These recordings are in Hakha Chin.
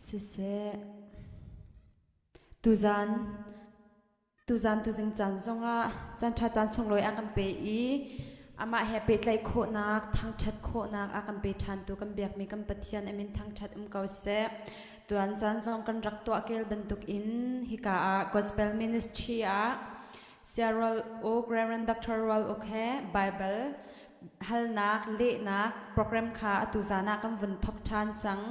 Siseh, tuzan tuzan tuzing caan zongah caanṭha caan sunglawi a kan pe i amah he pehtlaih khawhnak, thangṭhat khawhnak a kan pe ṭhantu kan biakmi kan Pathian a min thangṭhat um ko seh. Tuan caan zong kan rak tuah kel bantukin hika ah Gospel Ministry ah Saya Rual Uk, Reverend Dr. Rual Uk he Bible halnak lehnak program kha atu zan ah kan vun thok ṭhan cang.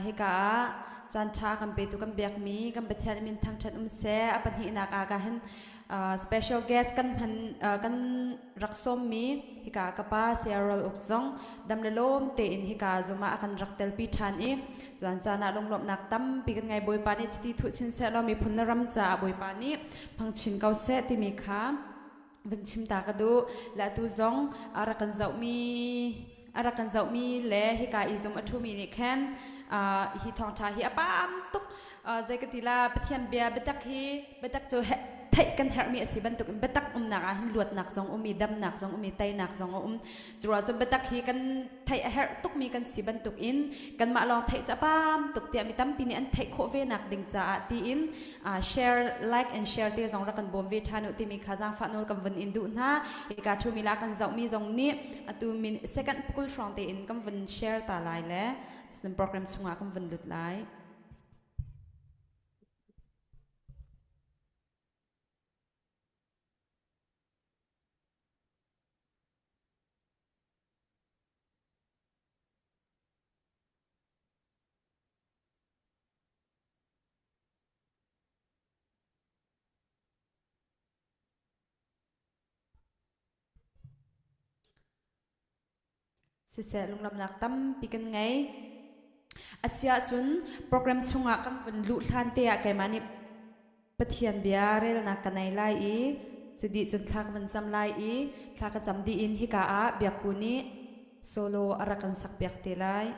Hika ah caan ṭha kan petu kan biakmi kan Pathian min thangṭhat um seh. A pahnihnak ah ka hin special guest kan hman kan rak sawmmi hika ka pa Saya Rual Uk zong dam le lawm tein hika zumah a kan rak telpi ṭhan i tuan caan ah lunglawmhnak tampi kan ngai. Bawipa nih chiti thuh chin seh law miphun le ram caah Bawipa nih hmang chin ko seh timi kha vun chim ta ka duh. Le atu zong a rak kan zohmi a rak kan zohmi le hika i zum a ṭhumi nih khan hi thawngṭha hi a pam tuk. Zei ka ti la, Pathian bia biatak hi biatak cu theih kan herhmi a si bantukin biatak umnak ah hin luatnak zong um i damnak zong um i teinak zong a um. Curuah cun biatak hi kan theih a herh tukmi kan si bantukin kanmah lawng theih cu a pam tuk tiah mi tampi nih an theih khawh ve nak ding caah tiin share, like and share te zong rak kan bawm ve ṭhan u timi kha zaangfah nawl kan vun in duh hna. Hika ṭhumi la kan zohmi zong nih atu min second pakul hrawng tein kan vun share ta lai le cun program chungah kan vun lut lai. Siseh, lunglamnak tampi kan ngei. Asiahcun program chungah kan vun luh hlan te ah keimah nih Pathian bia relnak ka nei lai i cu dih cun thla ka van cam lai i thla ka cam dih in hika ah biakku nih solo a rak kan sak piak te lai.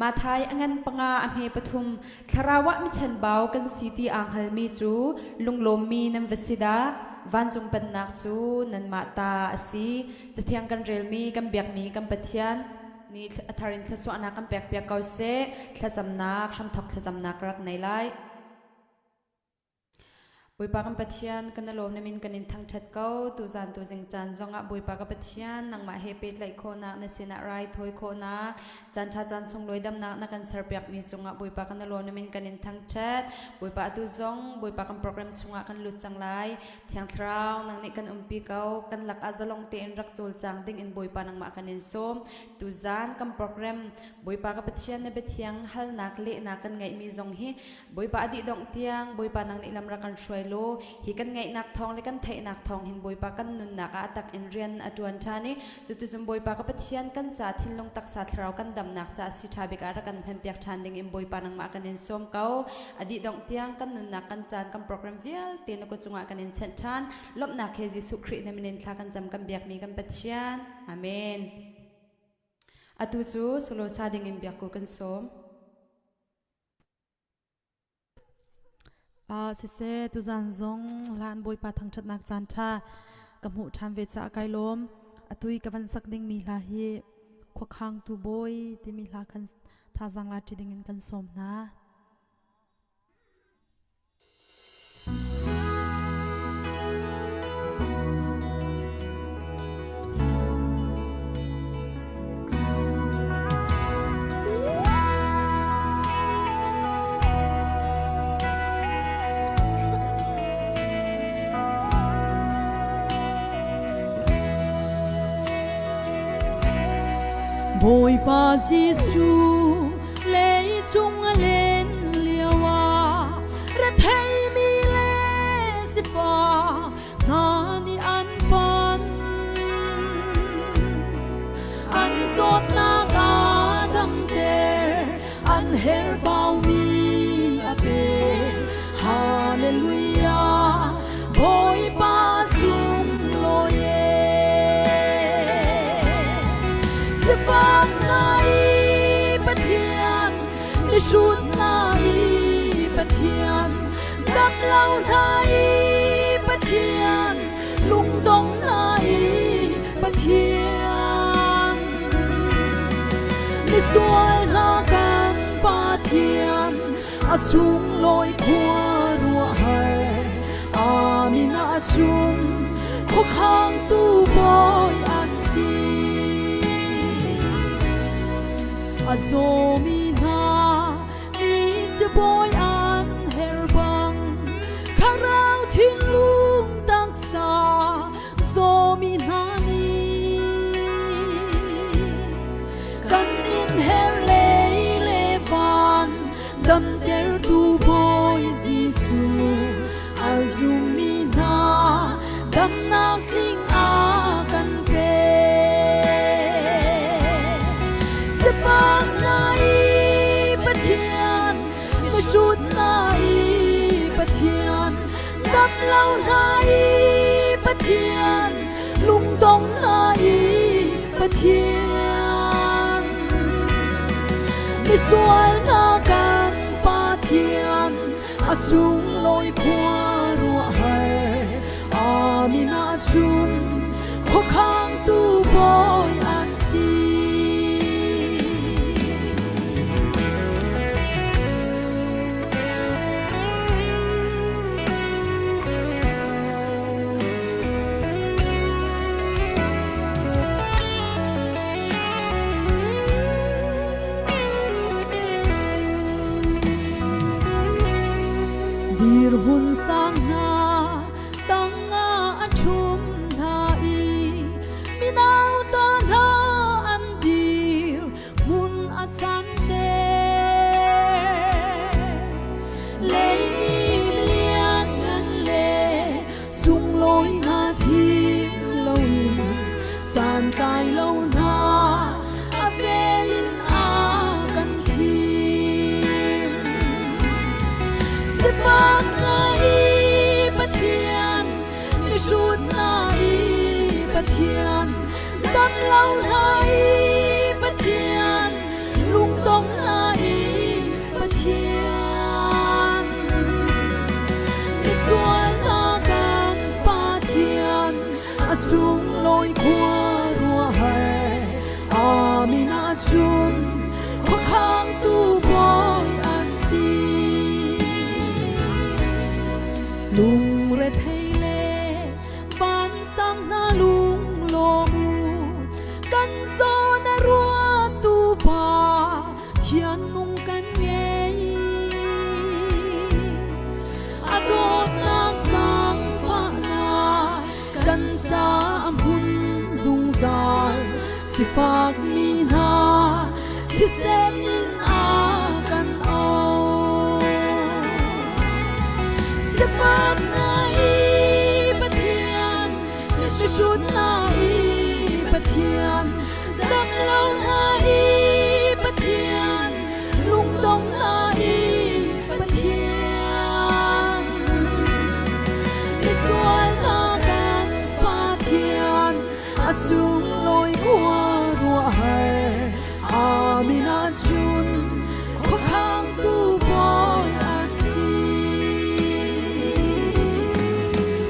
Mathai a ngan panga a hme pathum thlarau ah michanbau kan si ti aa hngalmi cu lunglawmmi nan va si dah. Vancung pennak cu nanmah ta a si. Cathiang kan relmi kan biakmi kan Pathian nih a thar in thlasuahnak kan pekpiak ko seh. Thlacamnak hramthok thlacamnak ka rak nei lai. Bawipa kan Pathian, kan i lawm na min kan in thangṭhat ko. Tuzan tuzing caan zongah Bawipa ka Pathian, nangmah he pehtlaih khawhnak, na sinah raithawi khawhnak, caan ṭha caan sunglawi damnak na kan serpiakmi cungah Bawipa kan i lawm na min kan in thangṭhat. Bawipa atu zong Bawipa kan program chungah kan lut cang lai. Thiang Thlarau, nang nih kan umpi ko. Kan lakah zalong tein rak cawlcang ding in Bawipa nangmah kan in sawm. Tuzan kan program Bawipa ka Pathian na biathiang halnak lehnak kan ngeihmi zong hi Bawipa a dih dongh tiang Bawipa nang nih lam rak kan hruai law hi kan ngaihnak thawng le kan theihnak thawng hin Bawipa kan nunnak ah a tak in rian a ṭuan ṭhan i cuticun Bawipa ka Pathian kan ca thinlung taksa thlarau kan damnak caah si ṭha bik ah rak kan hmanpiak ṭhan ding in Bawipa nangmah kan in sawm ko. A dih dongh tiang kan nunnak kan caan kan program vialte na kut cungah kan in chenh ṭhan. Lawmhnak he Jesuh Khrih na min in thla kan cam kan biakmi kan Pathian. Amen. Atu cu solo sa ding in biakku kan sawm. Siseh, tuzan zong hlan Bawipa thangṭhatnak caan ṭha ka hmuh ṭhan ve caah kai lawm. Atu i ka van sak dingmi hla hi Khuakhangtu Bawi timi hla khan thazaang la ṭi dingin kan sawm hna. Bawipa Jesuh leicung a len lioah retheimi le sifak hna nih an pan. An zawtnak a damter, an herhbaumi a pek. Hallelujah, Bawipa sunglawi e. Sifak hna i Pathian, mihrut hna. lo hna i Pathian, lungdong hna i Pathian. Misual hna kan Pathian, a sunglawi khua ruahhar, amin ah cun khuakhangtu bawi an ti. A zawmi hna ni sibawi an her bang, thlarau thinlung taksa zawmi hna nih kan in her lei le van damtertu Bawi Jesuh a zummi hna damnak tling a kan pek. Sifak hna i Pathian, mihrut hna i Pathian, dam lo hna i Pathian, lungdong hna i Pathian. Misual hna kan Pathian, a sunglawi khua ruahhar, amin ah cun khuakhangtu bawi an ti. Dirhmun sang hna tangah a ṭhum hna i minauta hna an dir hmun a santer. Lei lianngan le sunglawi hna thim loin santlai lo hna a vel in a kan thim. Sifak hna i Pathian, mihrut hna i Pathian, dam lo hna i Pathian, lungdong hna i Pathian. Misual hna kan Pathian, a sunglawi khua ruahhar, amin ah cun khuakhangtu bawi an ti. Lungrethei le vansang hna lunglawm u, kan zawn a ruattu Pa Thian nung kan ngei. A dawtnak zaangfahnak kan ca hmun zungzal, sifak mi hna thisen in a kan auh. Sifak hna i Pathian, mihrut hna i Pathian, dam lo hna i Pathian, lungdong hna i Pathian. Misual hna kan Pathian, a sunglawi khua ruahhar, amin ah cun khuakhangtu bawi an ti.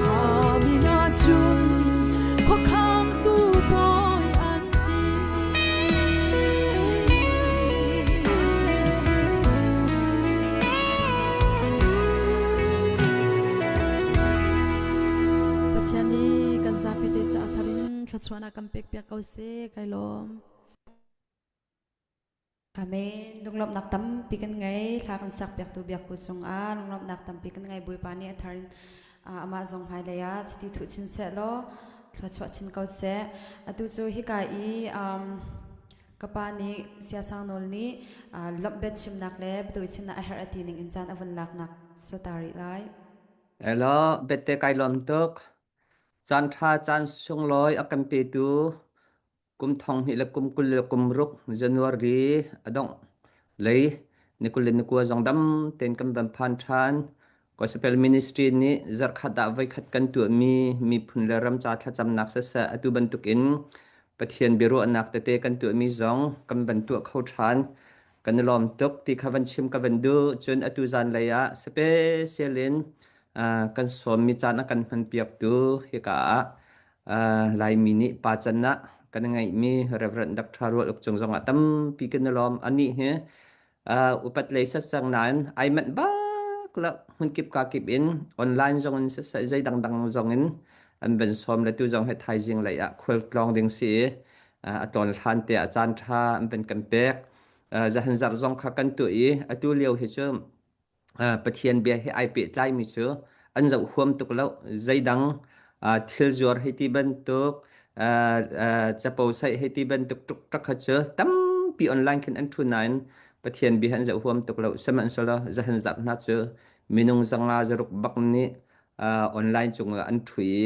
Amin ah cun khuakhangtu bawi an ti. Pathian nih kan zapi te caah thar in thluachuahnak kan pek piak ko seh kai lawm. Amen. Lunglawmhnak tampi kan ngei. Hla kan sak piaktu biakku cungah lunglawmhnak tampi kan ngei. Bawipa nih a thar in amah zong hmailei ah chiti thuh chin seh law thluachuah chin ko seh. Atu cu hika i ka pa nih siasang nawl nih lawmh biat chimnak le biatawi chimnak a herh a ti ning in caan a vun laknak sata rih lai. Hello, bette kai lawm tuk. Caan ṭha caan sunglawi a kan petu kum 20 le kum 26 January a dongh lei ni 29 zong dam tein kan van phan ṭhan. Gospel Ministry nih zarhkhat ah voikhat kan tuahmi miphun le ram ca thlacamnak siseh atu bantukin Pathian biaruahnak tete kan tuahmi zong kan van tuah kho ṭhan. Kan i lawm tuk ti kha van chim ka van duh. Cun atu zanlei ah special in Kan sawmmi caan a kan hmanpiaktu hika ah Laimi nih pa can ah kan ngeihmi Reverend Dr. Rual Uk Cung zongah tampi kan i lawm. Anih hi upat lei sat cang nain ai manh bak lo hmunkip kakip in online zong in siseh zei dangdang zong in an van sawm le tu zong hi thaizing lei ah khualtlawng ding si i a tlawn hlan te ah caan ṭha an van kan pek. Zahan zarh zong kha kan tuah i atu lio hi cu Pathian bia he ai pehtlaimi cu an zoh huam tuk lo. Zeidang thil zuar hei ti bantuk, capo saih hei ti bantuk ṭukṭak kha cu tampi online khin an ṭhu nain Pathian bia an zoh huam tuk lo. Sihmanhsehlaw zahan zarh hna cu minung zanga zaruk bak nih online cungah an ṭhu i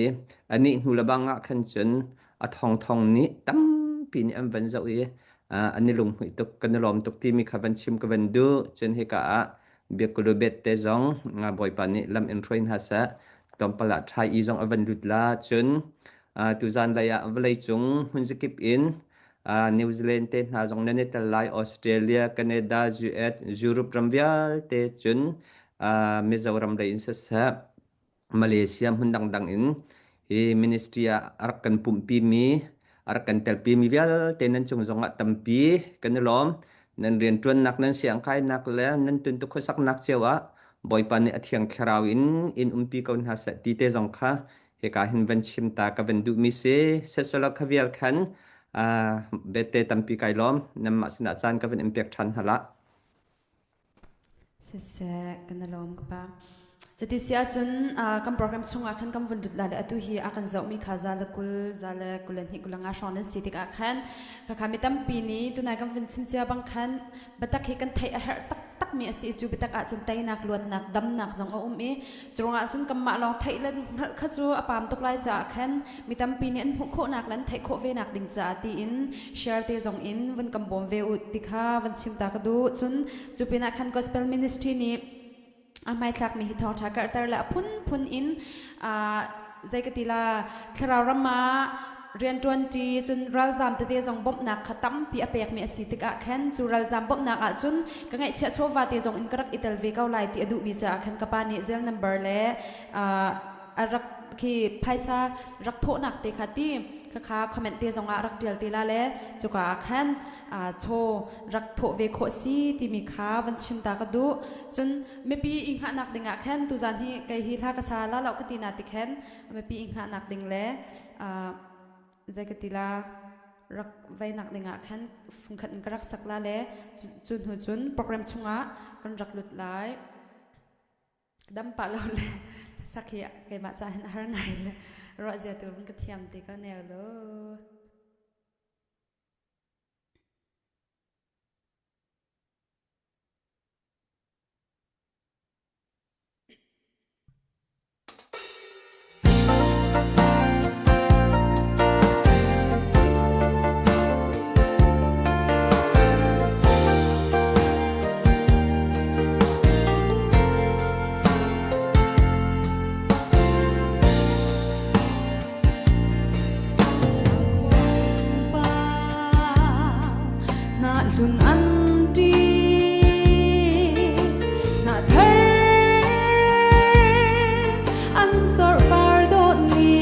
anih hnu le bang ah khan cun a thongthong nih tampi nih an van zoh i an i lunghmuih tuk kan i lawm tuk timi kha van chim ka van duh. Cun hika ah biakulubet te zong Bawipa nih lam in hruai hna seh. Tlawmpal ah ṭhai i zong a van lut la. Cun tuzan lei ah vawleicung hmunzakip in New Zealand te hna zong nan i tel lai, Australia, Canada, US, Europe ram vialte cun Mizoram lei in siseh Malaysia hmun dangdang in hi ministry ah a rak kan pumhpimi, a rak kan telpimi vialte nan cung zongah tampi kan i lawm. Nan rianṭuannak, nan siangkainak le nan tuntuk khuasaknak cio ah Bawipa nih a Thiang Thlarau in in umpi ko hna seh ti te zong kha hika hin van chim ta ka van duhmi si. Sesolo kha vial khan bete tampi kai lawm. Nanmah sinah caan ka van in pek ṭhan hna lah. Siseh, kan i lawm ka pa. Cuti si ahcun kan program chungah khan kan vun lut la le atu hi a kan zohmi kha za le 20 za le 22 25 hrawng nan si tikah khan khakha mi tampi nih tunai kan vun chim cia bang khan biatak hi kan theih a herh taktakmi a si i cu biatak ahcun teinak luatnak damnak zong a um i curuangah cun kanmah lawng theih le hngalh kha cu a paam tuk lai caah khan mi tampi nih an hmuh khawhnak le an theih khawh ve nak ding caah tiin share te zong in vun kan bawm ve u ti kha van chim ta ka duh. Cun cu pinah khan gospel ministry nih a hmaithlakmi hi thawngṭha karhter le a phunphun in zei ka ti la thlarau ram ah rianṭuanṭi cun ralzam tete zong bawmhnak kha tampi a pekmi a si tikah khan cu ralzam bawmhnak ah cun ka ngaihchiah chawva te zong in ka rak i tel ve ko lai ti a duhmi caah khan ka pa nih zel number le a rak khi phaisa rak thawhnak te kha ti khakha comment te zongah rak ṭial te la le cuka ah khan chaw rak thawh ve khawh si timi kha van chim ta ka duh. Cun mipi i hngahnak ding ah khan tuzan hi kei hi hla ka sa la lo ka ti na ti khan mipi i hngahnak ding le zei ka ti la rak veinak ding ah khan fungkhat in ka rak sak la le cu hnu cun program chungah kan rak lut lai. Dam pah lo le sak hi keimah ca hin a har ngai le ruah zia tu ka thiam ti ka neu lo. Hlun an ṭi na thar an corh par dawt ni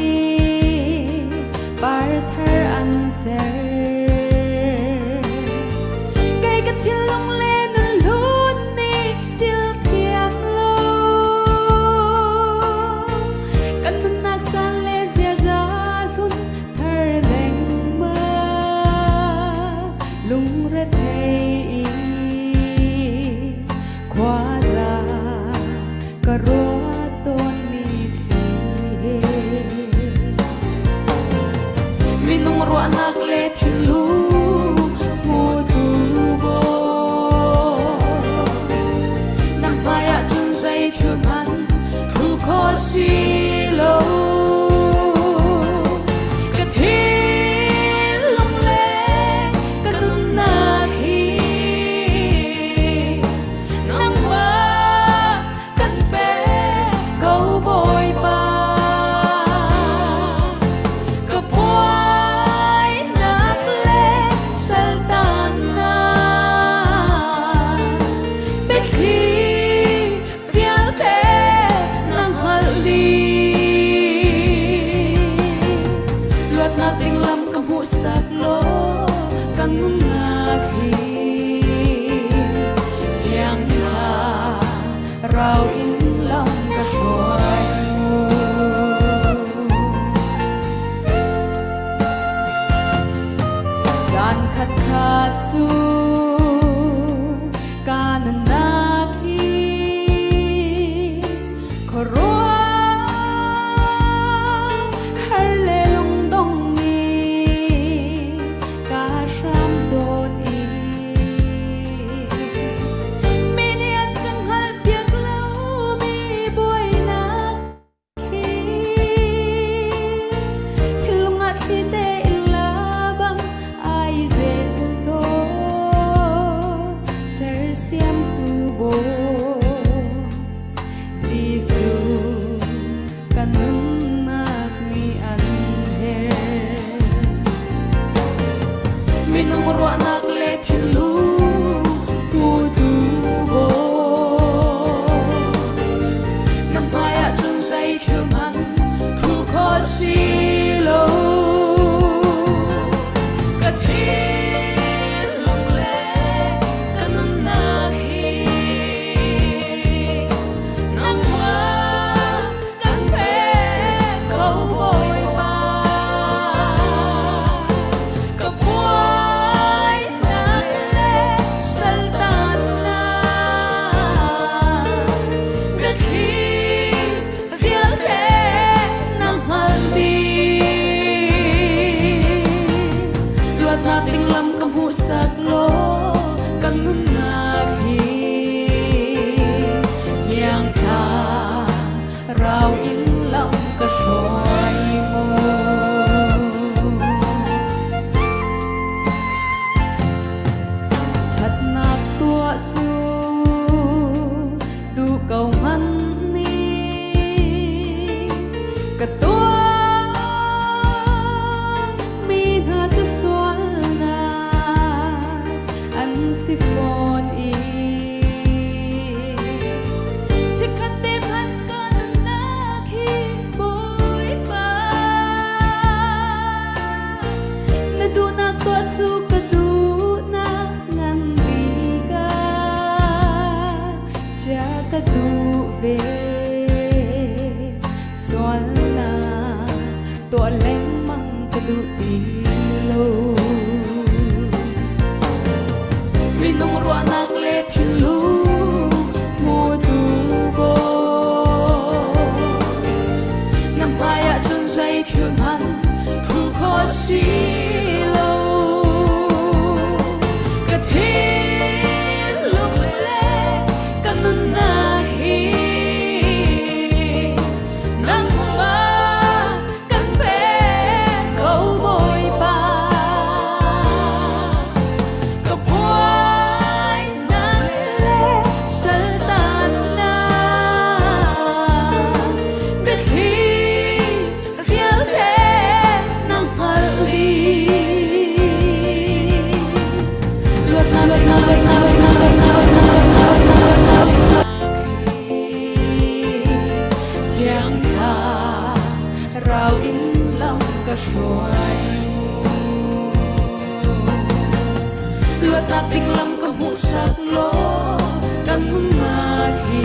par thar an ser kei ka thinlung le nun hlun ni til thiam lo kan nunnak caan le ziaza hlun thar lengmang lungrethei khuaza ka ruat tawnmi khi minung ruahnak le thinlung hmutu bawi na hmai ah cun zei thil hmanh thu khawh si lo ka thinlung le ka nunnak hi nangmah kan pek ko Bawipa ka buainak le saltannak biathli vialte nang hngal. Khuaruah har le lungdong mi ka hram tawn i mi nih an ka hngalhpiak lomi buainak khi thinlung ah thli tein la bang ai zel tawn sersiamtu bawi Jesuh ka nunnak nih an herh. Minung ruahnak le thinlung putu bawi. Na hmai ahcun zei thil hmanh thu khawh si lo. Ka thinlung le ka nunnak hi Nangmah kan pek ko Bawipa. Ka buainak le saltannak ka thli vialte na hngalh dih. Luatnak ding lam ka hmuhsak law kan nunnak hi Ngiang thla rau in lam ka hruai mu. Ṭhatnak tuah cu duh ko hmanh nih ka tuah mi hna cu sualnak an si fawn i chikkhat te hmanh ka nunnak hi Bawipa na duhnak tuah cu ka duhnak ngan bik ah chia ka duh ve sualnak tuah lengmang ka duh ti lo Minung ruahnak le thinlung hmutu bawi. Na hmai ahcun zei thil hmanh thu khawh si lo. Ka thinlung le ka nunnak hi nangmah kan pek ko Bawipa. Ka buainak le saltannak biathli vialte na hngalh dih. Luatnak, luatnak, luatnak, luatnak, luatnak, luatnak, luatnak, luatnak. Thiang thlarau in lam ka hruai Luatnak ding lam ka hmuhsak law kan nunnak hi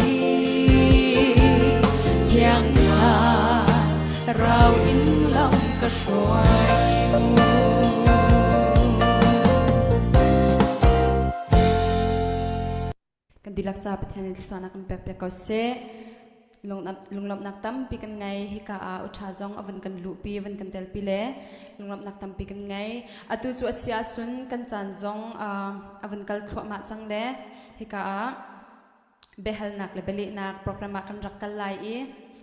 Thiang thlarau in lam ka hruai mu. Kan dihlak ca Pathian nih thluachuahnak kan pek piak ko seh. Lunglawmhnak tampi kan ngei. Hika ah uṭha zong a vun kan luhpi, a vun kan telpi le lunglawmhnak tampi kan ngei. Atu cu a si ahcun kan caan zong a vun kal thluahmah cang le hika ah biahalnak le bialehnak program ah kan rak kal lai i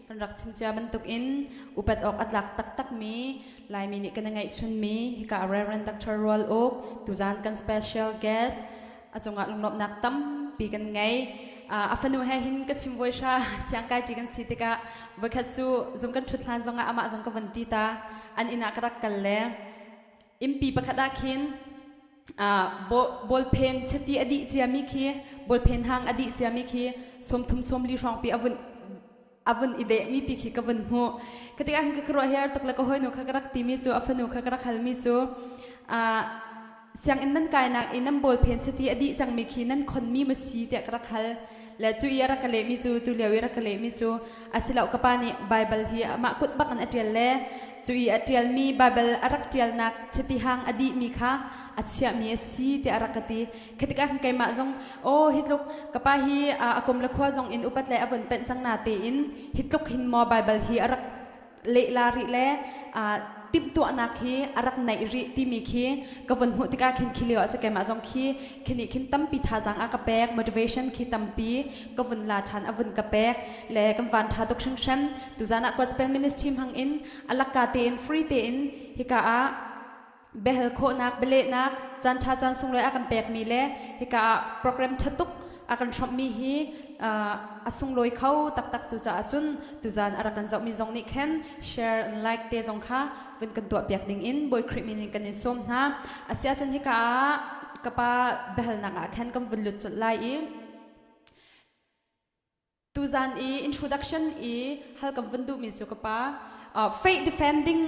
kan rak chim cia bantukin upat awk a tlak taktakmi Laimi nih kan i ngeihchunmi hika Reverend Dr. Rual Uk tuzan kan special guest a cungah lunglawmhnak tampi kan ngei. A fanu he hin ka chim voi hra siangkai ṭi kan si tikah voikhat cu zung kan ṭhut hlan zongah amah zong ka von ti ta an inn ah ka rak kal le innpi pakhat ah khin ballpen chiti a dih ciami khi ballpen hang a dih ciami khi sawmthum sawmli hrawngpi a vun a vun i dehmi pi khi ka vun hmuh ka tikah hin ka khuaruah her tuk le ka hawinu kha ka rak timi cu a fanu kha ka rak halmi cu. Sianginn nan kainak i nan bawlphen chiti a dih cangmi khi nan khonmi ma si tiah ka rak hal. Le cu i a rak ka lehmi cu cu lio i rak ka lehmi cu asiloh ka pa nih Baibal hi amah kut bak in a ṭial le cu i a ṭialmi Baibal a rak ṭialnak chiti hang a dihmi kha a chiahmi a si tiah a rak ka ti. Khi tikah khan keimah zong aw hi tluk ka pa hi a kum le khua zong in upat le a vun penh cang na tein hi tluk hin maw Baibal hi a rak lehla rih le timhtuahnak hi a rak naih rih timi khi ka vun hmuh tikah khin khi lio ah cu keimah zong khi khi nih khin tampi thazaang a ka pek motivation khi tampi ka vun la ṭhan a vun ka pek le kan van ṭha tuk hringhran tuzan ah gospel ministry hmang in a lakka tein free tein hika ah biahal khawhnak bialehnak caan ṭha caan sunglawi a kan pekmi le hika ah program ṭha tuk a kan hrawmhmi hi a sunglawi kho taktak cu caah cun tuzan a rak kan zohmi zong nih khan share and like te zong kha vun kan tuah piak ding in Bawi Khrih min in kan in sawm hna asiah cun hika ah ka pa biahalnak ah khan kan vun lut colh lai i Tuzan i introduction i hal kan vun duhmi cu ka pa faith defending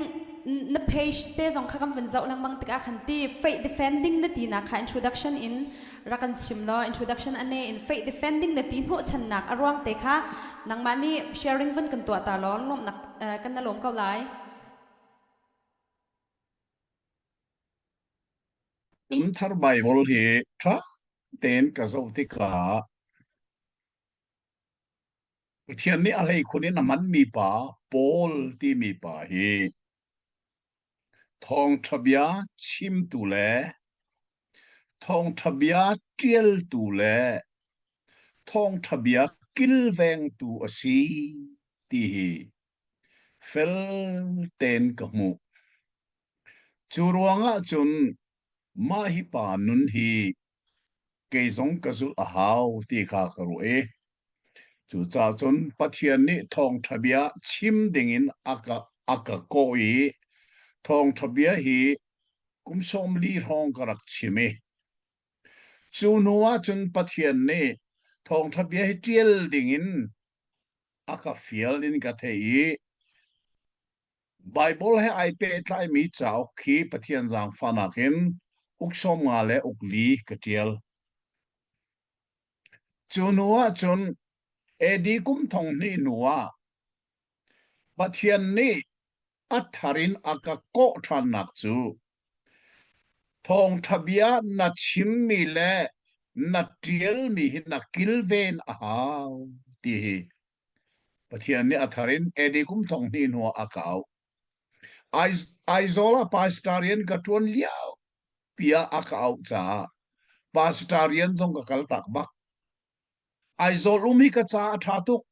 na page te zong kha kan vun zoh lengmang tikah khan ti faith defending na ti nak kha introduction in rak kan chim law introduction ane in faith defending na ti hnawhchannak a ruang te kha nangmah nih sharing vun kan tuah ta law lawmnak kan na lawm ko lai. Kum thar Bible hi ṭha tein ka zoh tikah Pathian nih a hleikhun in a hmanmi pa Paul timi pa hi thawngṭha bia chimtu le thawngṭha bia ṭialtu le thawngṭha bia kilvengtu a si ti hi fel tein ka hmuh. Cu ruangah cun mah hi pa nun hi kei zong ka zulh a hau ti kha ka ruah i cucaah cun Pathian nih thawngṭha bia chim dingin a ka, a ka kawh i thawngṭha bia hi kum 40 hrawng ka rak chim i cu hnu ah cun Pathian nih thawngṭha bia hi ṭial dingin a ka fial in ka theih i Baibal he ai pehtlaimi cauk khi Pathian zaangfahnak in uk 50 le uk li ka ṭial. Cu hnu ahcun AD kum thong hnih hnu ah Pathian nih a thar in a ka kawh ṭhannak cu thawngṭha bia na chimmi le na ṭialmi hi na kilven a hau ti hi Pathian nih a thar in AD kum thong hnih hnuah a ka auh. Aizawl ah pastor rian ka ṭuan lio pi ah a ka auh caah pastor rian zong ka kal tak bak. Aizawl um hi ka ca a ṭha tuk.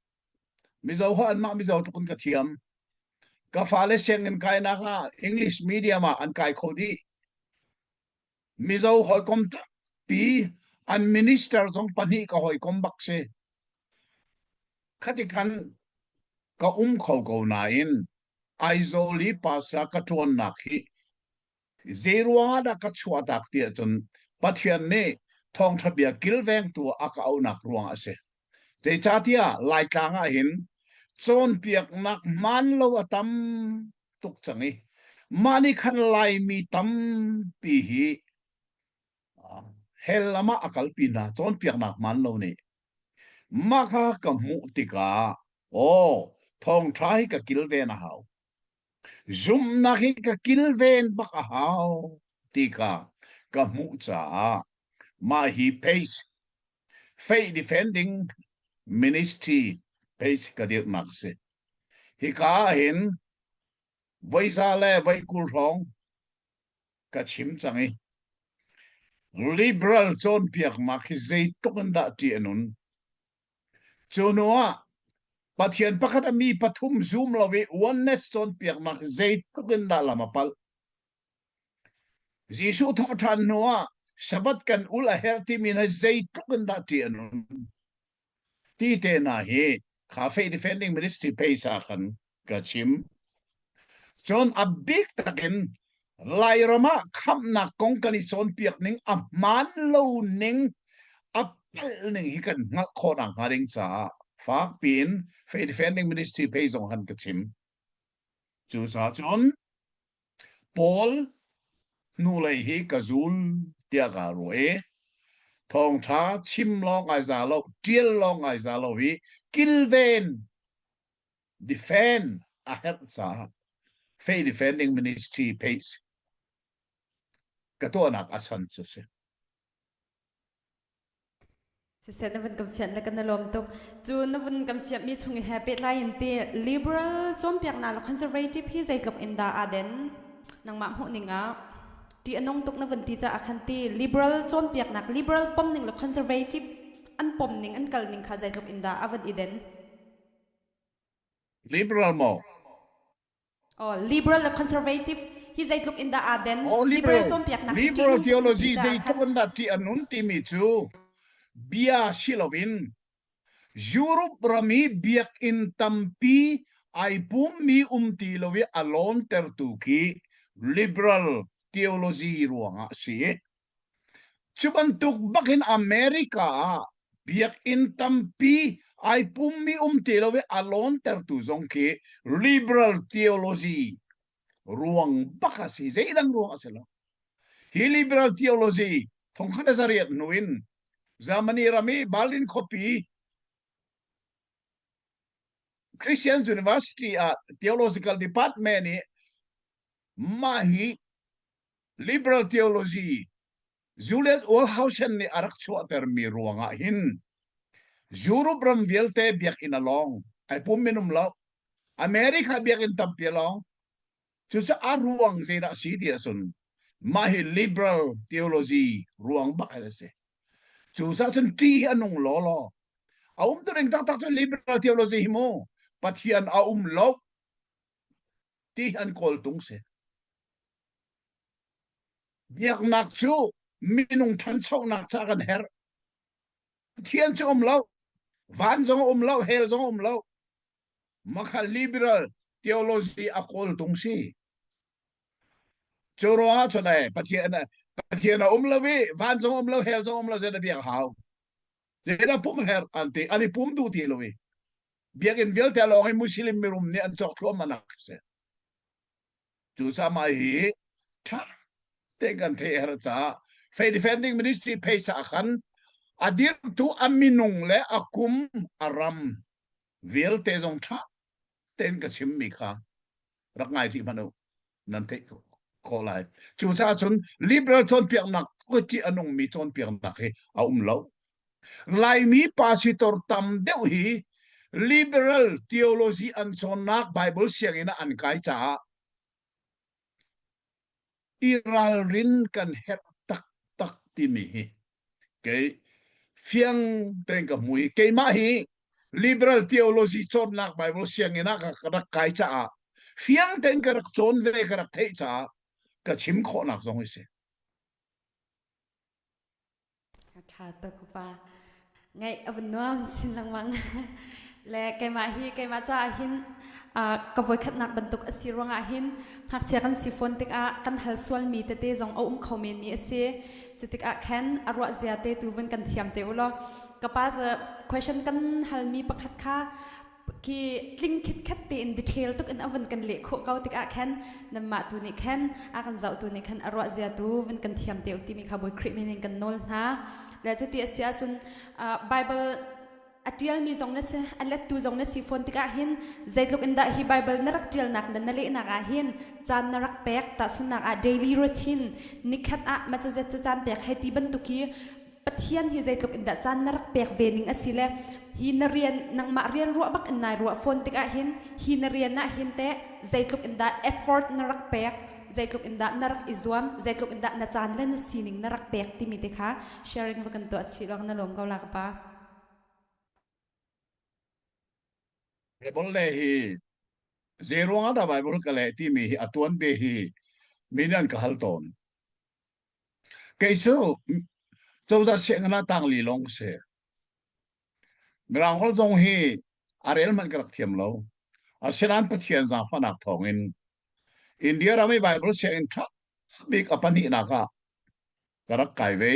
Mizo ho anmah Mizo tuk in ka thiam. Ka fale sianginn kainak ah English medium ah an kai kho dih. Mizo hawikom tampi an minister zong pahnih ka hawikom bak si. Khati khan ka um kho ko nain Aizawl i pastor ka ṭuannak hi zei ruangah dah ka chuahtak tiah cun Pathian nih thawngṭha bia kilvengtu a ka auhnak ruangah a si. Zeicahtiah Laitlang ah hin cawnpiaknak hmaan lo a tam tuk cang i mah nih khan Laimi tampi hi hell lam ah a kalpi hna cawnpiaknak hmaan lo nih. Mah kha ka hmuh tikah aw thawngṭha hi ka kilven a hau. Zumhnak hi ka kilven bak a hau ti kha ka hmuh caah mah hi page Faith Defending Ministry page ka dirhnak a si. Hika ah hin voi za le voi 20 hrawng ka chim cang i liberal cawnpiaknak hi zeitluk in dah ṭih a nun. Cu hnu ah Pathian pakhat a mi pathum zum lo i oneness cawnpiaknak hi zeitluk in dah lam a palh. Jesuh thawhṭhan hnuah Sabbath kan ul a herh timi hna zeitluk in dah ṭih a nun ti te hna hi kha Faith Defending Ministry page ah khan ka chim. Cun a bik takin Lairam ah khamhnak kong kan i cawnpiak ning a hmaan lo ning a palh ning hi kan hngalh khawh nakhnga ding caah fak piin Faith Defending Ministry page zong han ka chim. Cucaah cun Paul. Hnulei hi ka zul tiah kaa ruah i thawngṭha chim lawng ai za lo, ṭial lawng ai za lo i kilven defend a herh caah Faith Defending Ministry page ka tuahnak a chan cu si. Siseh na vun kan fianh le kan i lawm tuk. Cu na vun kan fianhmi chung i he pehtlai in ti liberal cawnpiaknak le conservative hi zeitluk in dah aa den? Nangmah hmuh ning ah ṭih a nung tuk na vun ti caah khan ti liberal cawnpiaknak liberal pom ning le conservative an pom ning an kal ning kha zeitluk in dah a van i den? Liberal maw? Oh, liberal le conservative hi zeitluk in dah aa den? Oh, Liberal liberal. cawnpiaknak hi Liberal ṭihnung tuk theology ti caah zeitluk khan in dah ṭih a nun timi cu bia si loin Europe ram i biakinn tampi ai pummi um ti lo i a lawntertu khi liberal theology ruangah a si. Cu bantuk bakin America ah biakinn tampi ai pummi um ti lo i a lawntertu zong khi liberal theology ruang bak a si. Zeidang ruang a si lo. Hi liberal theology thongkhat a zariat hnu in Germany ram i Berlin khuapi Christian University ah theological department i mah hi Liberal theology Julius Wellhausen nih a rak chuahtermi ruangah hin Europe ram vialte biakinn a lawng. Ai pum minum lo. America biakinn tampi a lawng. Cucu a ruang zeidah si ti ahcun mah hi liberal theology ruang bak hi a si. Cucaah cun ṭih hi a nung law law. A um tuning taktak cu liberal theology hi mu Pathian a um lo ti an kawl tung si. Biaknak cu minung ṭhanchonak ca kan herh. Pathian cu um lo. Van zong um lo, hell zong um lo. Makha liberal theology a kawl tung si. Cu ruangah cun eh, Pathian Pathian a um lo i van zong um lo, hell zong um lo, zeidah biak hau. Zeidah pum herh an ti, an i pum duh ti lo i. Biakinn vialte lawng hi Muslim mirum nih an cawk thluahmah nak si. Cucaah mah hi ṭha tein kan theih a herh caah Faith Defending Ministry pheisa ah khan a dirtu a minung le a kum a ram vialte zong ṭha tein ka chimmi kha rak ngai rih hmanh u nan theih khawh lai. Cucaah cun liberal cawnpiaknak ṭih a nungmi cawnpiaknak hi a um lo. Laimi pastor tam deuh hi liberal theology an cawnnak Bible sianginn ah an kai caah i ralrin kan herh taktak timi hi kei fiang tein ka hmu i keimah hi liberal theology cawnnak Bible sianginn ah ka rak kai caah fiang tein ka rak cawn ve ka rak theih caah ka chim khawhnak zong hi si. A ṭha tuk pa. Ngaih a van nuam chin lengmang. Le keimah hi keimah caah hin ka voikhatnak bantuk a si ruangah hin ngakchia kan si fawn tikah kan hal sualmi tete zong a um kho menmi a si. Cu tikah khan a ruah zia te tu vun kan thiam te u law. Ka pa cu question kan halmi pakhat kha khi tling khitkhat tein detail tuk in a vun kan leh khawh ko tikah khan nanmah tu nih khan a kan zoh tu nih khan a ruah zia tu vun kan thiam te timi kha Bawi Khrih min in kan nawl hna le cuti a si ahcun Bible a ṭialmi zong na si a lettu zong na si fawn tikah hin zeitluk in dah hi Bible na rak ṭialnak le na lehnak ah hin caan na rak pek tahchunhnak ah daily routine nikhat ah macazet cu caan pek hei ti bantuk hi Pathian hi zeitluk in dah caan na rak pek ve ning a si le hi na rian nangmah rian ruah bak in nai ruah fawn tikah hin hi na rian ah hin teh zeitluk in dah effort na rak pek zeitluk in dah na rak i zuam zeitluk in dah na caan le na sining na rak pek timi te kha sharing va kan tuah chih lawng na lawm ko la ka pa. Bible le hi zei ruangah dah Bible ka leh timi hi a tuan bia hi mi nih an ka hal tawn. Kei cu cozah sianginn ah tangli lawng ka si. Mirang holh zong hi a rel hmanh ka rak thiam lo. Asinain Pathian zaangfahnak thawngin India ram i Bible sianginn ṭha bik a pahnihnak ah ka rak kai ve.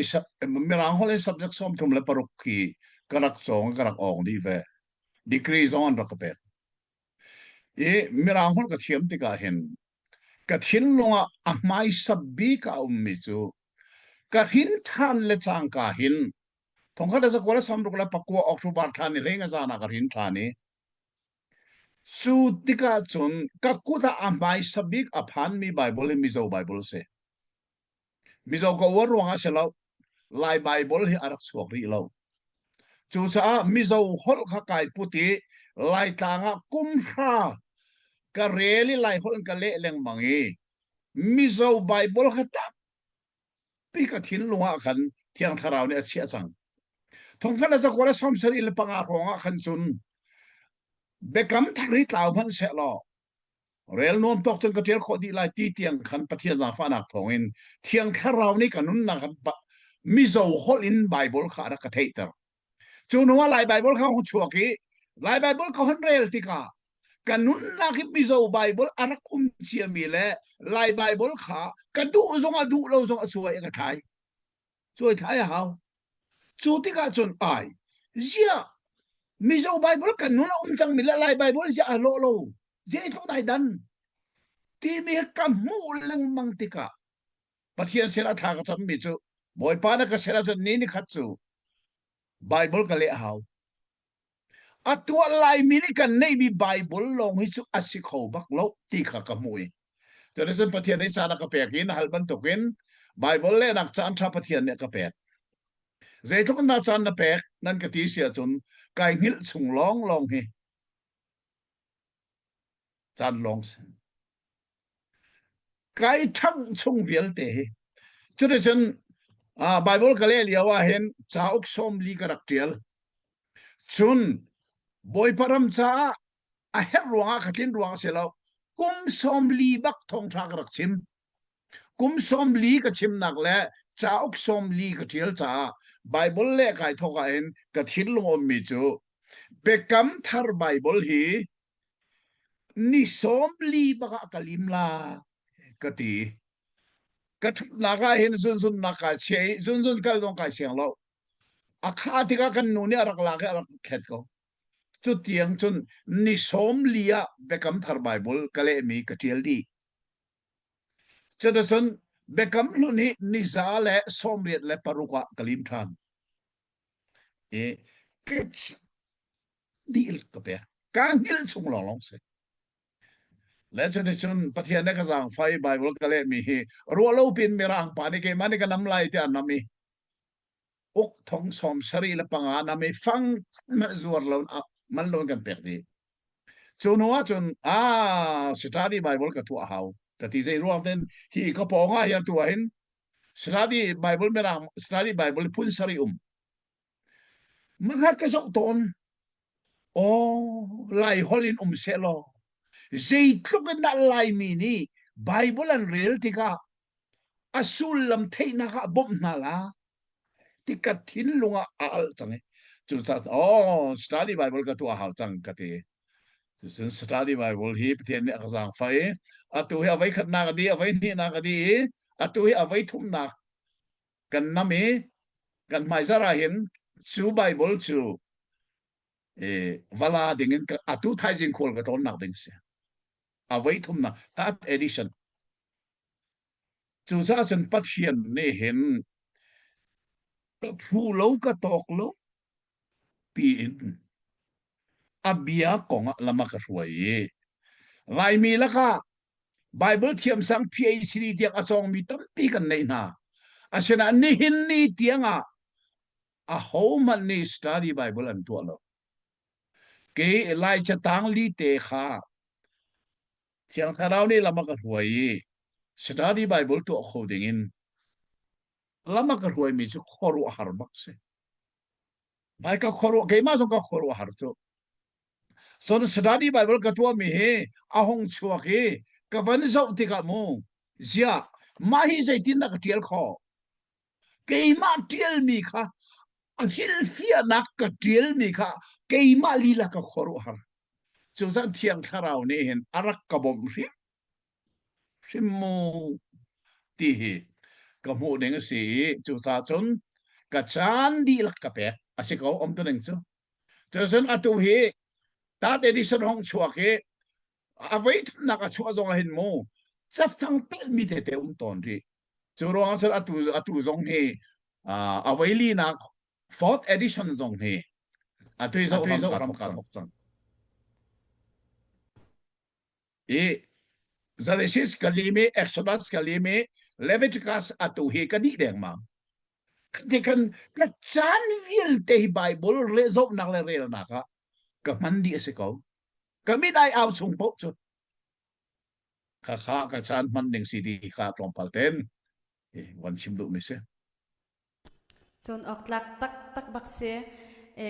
Mirang holh in subject 36 hi ka rak cawng i ka rak awng dih ve. Degree zong an rak ka pek. I Mirang holh ka thiam tikah hin. Ka thinlung ah a hmaisa bik a ummi cu ka hrin ṭhan le cangka hin thongkhat le zakua le samruk le pakua October thla ni hlei nga zan ah ka hrin ṭhan i cu tikah cun ka kut ah a hmaisa bik a phanmi Bible hi Mizo Bible a si. Mizo ka uar ruangah si lo. Lai Baibal hi a rak chuak rih lo. Cucaah Mizo holh kha kai put i Laitlang ah kum hra ka rel i Lai holh in ka leh lengmang i Mizo Baibal kha tampi ka thinlung ah khan Thiang Thlarau nih a chiah cang. Thongkhat le zakua le sawmsarih le panga hrawng ah khan cun biakam thar hi tlau hmanh seh law Rel nuam tawk cun ka ṭial khawh dih lai ti tiang khan Pathian zaangfahnak thawngin Thiang Thlarau nih ka nunnak Mizo holh in Baibal kha a rak ka theihter. Cu hnu ah Lai Baibal kha hung chuak i Lai Baibal ka hun rel tikah ka nunnak hi Mizo Baibal a rak um ciami le Lai Baibal kha ka duh zong ah duh lo zong a chuai a ka thlai. Cuai thlai a hau. Cu tikah cun ai ziah Mizo Bible kan nun a um cangmi le Lai Bible ziah a lawh lo zeitluk dai dan timi ka hmuh lengmang tikah Pathian sinah thla ka cammi cu Bawipa na ka sin ahcun ni ni khat cu Bible ka leh a hau. A tuah Laimi nih kan neihmi Bible lawng hi cu a si kho bak lo ti kha ka hmuh i cuticun Pathian nih caan a ka pek i na hal bantukin Bible lehnak caan ṭha Pathian nih a ka pek. Zeitluk in dah caan na pek nan ka ti si ahcun kai hngilh chung lawnglawng hi caan lawng si. Kai ṭhangh chung vialte hi. Cuticun uh, Bible ka leh lio ah hin cauk 40 ka rak ṭial. Cun Bawipa ram caah a herh ruangah ka tlin ruang a si lo. Kum 40 bak thawngṭha ka rak chim. Kum 40 ka chimnak le cauk 40 ka ṭial caah Bible le kai thawk ah hin ka thinlung ummi cu Biakam Thar Bible hi ni 40 bak ah ka lim la ka ti. Ka ṭhutnak ah hin zunzunnak kai chia i zunzun kal zong kai siang lo. A kha tikah kan nu nih a rak lak i a rak thlet ko. Cu tiang cun ni 40 ah Biakam Thar Bible ka lehmi ka ṭial dih. Cuticun Biakam Hlun hi ni 186 ah ka lim ṭhan. I dihlak ka pek. Kaa hngilh chung lawnglawng si. Le cuticun Pathian nih ka zaangfah i Bible ka lehmi hi ruah lo pin Mirang pa nih keimah nih ka nam lai tiah nam i uk thong 75 nam i fang hmanh zuar lo man lo in kan pek dih. Cu hnu ahcun ah study Bible ka tuah hau ka ti zei ruang ten hi ka pawng ah hian tuah hin study Bible Mirang study Bible phun sarih um. Makhat ka zoh tawn. Aw, Lai holh in um sehlaw zeitluk in dah Laimi nih Bible an rel tikah a sullam theihnak ah bawmh hna la ti ka thinlung ah a alh cang i cucaah aw study Bible ka tuah hau cang ka ti. Cucun study Bible hi Pathian nih a ka zaangfah i atu hi a voi khatnak a dih, a voi hnihnak a dih i atu hi a voi thumnak kan nam i kan hmaizarh ah hin cu Bible cu e, vala ding in atu thaizing khual ka tlawnnak ding si. A voi thumnak third edition. Cucaah cun Pathian nih hin ka phu lo ka tawk lo piin a bia kong ah lam a ka hruai i Laimi lakah Bible thiamsang PhD tiang a cawngmi tampi kan neih hna. Asinain nihin ni tiangah ahohmanh nih study Bible an tuah lo. Kei Lai catang li te kha Thiang Thlarau nih lam a ka hruai i study Bible tuah kho dingin lam a ka hruaimi cu khuaruahhar bak si. Lai ka khuaruah keimah zong ka khuaruahhar cu. Cun study Bible ka tuahmi hi a hung chuak i ka van zoh tikah mu ziah mah hi zeitindah ka ṭial khawh? Keimah ṭialmi kha a hrilhfiahnak ka ṭialmi kha keimah lila ka khuaruahhar. Cucaah Thiang Thlarau nih hin a rak ka bawmh hrim hrim mu ti hi ka hmuh ning a si i cucaah cun ka caan dihlak ka pek a si ko um tu ning cu. Cucun atu hi tat edition hong chuak i a voi thumnak a chuah zong ah hin mu. Cafang pelhmi tete um tawn rih. Cu ruang cun atu atu zong hi a voilinak fourth edition zong hi atu i zoh ram ka thok cang. I Genesis ka lim i Exodus ka lim i Leviticus atu hi ka dih dengmang. Ti kan ka caan vialte hi Bible re zohnak le relnak ah ka hman dih a si ko. Ka mit ai au chung paoh cu kha kha ka caan hman ding si ti kha tlawmpal ten van chim duh mi si. Cun awk tlak taktak bak si.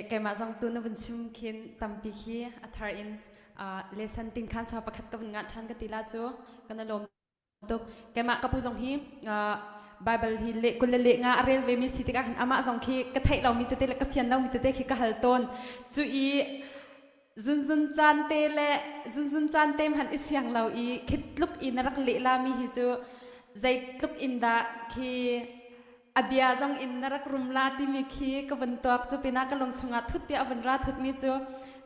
Keimah zong tu na vun chim khin tampi khi a thar in lesson tin khan sa pakhat ka vun ngah ṭhan ka ti la cu kan lawm tuk. Keimah ka pu zong hi Bible hi le kul le le nga a rel ve mi si tikah khin amah zong khi ka theih lomi tete le ka fian lomi tete khi ka hal tawn. Cu i zunzun caan te le zunzun caan te hmanh i siang lo i khi tluk i na rak leh lami hi cu zeitluk in dah khi a bia zong in na rak rum la timi khi ka vun tuak cu pinah ka lung chungah thut tiah a vun ra thutmi cu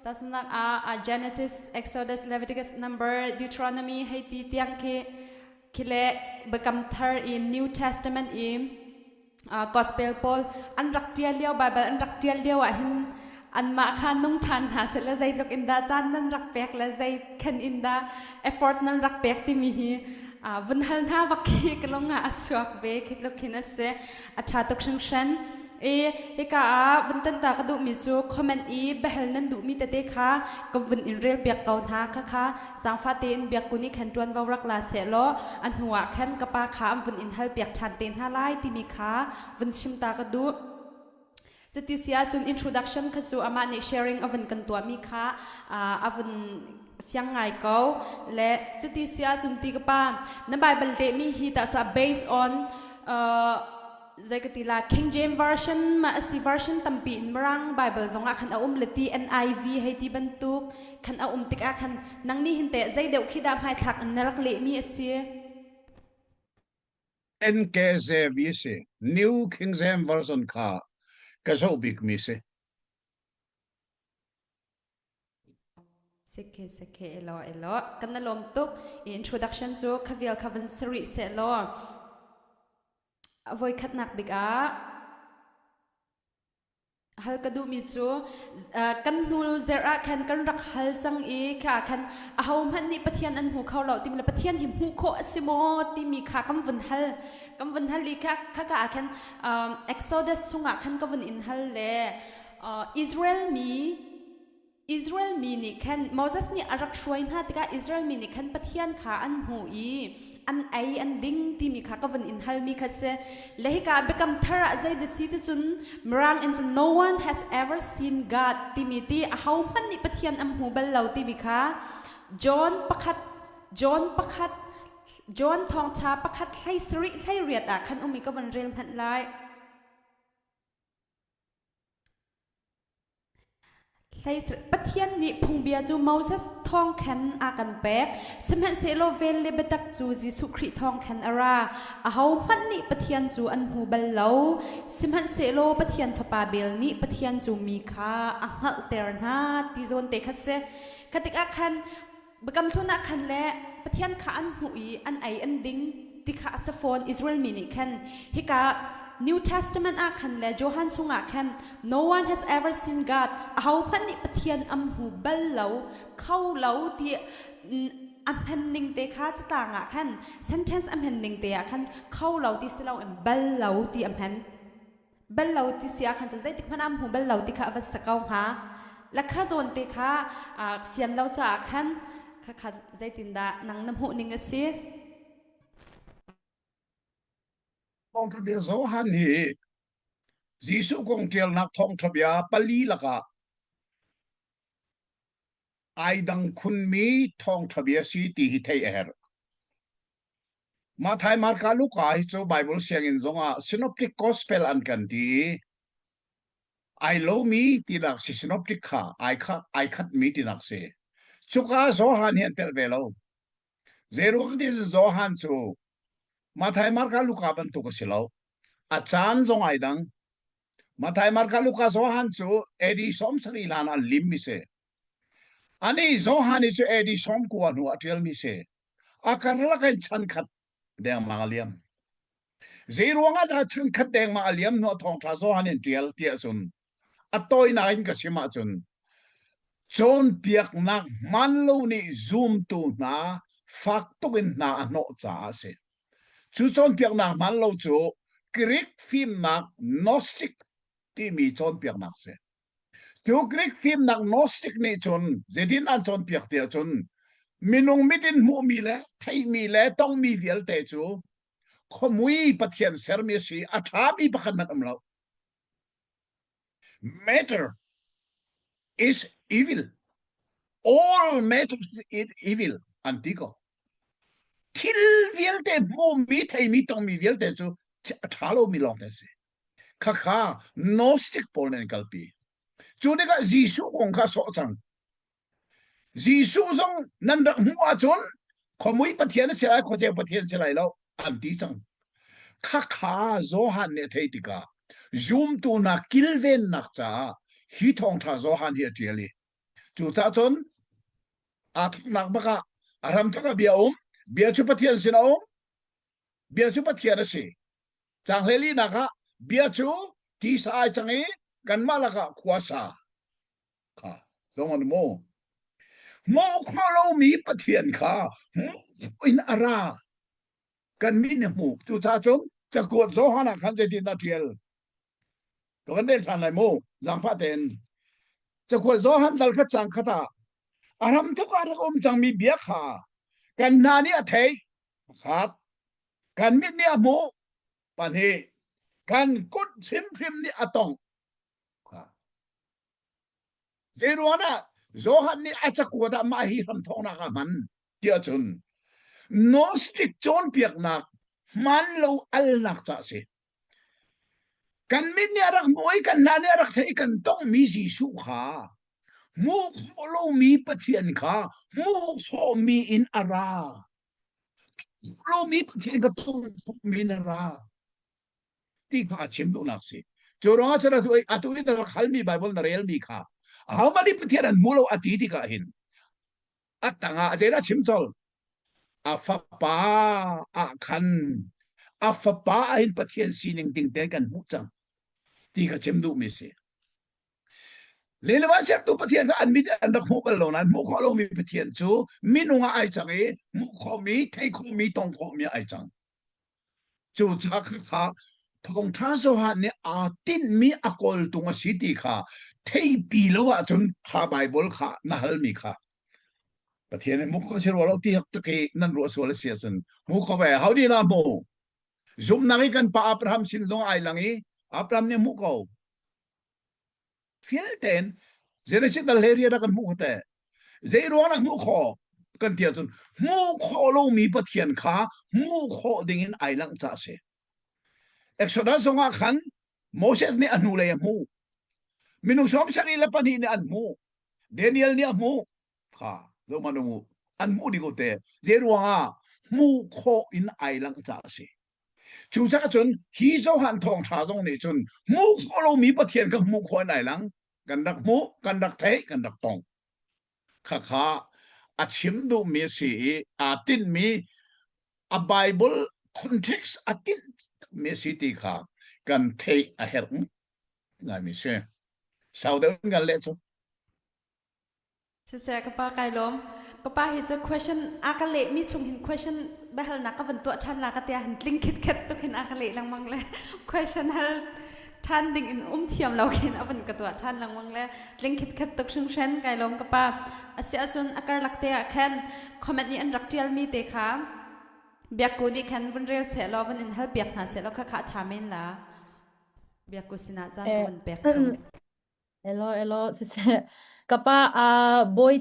tasnak ah Genesis, Exodus, Leviticus, Number, Deuteronomy hei ti tiang khi khi le Biakam Thar i New Testament i gospel pawl an rak ṭial lio Bible an rak ṭial lio ah hin anmah kha nung ṭhan hna seh zeitluk in dah caan nan rak pek le zei khen in dah effort nan rak pek timi hi vun hal hna bak khi ka lung ah a chuak ve khi tluk khin a si a ṭha tuk hringhran i hika ah vun tan ta ka duhmi cu comment i biahal nan duhmi tete kha ka vun in rel piak ko hna kha kha zaangfah tein biakku nih khan ṭuanvo rak la sehlaw a hnuah khan ka pa kha an vun in halpiak ṭhan te hna lai timi kha vun chim ta ka duh. Cuti si ahcun introduction kha cu amah nih sharing a vun kan tuahmi kha a vun fiang ngai ko. Le cuti si ahcun ti ka pa na Bible lehmi hi tah so based on uh, zei ka ti la King James version ma asi version tampi in Mirang Bible zong ah khan a um le ti NIV hei ti bantuk khan a um tikah khan nang nih hin teh zei deuh khi dah hmaithlak in na rak lehmi a si? NKJV si New King James Version kha ka zoh bikmi si. Seke seke elo elo kan na lawm tuk i introduction cu khavial kha van sari se law a voikhatnak bik ah hal ka duhmi cu kan hnu zerh ah khan kan rak hal cang i kha khan ahohmanh nih Pathian an hmu kho lo timi le Pathian hi hmuh khawh a si maw timi kha kan vun hal kan vun hal i kha kha ka ah khan Exodus chungah khan ka vun in hal le Israel mi Israel mi nih khan Moses nih a rak hruai hna tikah Israel mi nih khan Pathian kha an hmuh i an ei an ding timi kha ka vun in halmi kha si. Le hika biakam thar ah zei da si ti cun Mirang in cun no one has ever seen God timi ti ahohmanh nih Pathian an hmu bal lo timi kha John pakhat John pakhat John thawngṭha pakhat hlei sarih hlei riat ah khan um i ka vun rel hmanh lai. Pathian nih phungbia cu Moses thawng khan a kan pek. Sihmanhsehlaw vel le biatak cu Jesuh Khrih thawng khan a ra. Ahohmanh nih Pathian cu an hmu bal lo. Sihmanhsehlaw Pathian Fapa bel nih Pathian cu mi kha a hngalhter hna ti zawn te kha si. Kha tikah khan Biakam Hlun ah khan le Pathian kha an hmuh i an ei an ding ti kha a si fawn Israel mi nih khan hika New Testament ah khan le Johan chungah khan no one has ever seen God ahohmanh nih Pathian an hmu bal lo kho lo ti a hman ning te kha catang ah khan sentence a hman ning te ah khan kho lo ti si lo in bal lo ti a hman bal lo ti si ah khan cu zeitik hmanh ah hmu bal lo ti kha a va sa ko hnga la kha zawn te kha fian lo caah khan kha kha zeitindah nang na hmuh ning a si Thawngṭha bia Johan hi Jesuh kong ṭialnak thawngṭha bia pali lakah ai dang khunmi thawngṭha bia si ti hi theih a herh. Matthai, Marka, Luka hi cu Bible sianginn zongah Synoptic Gospel an kan ti i ai lomi tinak si Synoptic kha ai kha ai khatmi tinak si. Cuka Johan hi an telh ve lo. Zeiruang ti cun Johan cu Matthai, Marka, Luka bantuk a si lo. A caan zong ai dang. Matthai, Marka, Luka, Johan cu AD 70 hlan an limmi si. Ani Johan hi cu AD 90 hnu ah ṭialmi si. A karlak in chan khat dengmang a liam. Zei ruangah dah chan khat dengmang a liam hnuah thawngṭha Johan in ṭial tiah cun a tawinak in ka chim ahcun cawnpiaknak hmaan lo nih zumtu hna fak tuk in hna a hnawh caah a si. Cu cawnpiaknak hmaan lo cu Greek fimnak Gnostic timi cawnpiaknak a si. Cu Greek fimnak Gnostic nih cun zeitin an cawnpiak tiah cun minung mit in hmuhmi le theihmi le tongmi vialte cu khuamui Pathian sermi a si, a ṭhami pakhat hmanh um lo. Matter is evil. All matter is evil an ti ko. Thil vialte hmumi theimi tongmi vialte cu a ṭha lomi lawng te si. Khakha Gnostic pawl nih an kalpi. Cu tikah Jesuh kong kha sawh cang. Jesuh zong nan rak hmuh ahcun khuamui Pathian a si lai, khuaceu Pathian si lai lo an ti cang. Khakha Johan nih a theih tikah zumtu hna kilvennak caah hi thawngṭha Johan hi a ṭial i cucaah cun aa thawknak bak ah a hramthawk ah bia a um, bia cu Pathian sin a um, bia cu Pathian a si. Caang hleilinak ah bia cu tisa ai cang i kanmah lakah khua sa. Kha zong an mu. Hmuh khawh lomi Pathian kha hmuh in a ra. Kan mi nih hmuh. Cucaah cun cakuat Johan ah khan zeitin dah ṭial? Ka van rel ṭhan lai mu. Zaangfah tein. Cakuat Johan dal khat cang khat ah a hramthawk ah rak um cangmi bia kha kan hna nih a theih. Pakhat. Kan mit nih a hmuh. Pahnih. Kan kut hrimhrim nih a tongh. Zeiruangah Johan nih a cakuat ah mah hi hramthawknak ah hman tiah cun Gnostic cawnpiaknak hmaan lo alnak ca a si. Kan mit nih a rak hmuh i kan hna nih a rak theih i kan tonghmi Jesuh kha hmuh khawh lomi Pathian kha hmuh khawhmi in a ra. Hmuh lomi Pathian kha tong khawhmi in a ra. Ti kha a chim duhnak si. Cu ruangah cun atu atu i na rak halmi Bible na relmi kha ahohmanh nih Pathian an hmu lo a ti tikah hin a tangah zeidah chim colh a fapa ah khan a fapa ah hin Pathian sining ding tein kan hmuh cang ti kha chim duhmi si. Lelevan sertu Pathian kha an mit an rak hmuh bal lo nain hmuh khawh lomi Pathian cu minung ah ai cang i hmuh khawhmi, theih khawhmi, tong khawhmi ai cang. Cucaah kha thawngṭha Johan nih aa tinhmi a kawltung a si ti kha theihpi lo ahcun kha Baibal kha na halmi kha Pathian nih hmuh khawh si rua lo ti tak i nan ruah sual a si ahcun hmu kho ve ho dih na hmu zumhnak i kan pa Abraham sin zong ai lang i Abraham nih hmuh ko Fial tein Genesis dal hlei riat ah kan hmuh kho te. Zei ruang dah hmuh khawh kan ti ahcun hmuh khawh lomi Pathian kha hmuh khawh ding in ai langh caah a si. Exodus zong ah khan Moses nih a hnulei a hmuh. Minung 72 nih an hmuh. Daniel nih a hmuh. Kha zohhmanh u an hmuh ding te. Zei ruangah hmuh khawh in ai langh caah a si. Cucaah cun hi Johan thawngṭha zong nih cun hmuh khawh lomi Pathian kha hmuh khawh in ai lang. Kan rak hmuh, kan rak theih, kan rak tong. Khakha a chim duhmi a si i aa tinhmi a Bible context a tinhmi a si ti kha kan theih a herh ngaimi si. Sau deuh in kan leh cu. Siseh ka pa kai lawm. Ka pa hi cu question a ka leh mi chung hin question biahalnak ka van tuah ṭhan la ka tia hin tling khit tuk hin a ka leh lengmang le question hal ṭhan ding in um thiam lo khin a van ka tuah ṭhan lengmang le tling khit tuk hringhren kai lawm ka pa. Asi ahcun a karlak te ah khan comment nih an rak ṭial mi te kha biakku nih khan vun rel seh law vun in hal piak hna seh law kha kha a ṭha men la. Biakku sinah caan ka vun pek chung. Elaw elaw siseh ka pa uh, bawi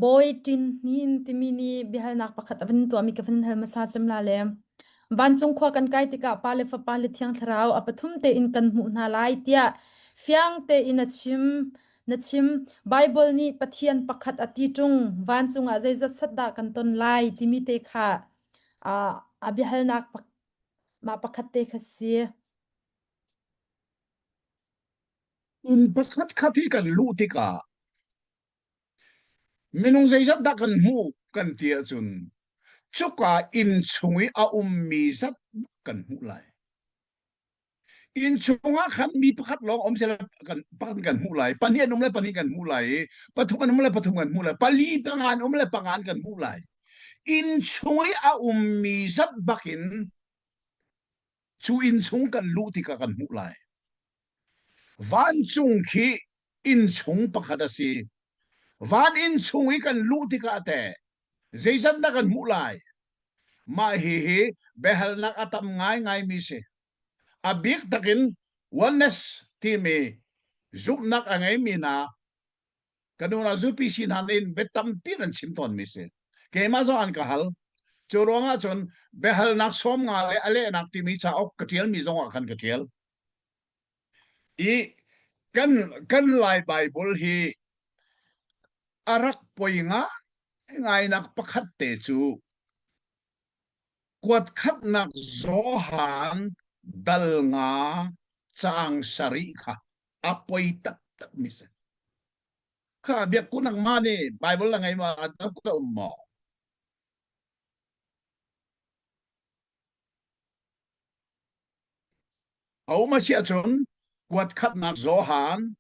bawi ṭin hnin timi nih biahalnak pakhat a van tuahmi ka van hal hmasa cem la le vancung khua kan kai tikah Pa le Fapa le Thiang Thlarau a pathum tein kan hmuh hna lai tiah fiang tein a chim na chim Bible nih Pathian pakhat a ti ṭung vancung ah zeizat sat dah kan ton lai timi te kha uh, a biahalnak pak mah pakhat te kha si. Inn pakhat khat hi kan luh tikah minung zeizat dah kan hmuh kan ti ahcun. Cuka inn chung i a ummi zat kan hmuh lai. Inn chungah khan mi pakhat lawng um seh kan pakhat kan hmuh lai, pahnih an um le pahnih kan hmuh lai i pathum an um le pathum kan hmuh lai, pali panga an um le panga an kan hmuh lai. Inn chung i a ummi zat bakin cu inn chung kan luh tikah kan hmuh lai. Vancung khi inn chung pakhat a si. Van inn chung i kan luh tikah teh zeizat dah kan hmuh lai? Mah hihi biahalnak a tam ngaingaimi si. A bik takin oneness timi zumhnak a ngeimi hna ka nu na zupi si hna in bia tampi nan chim tawnmi si. Keimah zong an ka hal. Cu ruangah cun biahalnak 50 le a lehnak timi cauk ka ṭialmi zongah khan ka ṭial. I kan kan Lai Baibal hi a rak poi ngaingainak pakhat te cu kuat khatnak Johan dal nga caang sarih kha a poi taktak mi si. Kha biakku nangmah nih Bible na ngei ma a um maw? A um a si ahcun kuat khatnak Johan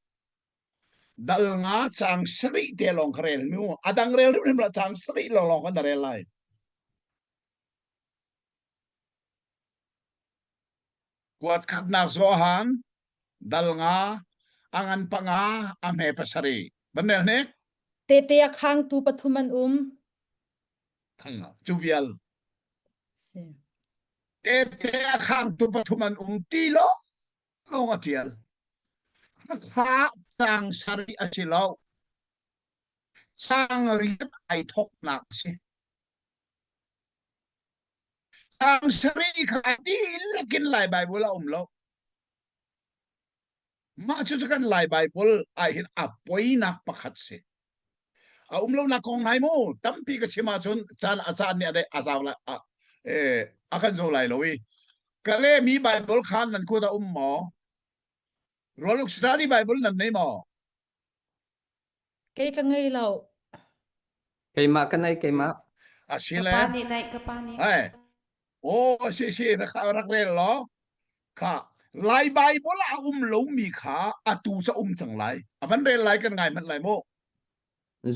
dal nga caang sarih te lawng kha rel mu. A dang rel hrimhrim lo caang sarih lawnglawng kha na rel lai. Kuat khatnak Johan dal nga a ngan panga a hme pasarih. Ban rel hnik. Tete a khangtu pathum an um. Cu vial. Si. Tete a khangtu pathum an um ti lo lawng a ṭial. Kha caang sarih a si lo. Caang riat ai thawknak a si. Caang sarih kha a dihlak in Lai Baibal a um lo. Mah cucu kan Lai Baibal ah hin a poinak pakhat si. A um lonak kong nai mu tampi ka chim ahcun caan a caan nih a deh a zau lai a, eh, a kan zo lai lo i ka lehmi Baibal khan nan kut a um maw? Rualuk Study Bible nan nei maw? Kei ka ngei lo. Keimah ka nei keimah. A si Ka le. pa nih naih ka pa nih. Hai. Aw si si rak rak rel law. Kha Lai Bible a um lomi kha atu ca um cang lai. A van rel lai kan ngai hmanh lai mu.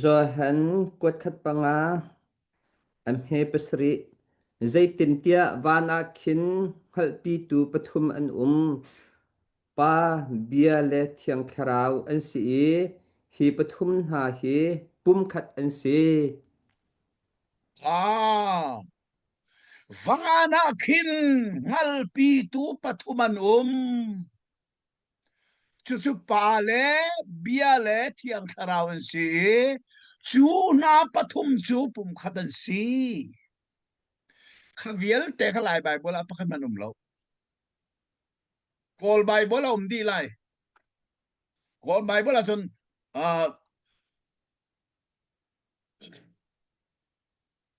Johan kuat khat panga a hme pasarih zeitintiah van ah khin hngalhpitu pathum an um Pa, Bia le Thiang Thlarau an si i hi pathum hna hi pumkhat an si. Ah, van ah khin hngalpitu pathum an um. Cucu Pa le Bia le Thiang Thlarau an si i cu hna pathum cu pumkhat an si. Kha vialte kha Lai Baibal ah pakhat hmanh um lo. Kawl Bible a um dih lai. Kawl Bible ahcun uh,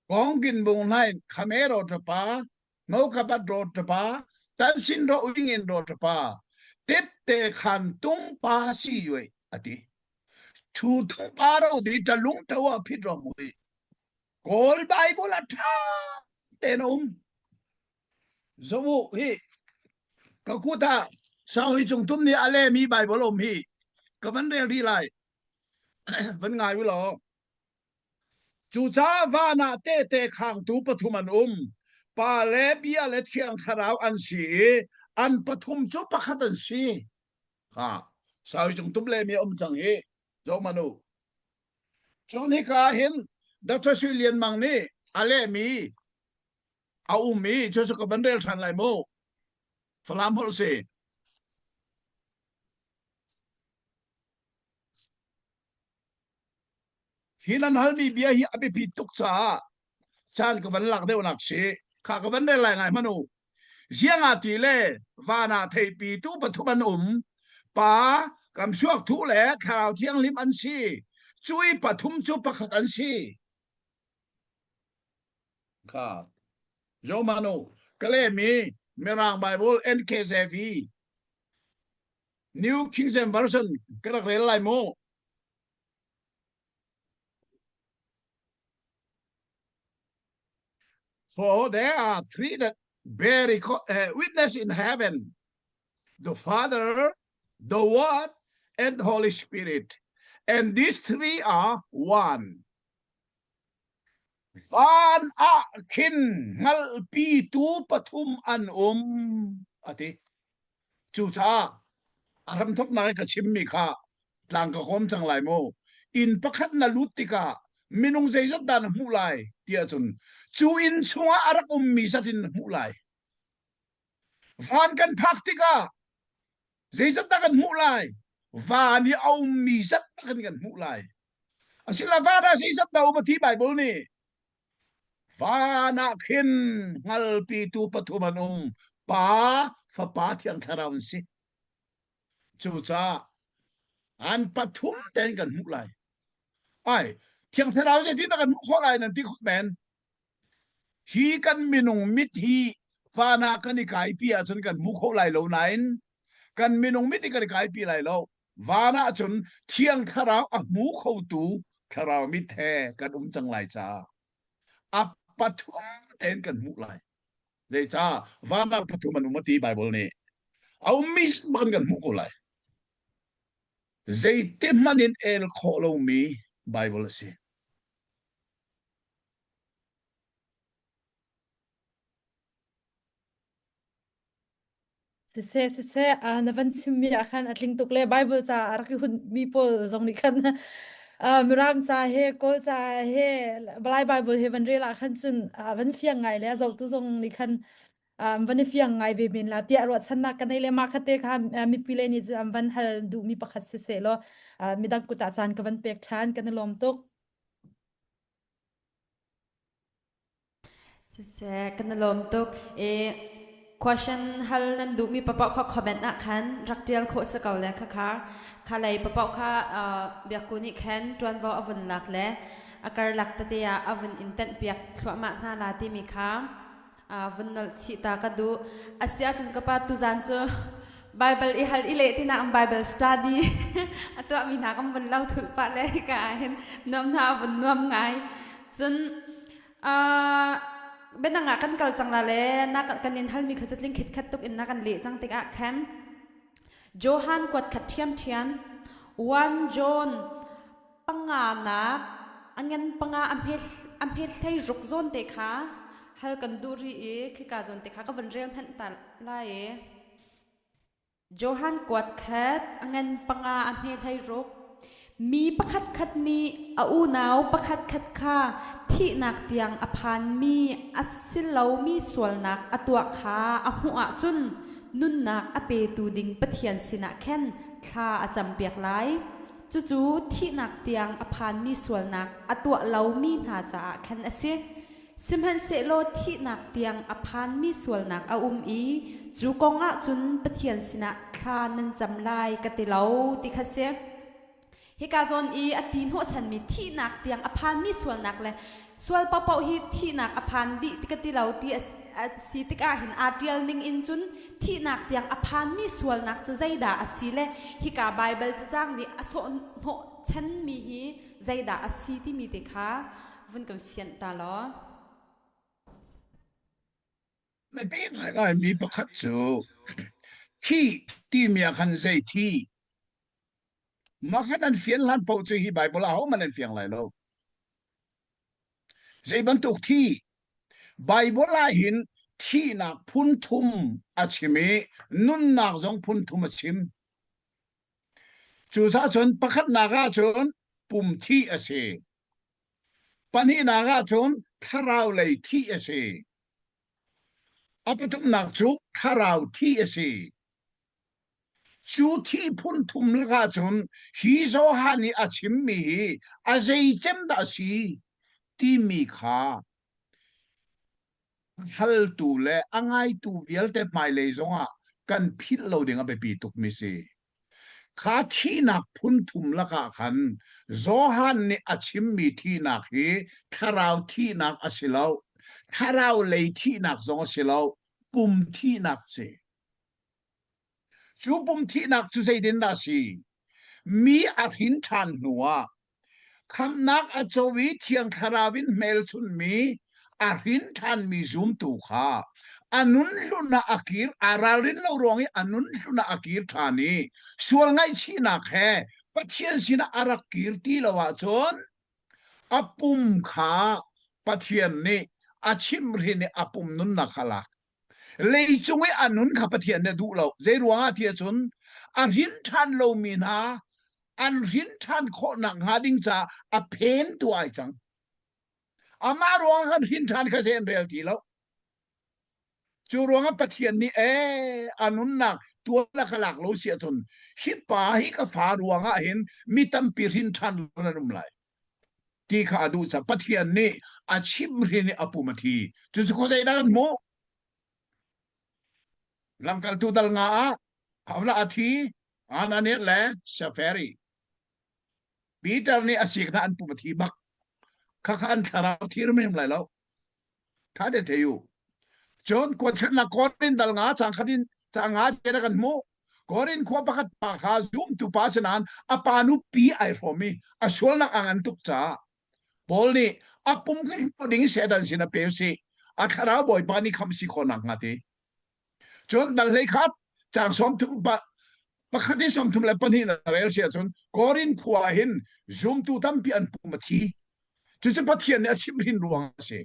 Kong bung nai khame ro tapa no kapat ro tapa tan sin ro uing in ro tapa tet te khan tung pa si yue ati chu tung pa ro di ta lung tawa phit ro mui Kawl Bible a tha te na um Zoh hi ka kut ah Sanghui Cung Tum nih a lehmi Baibal um hi ka van rel rih lai. van ngai u law. Cucaah van ah tehte khangtu pathum an um. Pa le Bia le Thiang Thlarau an si i an pathum cu pakhat an si. Ha, Sanghui Cung Tum lehmi a um cang hi. Zoh hmanh u. Cun hika ah hin Dr. Sui Lian Mang nih a lehmi a um i cucu ka van rel ṭhan lai mu. Falam holh si. Hi nan halmi bia hi a biapi tuk caah caan ka van lak deuhnak si. Kha ka van rel lai ngai hmanh u. Ziangah ti le van ah theipi tu pathum an um. Pa, kam suak thu le Thlarau Thianghlim an si. Cui pathum cu pakhat an si. Kha Jomanu ka lehmi Mirang Bible NKJV New King James Version ka rak rel lai mu. For there are three that bear record, uh, witness in heaven the Father, the Word, and the Holy Spirit. And these three are one. Van ah khin hngalhpitu pathum an um ati. Cucaah a hramthawknak i ka chimmi kha tlang ka kawm cang lai mu. Inn pakhat na lut tikah minung zeizat dah na hmuh lai ti ahcun cu inn chungah a rak ummi zat in na hmuh lai. Van kan phak tikah zeizat dah kan hmuh lai? Van i a ummi zat tak in kan hmuh lai. Asila van ah zeizat dah um a ti Bible nih? Van ah khin hngalpitu pathum an um. Pa, Fapa, Thiang Thlarau an si. Cucaah an pathum tein kan hmuh lai. Ai, Thiang Thlarau zeitin dah kan hmuh khawh lai nan ti khawh men. Hi kan minung mit hi van ah kan i kaipi ahcun kan hmu kho lai lo nain kan minung mit hi kan i kaipi lai lo. Van ah cun Thiang Thlarau a hmu khotu Thlarau mit he kan um cang lai caah a pathum tein kan hmuh lai. Zeicah van ah pathum an um a ti Bible nih. A ummi bak kan hmuh ko lai. Zeiti hmanh in el khawh lomi Bible a si. Siseh siseh uh, na van chimmi ah khan a tling tuk le Bible ca a rak i hunmi pawl zong nih khan uh, Mirang ca he Kawl ca he Balai Bible he van rel ah khan cun uh, van fiang ngai le a zohtu zong nih khan um, van i fiang ngai ve men la tiah ruahchannak ka nei le mah khate kha uh, mipi le nih cun an van hal duhmi pakhat siseh law uh, midang kut ah caan ka van pek ṭhan kan i lawm tuk. Siseh, kan i lawm tuk. I question hal nan duhmi papoh kha comment ah khan rak ṭial khawh si ko le khakha kha lei papoh kha uh, biakku nih khan ṭuanvo a vun lak le a karlak tete ah a vun in tenh piak thluahmah hna la timi kha uh, vun nolh chih ta ka duh. Asia sum ka pa tuzan cu Bible i hal i leh tina ang Bible study a tuahmi hna kan vun lo thulh pah le hika ah hin nuam hna a vun nuam ngai. Cun uh, biadang ah kan kal cang la le na kan in halmi kha catling khit khat tuk in na kan leh cang tikah khan Johan kuat khat ṭhiam ṭhian 1 John panga nak a ngan panga a hmet a hmet hlei ruk zawn te kha hal kan duh ri i khika zawn te kha ka van rel hmanh ta lai i Johan kuat khat a ngan panga a hme hlei ruk. Mi pakhatkhat nih a unau pakhatkhat kha thihnak tiang a phanmi a si lomi sualnak a tuah kha a hmuh ahcun nunnak a petu ding Pathian sinah khan thla a campiak lai. Cucu thihnak tiang a phanmi sualnak a tuah lomi hna caah khan a si. Sihmanhsehlaw thihnak tiang a phanmi sualnak a um i cu kong ah cun Pathian sinah thla nan cam lai ka ti lo ti kha si. Hika zawn i a ti hnawhchanmi thihnak tiang a phanmi sualnak le sual paohpaoh hi thihnak a phan dih ti ka ti lo ti a si tikah hin aa ṭial ning in cun thihnak tiang a phanmi sualnak cu zeidah a si le hika Baibal cacang nih a sawh hnawhchanmi hi zeidah a si timi te kha vun kan fianh ta law. Biapi ngaingaimi pakhat cu thi timi ah khan zei thi mah khan an fian hlan paoh cu hi Bible ah ahohmanh an fiang lai lo. Zei bantuk thi Bible ah hin thihnak phun thum a chim i nunnak zong phun thum a chim. Cucaah cun pakhatnak ah cun pum thih a si. Pahnihnak ah cun thlarau lei thih a si. A pathumnak cu thlarau thih a si. Cu thih phun thum lakah cun hi Johan nih a chimmi hi a zeicem dah a si timi kha haltu le a ngaitu vialte hmailei zongah kan philh lo ding a biapi tukmi si. Kha thihnak phun thum lakah khan Johan nih a chimmi thihnak hi thlarau thihnak a si lo, thlarau lei thihnak zong a si lo, pum thihnak a si. Cu pum thihnak cu zeitin dah a si? Mi a hrin ṭhan hnuah khamhnak a co i Thiang Thlarau in hmelchunhmi. A hrin ṭhanmi zumtu kha a nun hlun ah a kir, aa ralrin lo ruang i a nun hlun ah a kir ṭhan i sual ngaihchihnak he Pathian sinah a rak kir ti lo ahcun a pum kha Pathian nih a chimhhrin i a pum nunnak kha a lak. Leicung i a nun kha Pathian nih a duh lo. Zei ruangah ti ahcun a hrin ṭhan lomi hna an hrin ṭhan khawh nakhnga ding caah a phentu ai cang. Amah ruang kan hrin ṭhan kha zei an rel ti lo. Cu ruangah Pathian nih ee a nunnak tual a ka lak lo si ahcun hi pa hi ka fa ruangah hin mi tampi hrin ṭhan lo nan um lai ti kha a duh caah Pathian nih a chimhhrin i a pum a thi. Cucu khuazei dah kan hmuh? Lamkaltu dal nga ah Havla a thi, Ananias le Safari. Peter nih a sik hna an pum a thi bak. Khakha an thlarau thir men lai lo. Tha te thei u. Cun kuatkhatnak Korin dal nga cang khat in cang nga te kan hmuh. Korin khua pakhat pa kha zumtu pa si nain a pa nupi ai hrawm i a sualnak a ngan tuk caah Paul nih a pum kan hmuh ding Satan sin a pe si. A thlarau Bawipa nih khamh si khawh nak hnga ti. Cun dal hlei khat caang 30 pa pakhat in 32 na rel si ahcun Korin khua hin zumtu tampi an pum a thi. Cucu Pathian nih a chimhhrin ruang a si.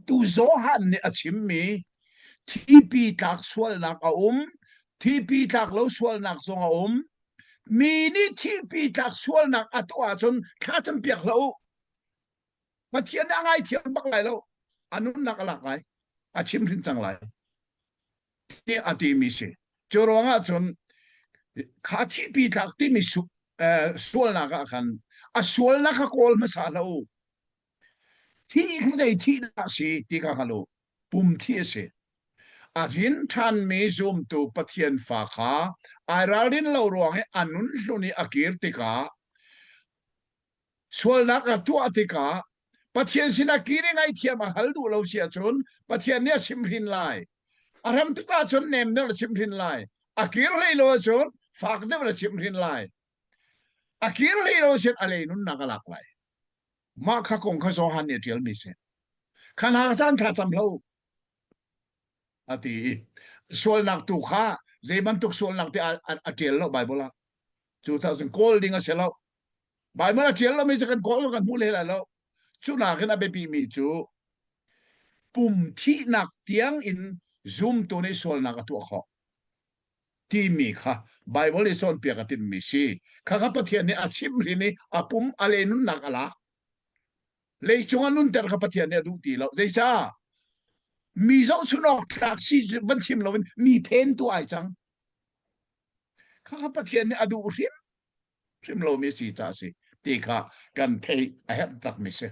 Tu Johan nih a chimmi thipi tlak sualnak a um, thipi tlak lo sualnak zong a um. Mi nih thipi tlak sualnak a tuah ahcun thla campiak hlah u. Pathian nih a ngaithiam bak lai lo. A nunnak a lak lai. A chimhrin cang lai. Tiah a timi si. Cu ruangah cun kha thihpi tlak timi su, eh, sualnak ah khan a sualnak kha kawl hmasa hlah u. Thi kha zei thih dah si ti kha hngal u. Pum thi a si. A hrin ṭhanmi zumtu Pathian fa kha ai ralrin lo ruang i a nun hlun i a kir tikah Sualnak a tuah tikah Pathian sinah kir i ngaihthiam a hal duh lo si ahcun Pathian nih a chimhhrin lai. A ram tuk ahcun nem deuh a chimhhrin lai. A kir hlei lo ahcun fak deuh a chimhhrin lai. A kir hlei lo ahcun a lei nunnak a lak lai. Mah kha kong kha Johan nih a ṭialmi si. Kha hna caan thla cam hlah u a ti i sualnak tu kha zei bantuk sualnak ti a, a, a ṭial lo Bible ah. Cucaah cun kawl ding a si lo. Baibal a ṭial lomi cu kan kawl kan hmu hlei lai lo. Cu nakin a biapimi cu pum thihnak tiang in zumtu nih sualnak a tuah khawh timi kha Baibal nih cawnpiak a timhmi si. Khakha Pathian nih a chimhhrin i a pum a le nunnak a lak. Leicung a nunter kha Pathian nih a duh ti lo. Zeicah? Mi zohchun awk tlak si van chim loin mi phen tu ai cang. Khakha Pathian nih a duh hrim hrim lomi si ca si ti kha kan theih a herh takmi si.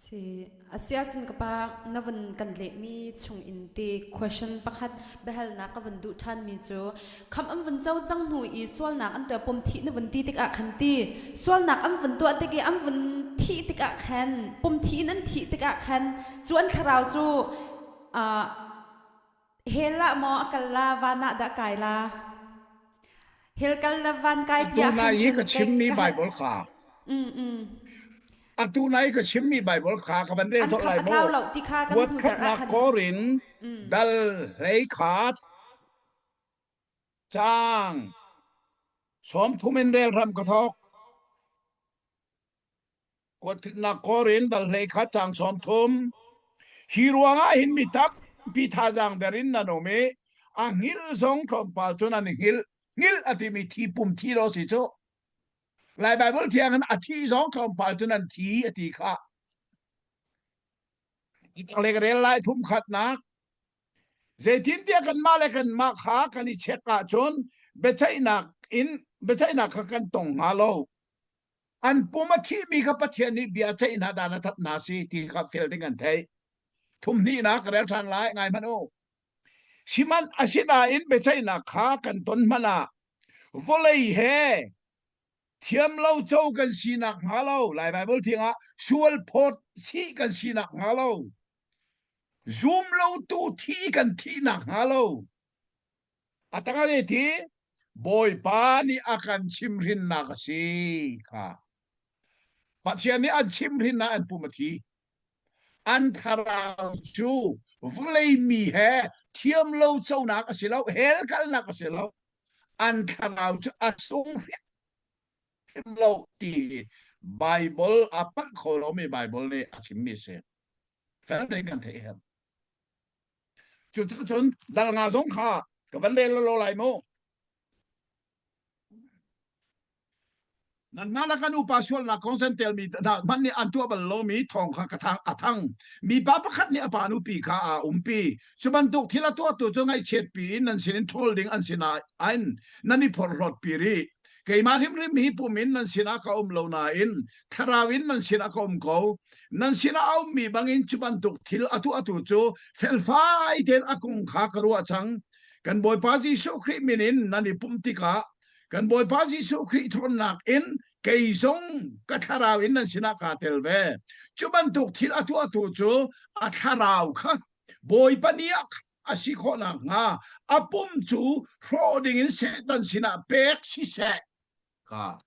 Si asiahcun ka pa na vun kan lehmi chung in ti question pakhat biahalnak ka vun duh ṭhanmi cu kham an vun co cang hnu i sualnak an tuah pom thih na vun ti tikah khan ti sualnak an vun tuah tik i an vun thih tikah khan pom thi in an thih tikah khan cu an thlarau cu uh, Hell ah maw a kal la van ah dah kai la? Hell kal la van kai Atu tiah nai khan i cun ka kei chimmi ka hal. Bible kha Mm mm. atu nai ka chimmi Bible kha ka van rel An colh khamh lai a mu. tlau lo ti kha kan hnu zarh ah Kuatkhatnak khan. Korin Mm. dal hlei khat caang 30 in rel hram ka thawk. Kuatkhatnak Korin dal hlei khat caang 30. Hi ruangah hin mi tampi thazaang der in nan um i a hngilh zong tlawmpal cun an i hngilh. Hngilh a timi thi pum thi lo si cu. Lai Baibal thiang in a thi zong tlawmpal cun an thi a ti kha. Le ka rel lai thum khatnak. Zeitintiah kanmah le kanmah kha kan i check ahcun biaceihnak in biaceihnak kha kan tong hnga lo. An pum a thihmi kha Pathian nih bia ceih hna dan a that hna si ti kha fel ding an theih. Thum hnihnak ka rel ṭhan lai, ngai hmanh u. Sihmanh asinain biaceihnak kha kan ton hmanh ah vawlei he thiam lo co kan sinak hnga lo Lai Baibal thiang ah sual phawt sih kan sinak hnga lo zum lo tu thi kan thihnak hnga lo A tangah ti Bawipa nih a kan chimhrinnak a si kha. Pathian nih an chimhrin ah an pum a thi. An thlarau cu vawlei mi he thiam lo conak a si lo, hell kalnak a si lo. An thlarau cu a sung hrim lo ti Bible a palh kho lomi Bible nih a chimmi a si. Fel tein kan theih herh. Cucun dal nga zong kha ka van rel lo lai mu. Nanmah le kan upa sualnak kong zentelmi hna hmanh nih an tuah bal lomi thawng kha ka thang, a thang. Mipa pakhat nih a pa nupi kha aa umpi. Cu bantuk thil a tuahtu cu ngaihchiatpi in nan sinin ṭhawl ding an sinah in nan i phorhlawtpi rih. Keimah hrimhrim hi pum in nan sinah ka um lo nain thlarau in nan sinah ka um ko. Nan sinah a ummi bangin cu bantuk thil a tuahtu cu felfai tein a kung kha ka ruah cang. Kan Bawipa Jesuh Khrih min in nan i pumh tikah kan Bawipa Jesuh Khrih ṭhawnnak in kei zong ka thlarau in nan sinah kaa tel ve. Cu bantuk thil a tuahtu cu a thlarau kha Bawipa ni ah a si khawh nakhnga a pum cu hrawh dingin Satan sinah pek siseh. Kha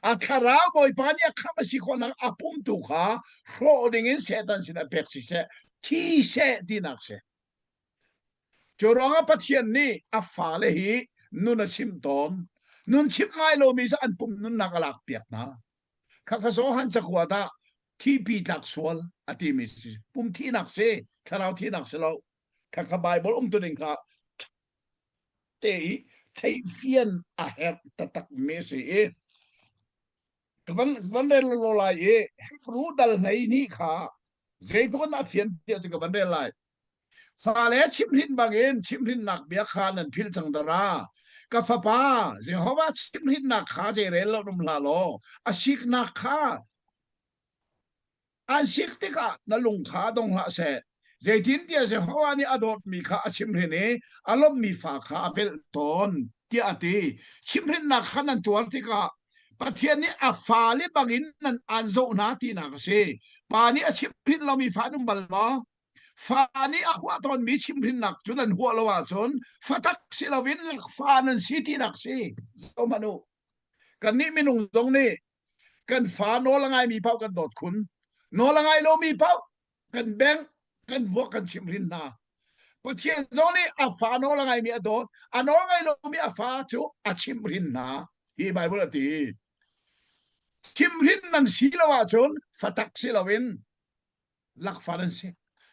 a thlarau Bawipa nih a khamh a si khawh nak a pum tu kha hrawh dingin Satan sinah pek siseh, thi seh tinak si. Cu ruangah Pathian nih a fale hi nun a chimh tawn. Nun chimh ngai lomi cu an pum nunnak a lakpiak hna. Khakha Johan cakuat ah thipi tlak sual a timi si. Pum thihnak si, thlarau thihnak si lo. Khakha Bible umtuning kha te i theihfian a herh taktak mi si i van van rel lo lai i Hebrew dal hlei ni kha zeitluk in a fian tiah cu ka van rel lai. Fale chimhrin bangin chimhrinnak bia kha nan philh cang dara. Ka fapa, Jehovah chimhrinnak kha zeirel lo um hlah law, a siknak kha an sik tikah na lung kha dong hlah seh. Zeitintiah Jehovah nih a dawtmi kha a chimhrin i a lawmhmi fa kha a velh tawn, tiah a ti. Chimhrinnak kha nan tuar tikah Pathian nih a fale bangin nan aan zoh hna tinak a si. Pa nih a chimhrin lomi fa an um bal maw? Fa nih a huah tawnmi chimhrinnak cu nan huah lo ahcun fatak si loin lakfa nan si tinak si. Zohhmanh u. Kannih minung zong nih kan fa nawl a ngaimi paoh kan dawt khun. Nawl a ngai lomi paoh kan bengh, kan vuak, kan chimhrin hna. Pathian zong nih a fa nawl a ngaimi a dawt, a nawl ngai lomi a fa cu a chimhrin hna. Hi Bible a ti. Chimhrin nan si lo ahcun fatak si loin lakfa nan si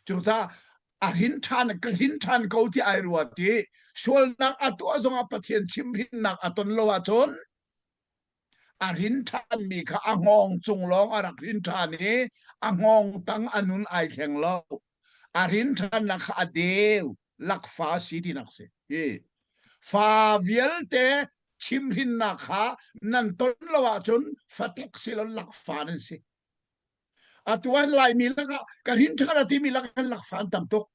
cucaah a hrin ṭhan ka hrin ṭhan ko ti ai ruat i sualnak a tuah zongah Pathian chimhrinnak a ton lo ahcun a hrin ṭhanmi kha a hngawng cung lawng a rak hrin ṭhan i a hngawng tang a nun ai thleng lo a hrin ṭhannak kha a deu lakfa si tinak si hi fa vialte chimhrinnak kha nan ton lo ahcun fatak si lo lakfa nan si Atu an Laimi lakah ka hrin ṭhan a timi lakah kan lakfa an tam tuk.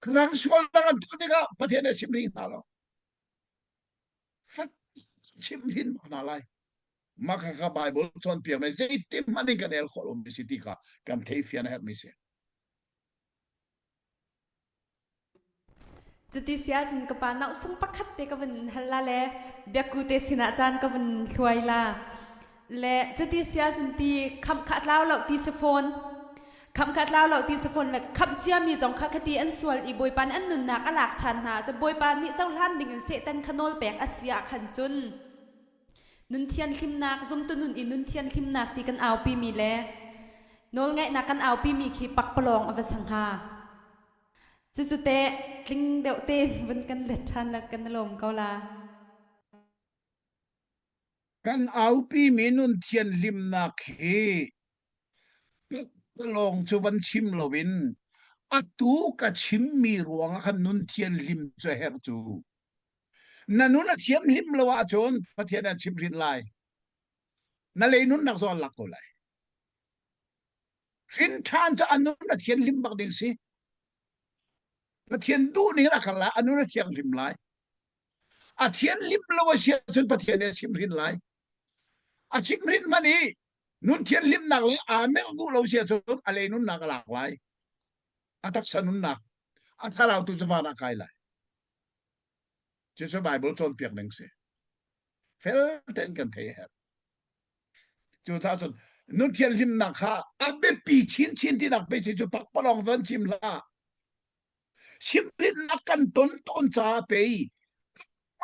Rang sualnak an tuah tikah Pathian nih a chim rih hna lo. Fat chim hin bak hna lai. Mah kha kha Bible cawnpiak me zeitin hmanh in kan el khawh lomi si ti kha kan theihfian a herhmi si. Cuti si ahcun ka pa nauhsung pakhat te ka vun hal la le biakku te sinah caan ka vun hluai la. Le cuti si ahcun ti khamh kha tlau lo ti si fawn. Khamh kha tlau lo ti si fawn le khamh ciami zong kha khati an sual i Bawipa nih an nunnak a lak ṭhan hna. Cu Bawipa nih cohlan dingin Satan kha nawl pek a si ah khan cun nun thianhlimnak zumtu nun i nun thianhlimnak ti kan aupimi le nawlngaihnak kan aupimi khi pakpalawng a va sang hnga. Cucu teh tling deuh tein vun kan let ṭhan la kan lawm ko la. Kan aupimi nun thianhlimnak hi lawng cu van chim loin atu ka chimmi ruangah khan nun thianhlim cu a herh cu. Na nun a thianhlim lo ahcun Pathian an chimhrin lai. Na lei nunnak zong an lak ko lai. Hrin ṭhan cu a nun a thianhlim bak ding si. Pathian duh ning in a kal lai, a nun a thianghlim lai. A thianhlim lo a si ahcun Pathian nih a chimhrin lai. A chimhrin hmanh i nun thianhlimnak le aa merh duh lo si ahcun a lei nunnak a lak lai. A taksa nunnak, a thlarau tu cu van ah kai lai. Cucu Bible cawnpiak ning si. Fel tein kan thei a herh. Cucaah cun Nun thianhlimnak kha a biapi chinchin tinak pe si cu pakpalawng van chim hlah. Chimhrinnak kan ton tawn caah pei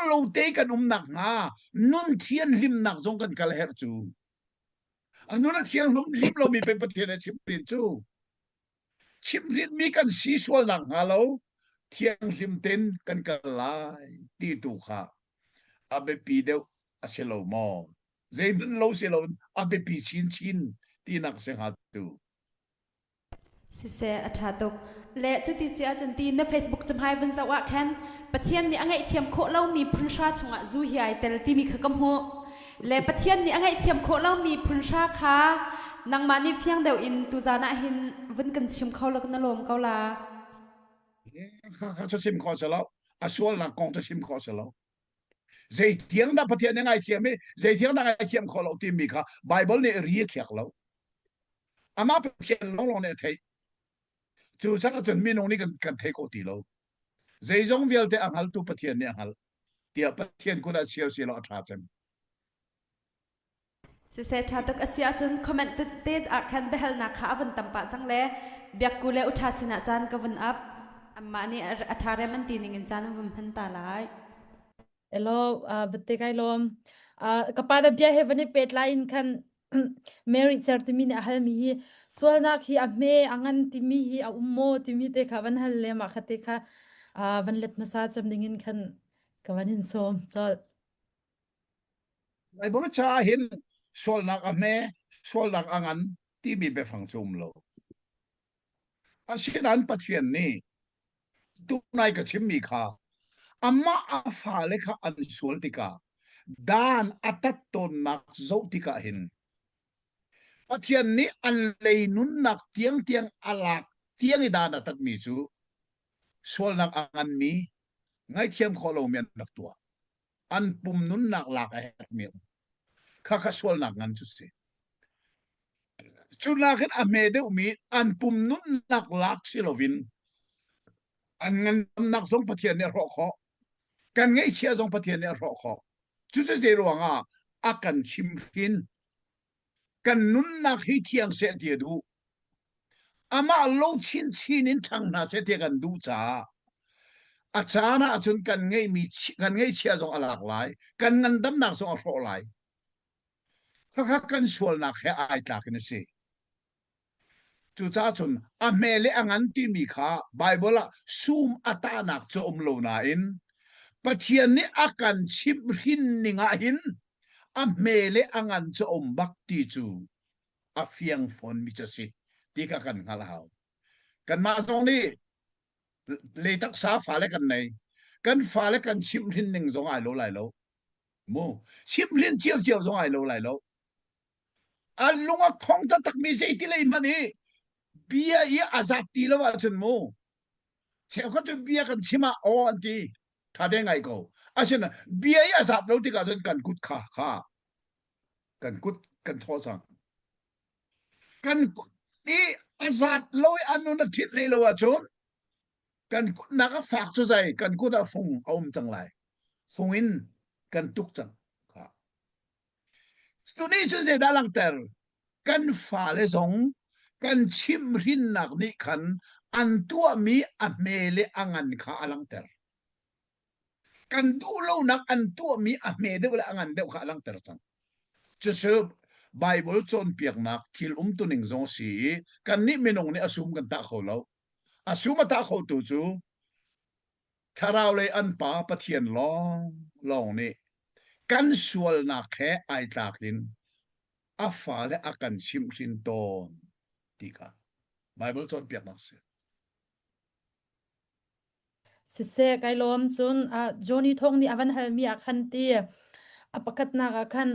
lo te kan umnak hnga nun thianhlimnak zong kan kal herh cu. A nun a thianghlim hlim lomi pei Pathian a chimhrin cu. Chimhrinmi kan si sualnak hnga lo thianghlim ten kan kal lai ti tu kha a biapi deuh a si lo maw? Zeihmanh lo si lo a biapi chinchin tinak si hnga tu. Siseh a ṭha tuk. Le cuti si ahcun ti na Facebook cahmai vun zoh ah khan Pathian nih a ngaihthiam khawh lomi phun hra chungah zu hi ai tel timi kha ka hmuh. Le Pathian nih a ngaihthiam khawh lomi phun hra kha nangmah nih fiang deuh in tuzaan ah hin vun kan chim kho lo na lawm ko la. Kha kha cu chim khawh si lo. A sualnak kong cu chim khawh si lo. Zeitiang dah Pathian nih ngaithiam i zeitiang dah ngaithiam khawh lo timi kha Bible nih ri a khiak lo. Amah Pathian lawnglawng nih a theih. Cu cang ahcun minung nih kan, kan thei kho ti lo. Zeizong vialte a hngaltu Pathian nih a hngalh. Tiah Pathian kut ah chia si law a ṭha cem. Siseh ṭha tuk a si ahcun comment te ah khan biahalnak kha a vun tam pah cang le biakku le uṭha sinah caan ka vun up. Amah nih a ṭha rem an ti ning in caan an vun hman ta lai. Elo, uh, bette kai lom. Uh, ka pa da bia he van i pehtlai in khan Mary cer timi nih a halmi hi sualnak hi a hme a ngan timi hi a um maw timi te kha van hal le mah kha te kha uh, van let hmasa cem ding in khan ka van in sawm chol. Bible ca hin sualnak a hme, sualnak a ngan timi biafang cu um lo. Asinain Pathian nih tunai ka chimmi kha amah a fale kha an sual tikah dan a tat tawnnak zoh tikah hin Pathian nih an lei nunnak tiangtiang a lak tiang i dan a tatmi cu sualnak a nganmi ngaihthiam khawh lomi an rak tuah. An pum nunnak lak a herhmi um. Khakha sualnak ngan cu si. Cu nakin a hme deuhmi an pum nunnak lak si loin an ngandamnak zong Pathian nih a hrawh khawh. Kan ngeihchiah zong Pathian nih a hrawh khawh. Cucu zei ruangah a kan chimhrin. Kan nunnak hi thiang seh ti a duh. Amah lo chinchin in ṭhang hna seh ti a kan duh caah a caan ahcun kan ngeihmi kan ngeihchiah zong a lak lai, kan ngandamnak zong a hrawh lai. Khakha kan sualnak he ai tlak in a si. Cucaah cun a hme le a ngan timi kha Baibal ah sum a tahnak cu a um lo nain Pathian nih a kan chimhhrin ning ah hin a hme le a ngan cu a um bak ti cu a fiang fawnmi cu a si ti kha kan hngalh a hau. Kanmah zong nih lei taksa fale kan nei. Kan fale kan chimhhrin ning zong ai lo lai lo. Mu chimhhrin ciocio zong ai lo lai lo. An lung a khong taktakmi zeiti lei hmanh i bia i a zat ti lo ahcun mu cheukhat cu bia kan chim ah aw an ti tha te ngai ko asinain bia i a zat lo tikah cun kan kut kha kha kan kut kan thawh cang kan kut i a zat lo i a nun a ṭhit hlei lo ahcun kan kutnak a fak cu zei kan kut ah fung a um cang lai fung in kan tuk cang kha cu nih cun zeidah langhter kan fale zong kan chimhrinnak nih khan an tuahmi a hme le a ngan kha a langhter kan duh lonak an tuahmi a hme deuh le a ngan deuh kha a langhter cang cucu Bible cawnpiaknak thil umtuning zong a si i kannih minung nih a sum kan tah kho lo A sum a tah khotu cu thlarau lei an pa Pathian lawng lawng nih kan sualnak he ai tlak in a fale a kan chimhhrin tawn ti kha Bible cawnpiaknak a si. Siseh kai lawm cun uh, Johnny Thawng nih a van halmi ah khan ti a pakhatnak ah khan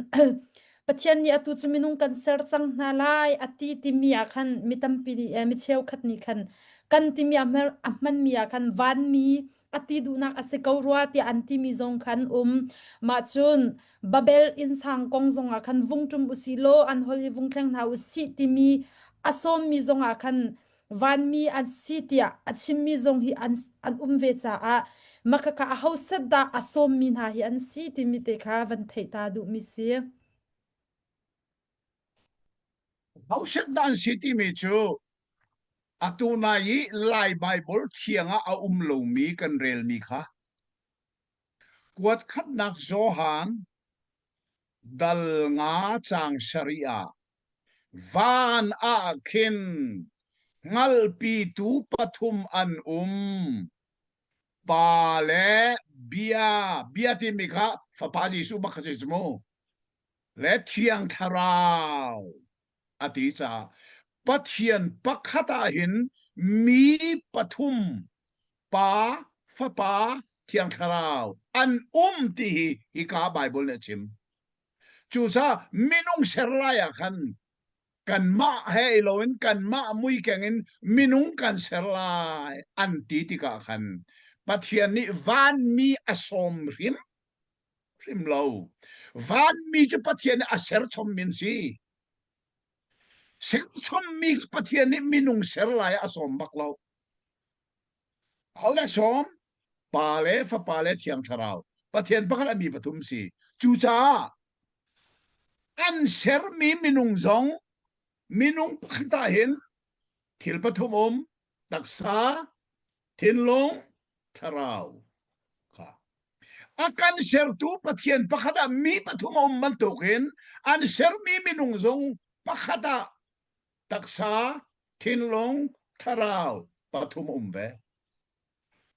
Pathian nih atu cu minung kan ser cang hna lai a ti timi ah khan mi tampi nih eh, mi cheukhat nih khan kan timi a hmer a hmanmi ah khan vanmi a ti duhnak a si ko rua tiah an timi zong khan um mah cun Babel innsang kong zong ah khan vung ṭum usih law an hol hi vung thleng hna usih timi a sawmmi zong ah khan vanmi an si tiah a chimmi zong hi an, an um ve caah makhakha aho set dah a sawmmi hna hi an si timi te kha van theih ta duhmi si. Hauset dah an si timi cu atu nai i Lai Baibal thiang ah a um lomi kan relmi kha kuat khatnak Johan dal nga caang sarih ah van ah khin hngalhpitu pathum an um. Pa le bia, bia timi kha Fapa Jesuh bak kha si cu mu. Le Thiang Thlarau a ti caah Pathian pakhat ah hin mi pathum Pa, Fapa, Thiang Thlarau an um ti hi hika Baibal nih a chim. Cucaah minung ser lai ah khan kanmah he i loin kanmah muikeng in minung kan ser lai an ti tikah khan Pathian nih vanmi a sawm hrim hrim lo. Vanmi cu Pathian nih a ser chommi an si. Ser chommi Pathian nih minung ser lai ah a sawm bak lo. Ahodah sawm? Pa le Fapa le Thiang Thlarau. Pathian pakhat a mi pathum si. Cucaah an sermi minung zong minung pakhat ah hin thil pathum um taksa, thinlung, thlarau kha. A kan sertu Pathian pakhat ah mi pathum a um bantukin an sermi minung zong pakhat ah taksa, thinlung, thlarau pathum um ve.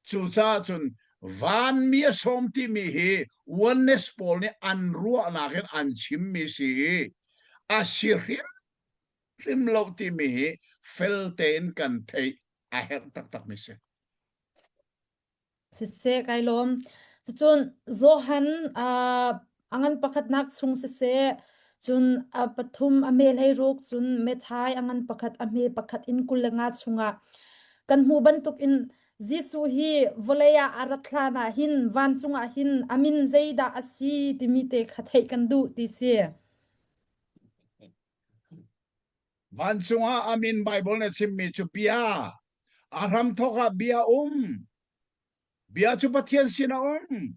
Cucaah cun vanmi a sawm timi hi oneness pawl nih an ruahnak in an chimmi si i a si hrim hrim lo timi hi fel tein kan theih a herh taktakmi si. Siseh kai lawm. Cucun Johan uh, a ngan pakhatnak chung siseh, cun a pathum a me hleiruk cun Methai a ngan pakhat a hme pakhat in 25 chungah kan hmuh bantuk in Jesuh hi vawlei ah a rat hlan ah hin vancung ah hin a min zeidah a si timi te kha theih kan duh ti si. Vancung ah a min Baibal nih a chimmi cu bia. A hramthawk ah bia um. Bia cu Pathian sin a um.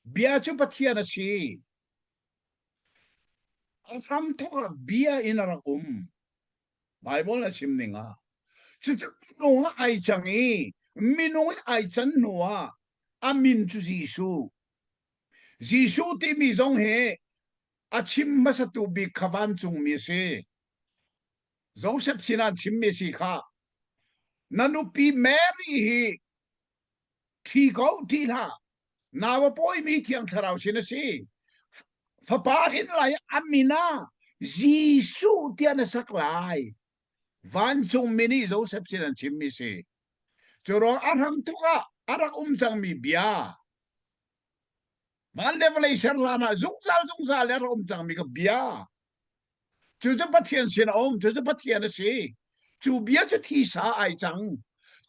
Bia cu Pathian a si. A hramthawk ah bia in a rak um. Baibal a chim ning ah. Cucu minung ah ai cang i minung i ai can hnu ah a min cu Jesuh. Jesuh timi zong hi a chim hmasatu bik kha vancungmi a si. Joseph sinah an chimmi si kha na nupi Mary hi ṭhi ko ṭih hlah nau a pawimi thiang thlarau sin a si fapa hrin lai a min ah Jesuh tiah na sak lai vancungmi nih Joseph sin an chimmi si cu ruang a hram tuk ah a rak um cangmi bia Van le vawlei ser hlan ah zungzal zungzal in a rak um cangmi ka bia. Cu cu Pathian sin a um, cu cu Pathian a si. Cu bia cu thisa ai cang.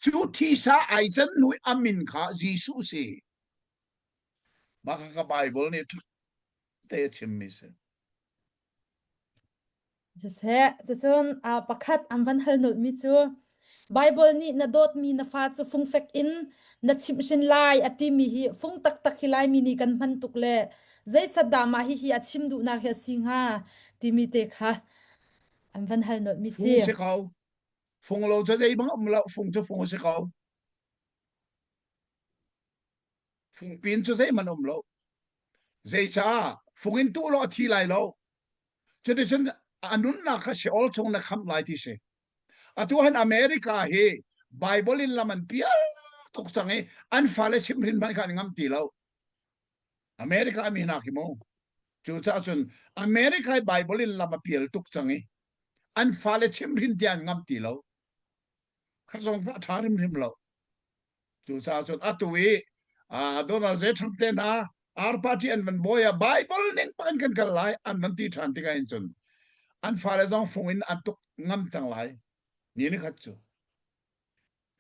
Cu thisa ai can hnu i a min kha Jesuh si. Mah kha ka Bible nih te a chimmi si. Siseh, cucun uh, pakhat an van hal nolhmi cu Bible nih na dawtmi na fa cu fungfek in na chimhhrin lai a timi hi fung taktak hi Laimi nih kan hman tuk le zeisat dah mah hihi a chim duhnak hi a si hnga timi te kha an van hal nolhmi Fung si. si ko. Fung lo cu zei bang um lo, fung cu fung a si ko. Fungpin cu zeihmanh um lo. Zeicah fung in tuh law a thi lai lo. Cuticun a nunnak kha Sheol chung na khamh lai ti si. Atu han America hi Bible in lam an pial tuk cang i an fale chimhrin hmanh kha an ngam ti lo. America mi hna khi mu. Cucaah cun America hi Bible in lam a pial tuk cang i an fale chimhrin ti an ngam ti lo. Kha zong kha a ṭha hrimhrim lo. Cucaah cun atu i Donald J. Trump te hna R party an van bawi ah Bible ning bak in kan kal lai an van ti ṭhan tikah hin cun an fale zong fung in an tuk ngam cang lai ni ni khat cu.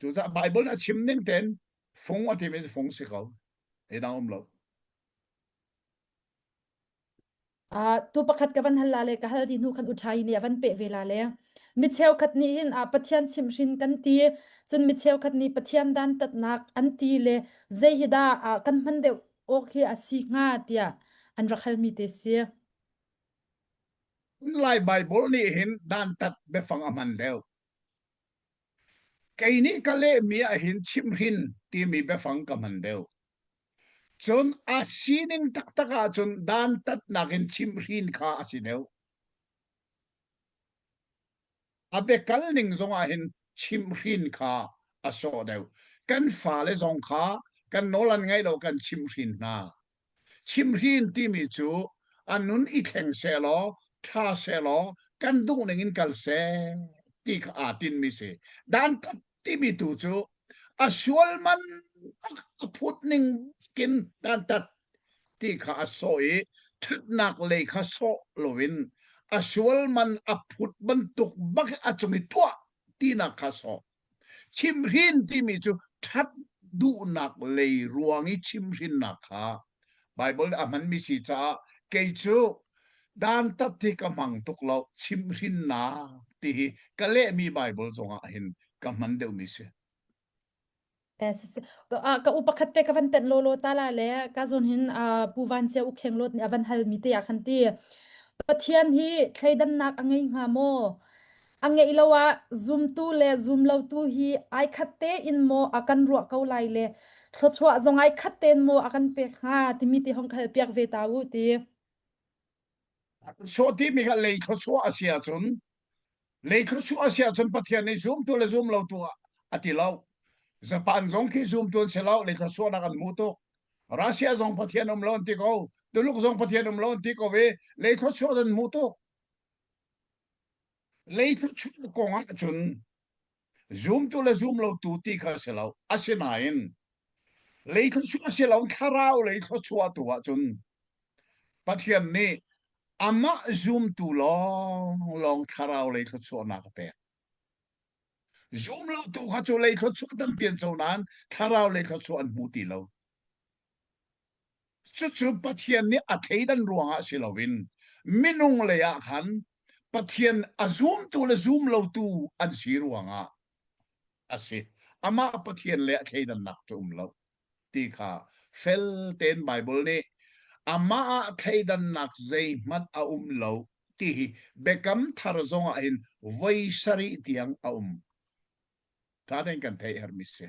Cucaah Bible a chim ning tein fung a timi fung si ko. Eidang um lo. Uh, tu pakhat ka van hal la le ka hal di hnu khan uthai nih a van peh ve la le mi cheukhat nih hin uh, Pathian chimhhrin kan ti cun mi cheukhat nih Pathian dantatnak an ti le zei hi dah uh, kan hman deuh awk hi a si hnga tiah an rak hal mi te si. Lai Bible nih hin dantat biafang a hman deuh. Kei nih ka lehmi ah hin chimhrin timi biafang ka hman deuh. Cun a sining taktak ahcun dantatnak in chimhrin kha a si deuh. A biakal ning zong ah hin chimhrin kha a sawh deuh. Kan fale zong kha kan nawl an ngaih lo kan chimhrin hna. Chimhrin timi cu a nun i thleng sehlaw, ṭha sehlaw, kan duh ning in kal seh ti kha aa tinmi si. Dantat timi tu cu a sual man a phut ning kin dantat ti kha a sawh i ṭhatnak lei kha sawh loin a sual man a phut bantuk bak a cung i tuah tinak kha sawh. Chimhrin timi cu ṭhat duhnak lei ruang i chimhrinnak kha Baibal nih a hmanmi si caah kei cu dantat hi ka hmang tuk lo chimhrinnak ti hi ka lehmi Baibal zongah hin ka hman deuhmi si. Ka u pakhat te ka van tenh lawlaw ta la le ka zawn hin Pu Van Ceu Ukhenglawt nih a van halmi te ah khan ti Pathian hi thleidannak a ngei hnga maw? A ngeih lo ah zumtu le zumlotu hi ai khat tein maw a kan ruah ko lai le thluachuah zong ai khat tein maw a kan pek hnga timi te hong ka hal piak ve ta u ti. Sawh timi kha lei thluachuah a si ahcun lei thluachuah a si ahcun Pathian nih zumtu le zumlotu a ti lo. Japan zong khi zumtu an si lo lei thluachuahnak an hmu tuk. Russia zong Pathian um lo an ti ko. Tuluk zong Pathian um lo an ti ko i lei thluachuah an hmu tuk. Lei thluachuah kong ahcun zumtu le zumlotu ti kha a si lo. Asinain lei thluachuah si lo thlarau lei thluachuah tu ahcun Pathian nih amah zumtu lawnglawng thlarau lei thluachuahnak a pek. Zumlotu kha cu lei thluachuah tampi an co nain thlarau lei thluachuah an hmu ti lo. Cucu Pathian nih a thleidan ruangah si loin minung lei ah khan Pathian a zumtu le zumlotu an si ruangah a si. Amah Pathian le a thleidannak cu um lo ti kha fel tein Baibal nih amah ah thleidannak zeihmanh a um lo ti hi Biakam Thar zongah hin voi sarih tiang a um. Ṭha tein kan theih herhmi si.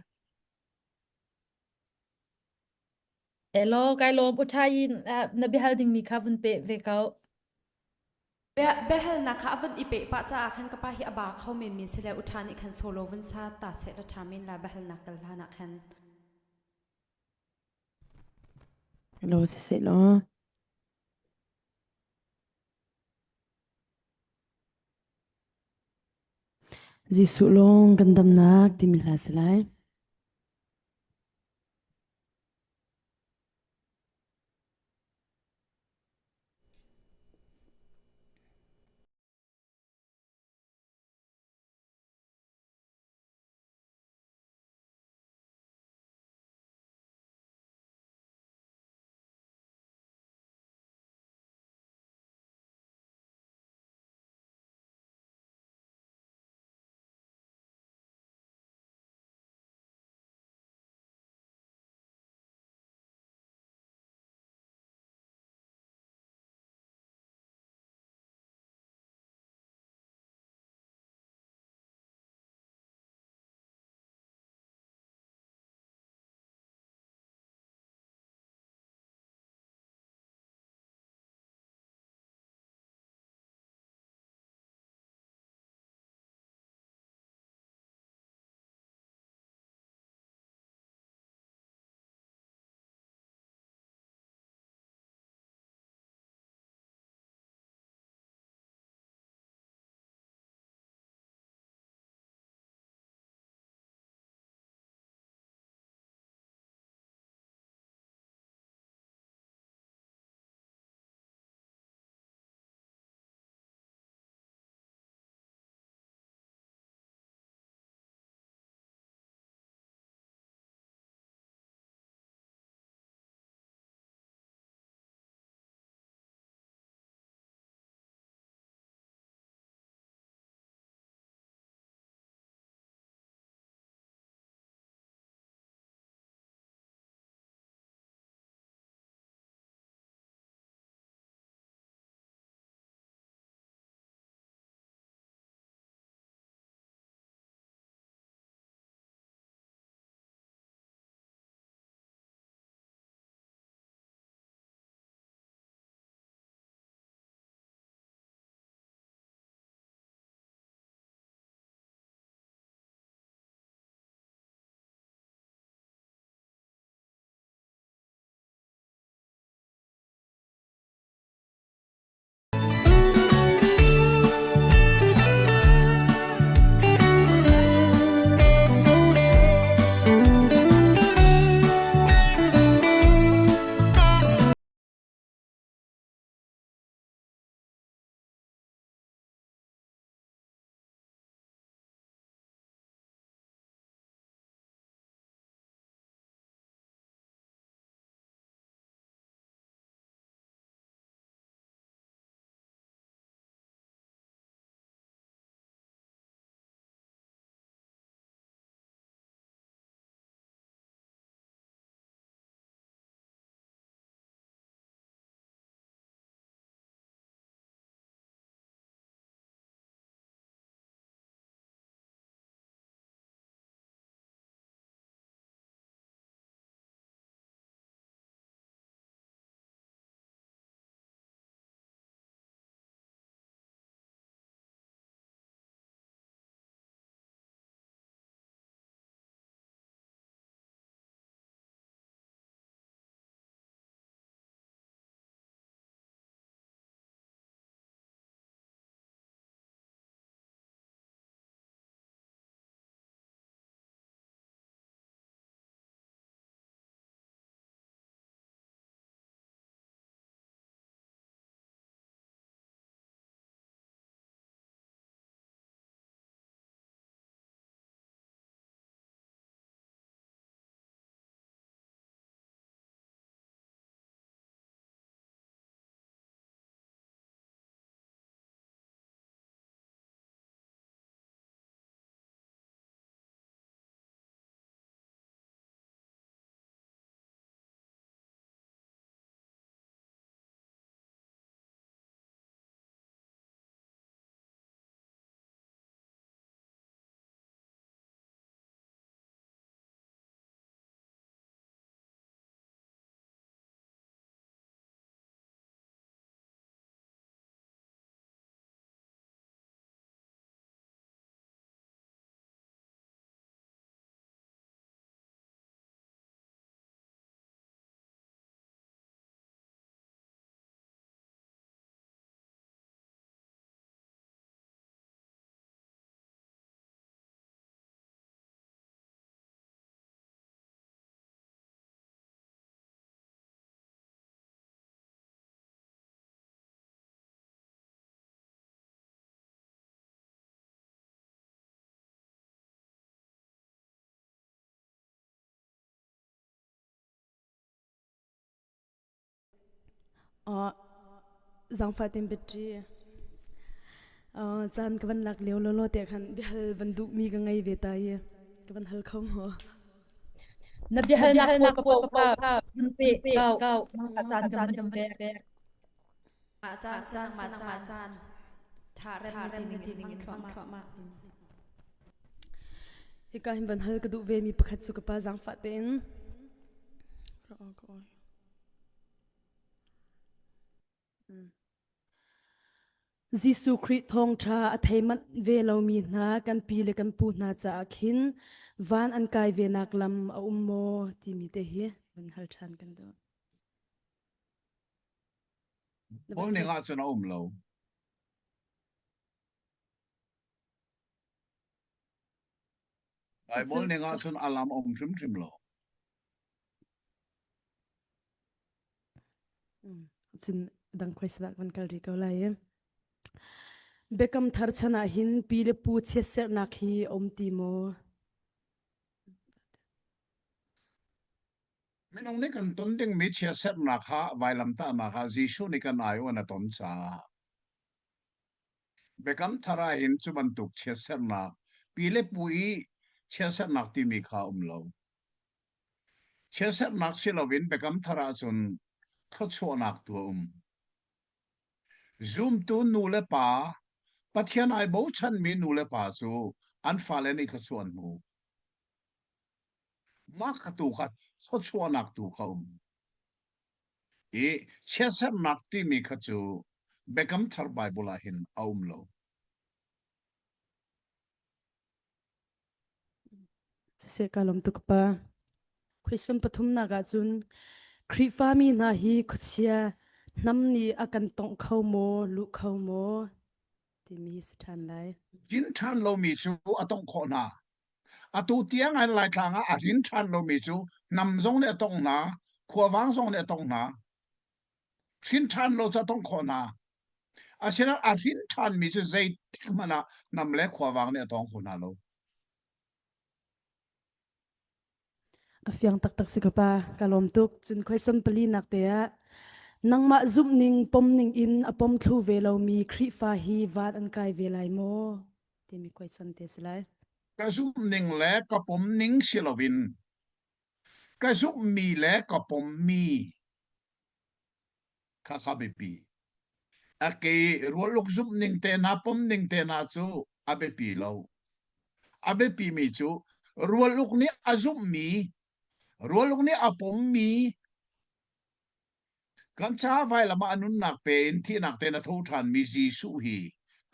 Elaw, kai lawm u ṭha in na biahal dingmi kha vun peh ve ko. Biahalnak kha a vun i peh pah caah khan ka pa hi a ba kho menmi si le u ṭha nih khan solo vun sa ta seh la ṭha men la biahalnak kal hlan ah khan. Hello, siseh law. Jesuh lawng kan damnak timi hla si lai. Uh, zaangfah tein biaṭi. Uh, caan ka van lak lio lawlaw te khan biahal van duhmi ka ngei ve ta i ka van hal kho maw? Na biahalnak paoh kha vun pe ko. Mah caan kan van pek. Mah caan caan mah caan tha rem na ti ning in thluahmah. Hika hin van hal ka duh ve mi pakhat cu ka pa zaangfah tein. Jesuh Khrih thawngṭha a thei manh ve lomi hna kan pi le kan pu hna caah khin van an kai venak lam a um maw timi te hi van hal ṭhan kan duh. Paul ning ahcun a um lo. Bible ning ahcun a lam a um hrimhrim lo. Cun dang question ah kan kal rih ko lai i. Biakam thar chan ah hin pi le pu chiatserhnak hi a um ti maw? Minung nih kan ton dingmi chiatserhnak kha vailamtahnak ah Jesuh nih kan aiawh in a ton caah Biakam thar ah hin cu bantuk chiatserhnak pi le pu i chiatserhnak timi kha a um lo. Chiatserhnak si loin Biakam thar ahcun thluachuahnak tu a um. Zumtu nu le pa, Pathian ai bochanmi nu le pa cu an fale nih thluachuah an hmu. Mah kha tu kha thluachuahnak tu kha um. I chiatserhnak timi kha cu Biakam Thar Baibal ah hin a um lo. Siseh ka lawm tuk pa. Question pathumnak ahcun Khrihfami hna hi khuachia hnam nih a kan tongh kho maw, luh kho maw timi hi si ṭhan lai. Rin ṭhan lomi cu a tongh khawh hna. Atu tiang an Laitlang ah a rin ṭhan lomi cu hnam zong nih a tongh hna, khuavang zong nih a tongh hna. Hrin ṭhan lo cu a tongh khawh hna. Asinain a hrin ṭhanmi cu zeitik hmanh ah hnam le khuavang nih a tawng kho hna lo. A fiang taktak si ka pa, ka lawm tuk. Cun question pali nak te ah nangmah zumhning pomning in a pom thlu ve lomi Khrihfa hi van an kai ve lai maw? Timi question te si lai. Ka zumhning le ka pomning si loin ka zumhmi le ka pommi kha kha biapi. A ke rualuk zumh ning te hna pom ning te hna cu a biapi lo. A biapi mi cu rualuk nih a zumhmi, rualuk nih a pommi kan ca vailam ah a nunnak pe in thihnak tein a tho ṭhanmi Jesuh hi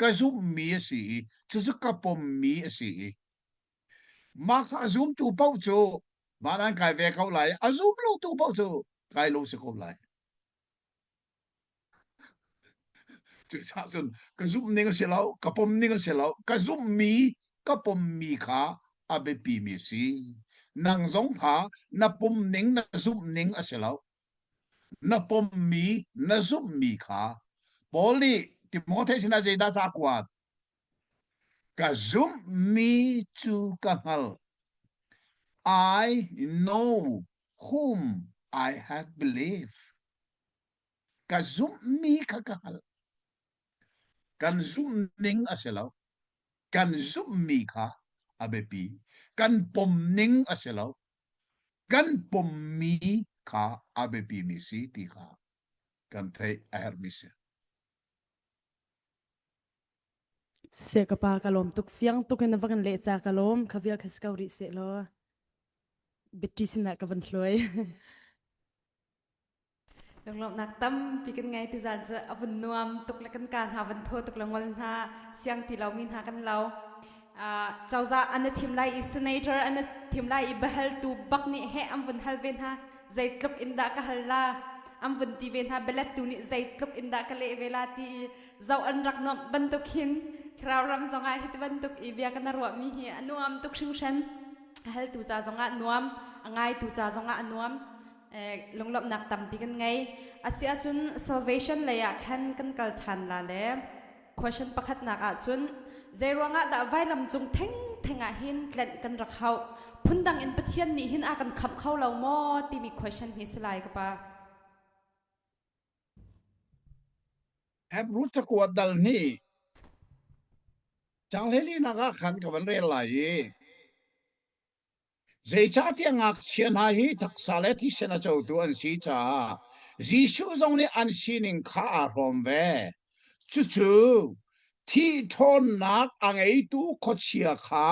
ka zumhmi a si i cucu ka pommi a si i mah kha a zumtu paoh cu van an kai ve ko lai a zum lotu paoh cu kai lo si ko lai. Cucaah cun ka zumh ning a si lo, ka pom ning a si lo, ka zumhmi, ka pommi kha a biapimi a si. Nang zong kha na pom ning, na zumh ning a si lo. Na pommi, na zumhmi kha Paul nih Timote sinah zeidah ca kuat? Ka zumhmi cu ka hngalh. I know whom I have believed. Ka zumhmi kha ka hngalh. Kan zumhning a si lo. Kan zumhmi kha a biapi. Kan pomning a si lo. Kan pommi kha a biapimi si ti kha kan theih a herhmi si. Siseh ka pa ka lawm tuk fiang tuk in na va kan leh ca ka lawm kha vial kha si ko rih seh law bitti sinah ka van hluai. Lunglawmhnak tampi kan ngei tuzaan cu a vun nuam tuk le kan ka hna van thaw tuk le ngol hna siang ti lomi hna kan lo. Uh, cozah an thim lai i senator an thim lai i biahaltu bak nih he an vun hal ve hna zeitluk in dah ka hal la an vun ti ve hna bialettu nih zeitluk in dah ka leh ve la ti i zoh an rak nuamh bantuk hin thlarau ram zongah hi ti bantuk i bia kan ruahmi hi a nuam tuk hringhran a haltu ca zongah nuam a ngaitu ca zongah a nuam lunglawmhnak tampi kan ngei asi ahcun salvation lei ah khan kan kal ṭhan la le question pakhatnak ahcun zei ruangah dah vailam cung theng theng ah hin tlenh kan rak hauh phundang in Pathian nih hin a kan khamh kho lo maw timi question hi si lai ka pa. Hebrew cakuat dal hnih caang hleilinak ah khan ka van rel lai i Zeicahtiah ngakchia hna hi taksa le thisen a cotu an si caah Jesuh zong nih an sining kha aa hrawm ve. Cucu thih ṭhawnnak a ngeitu khuachia kha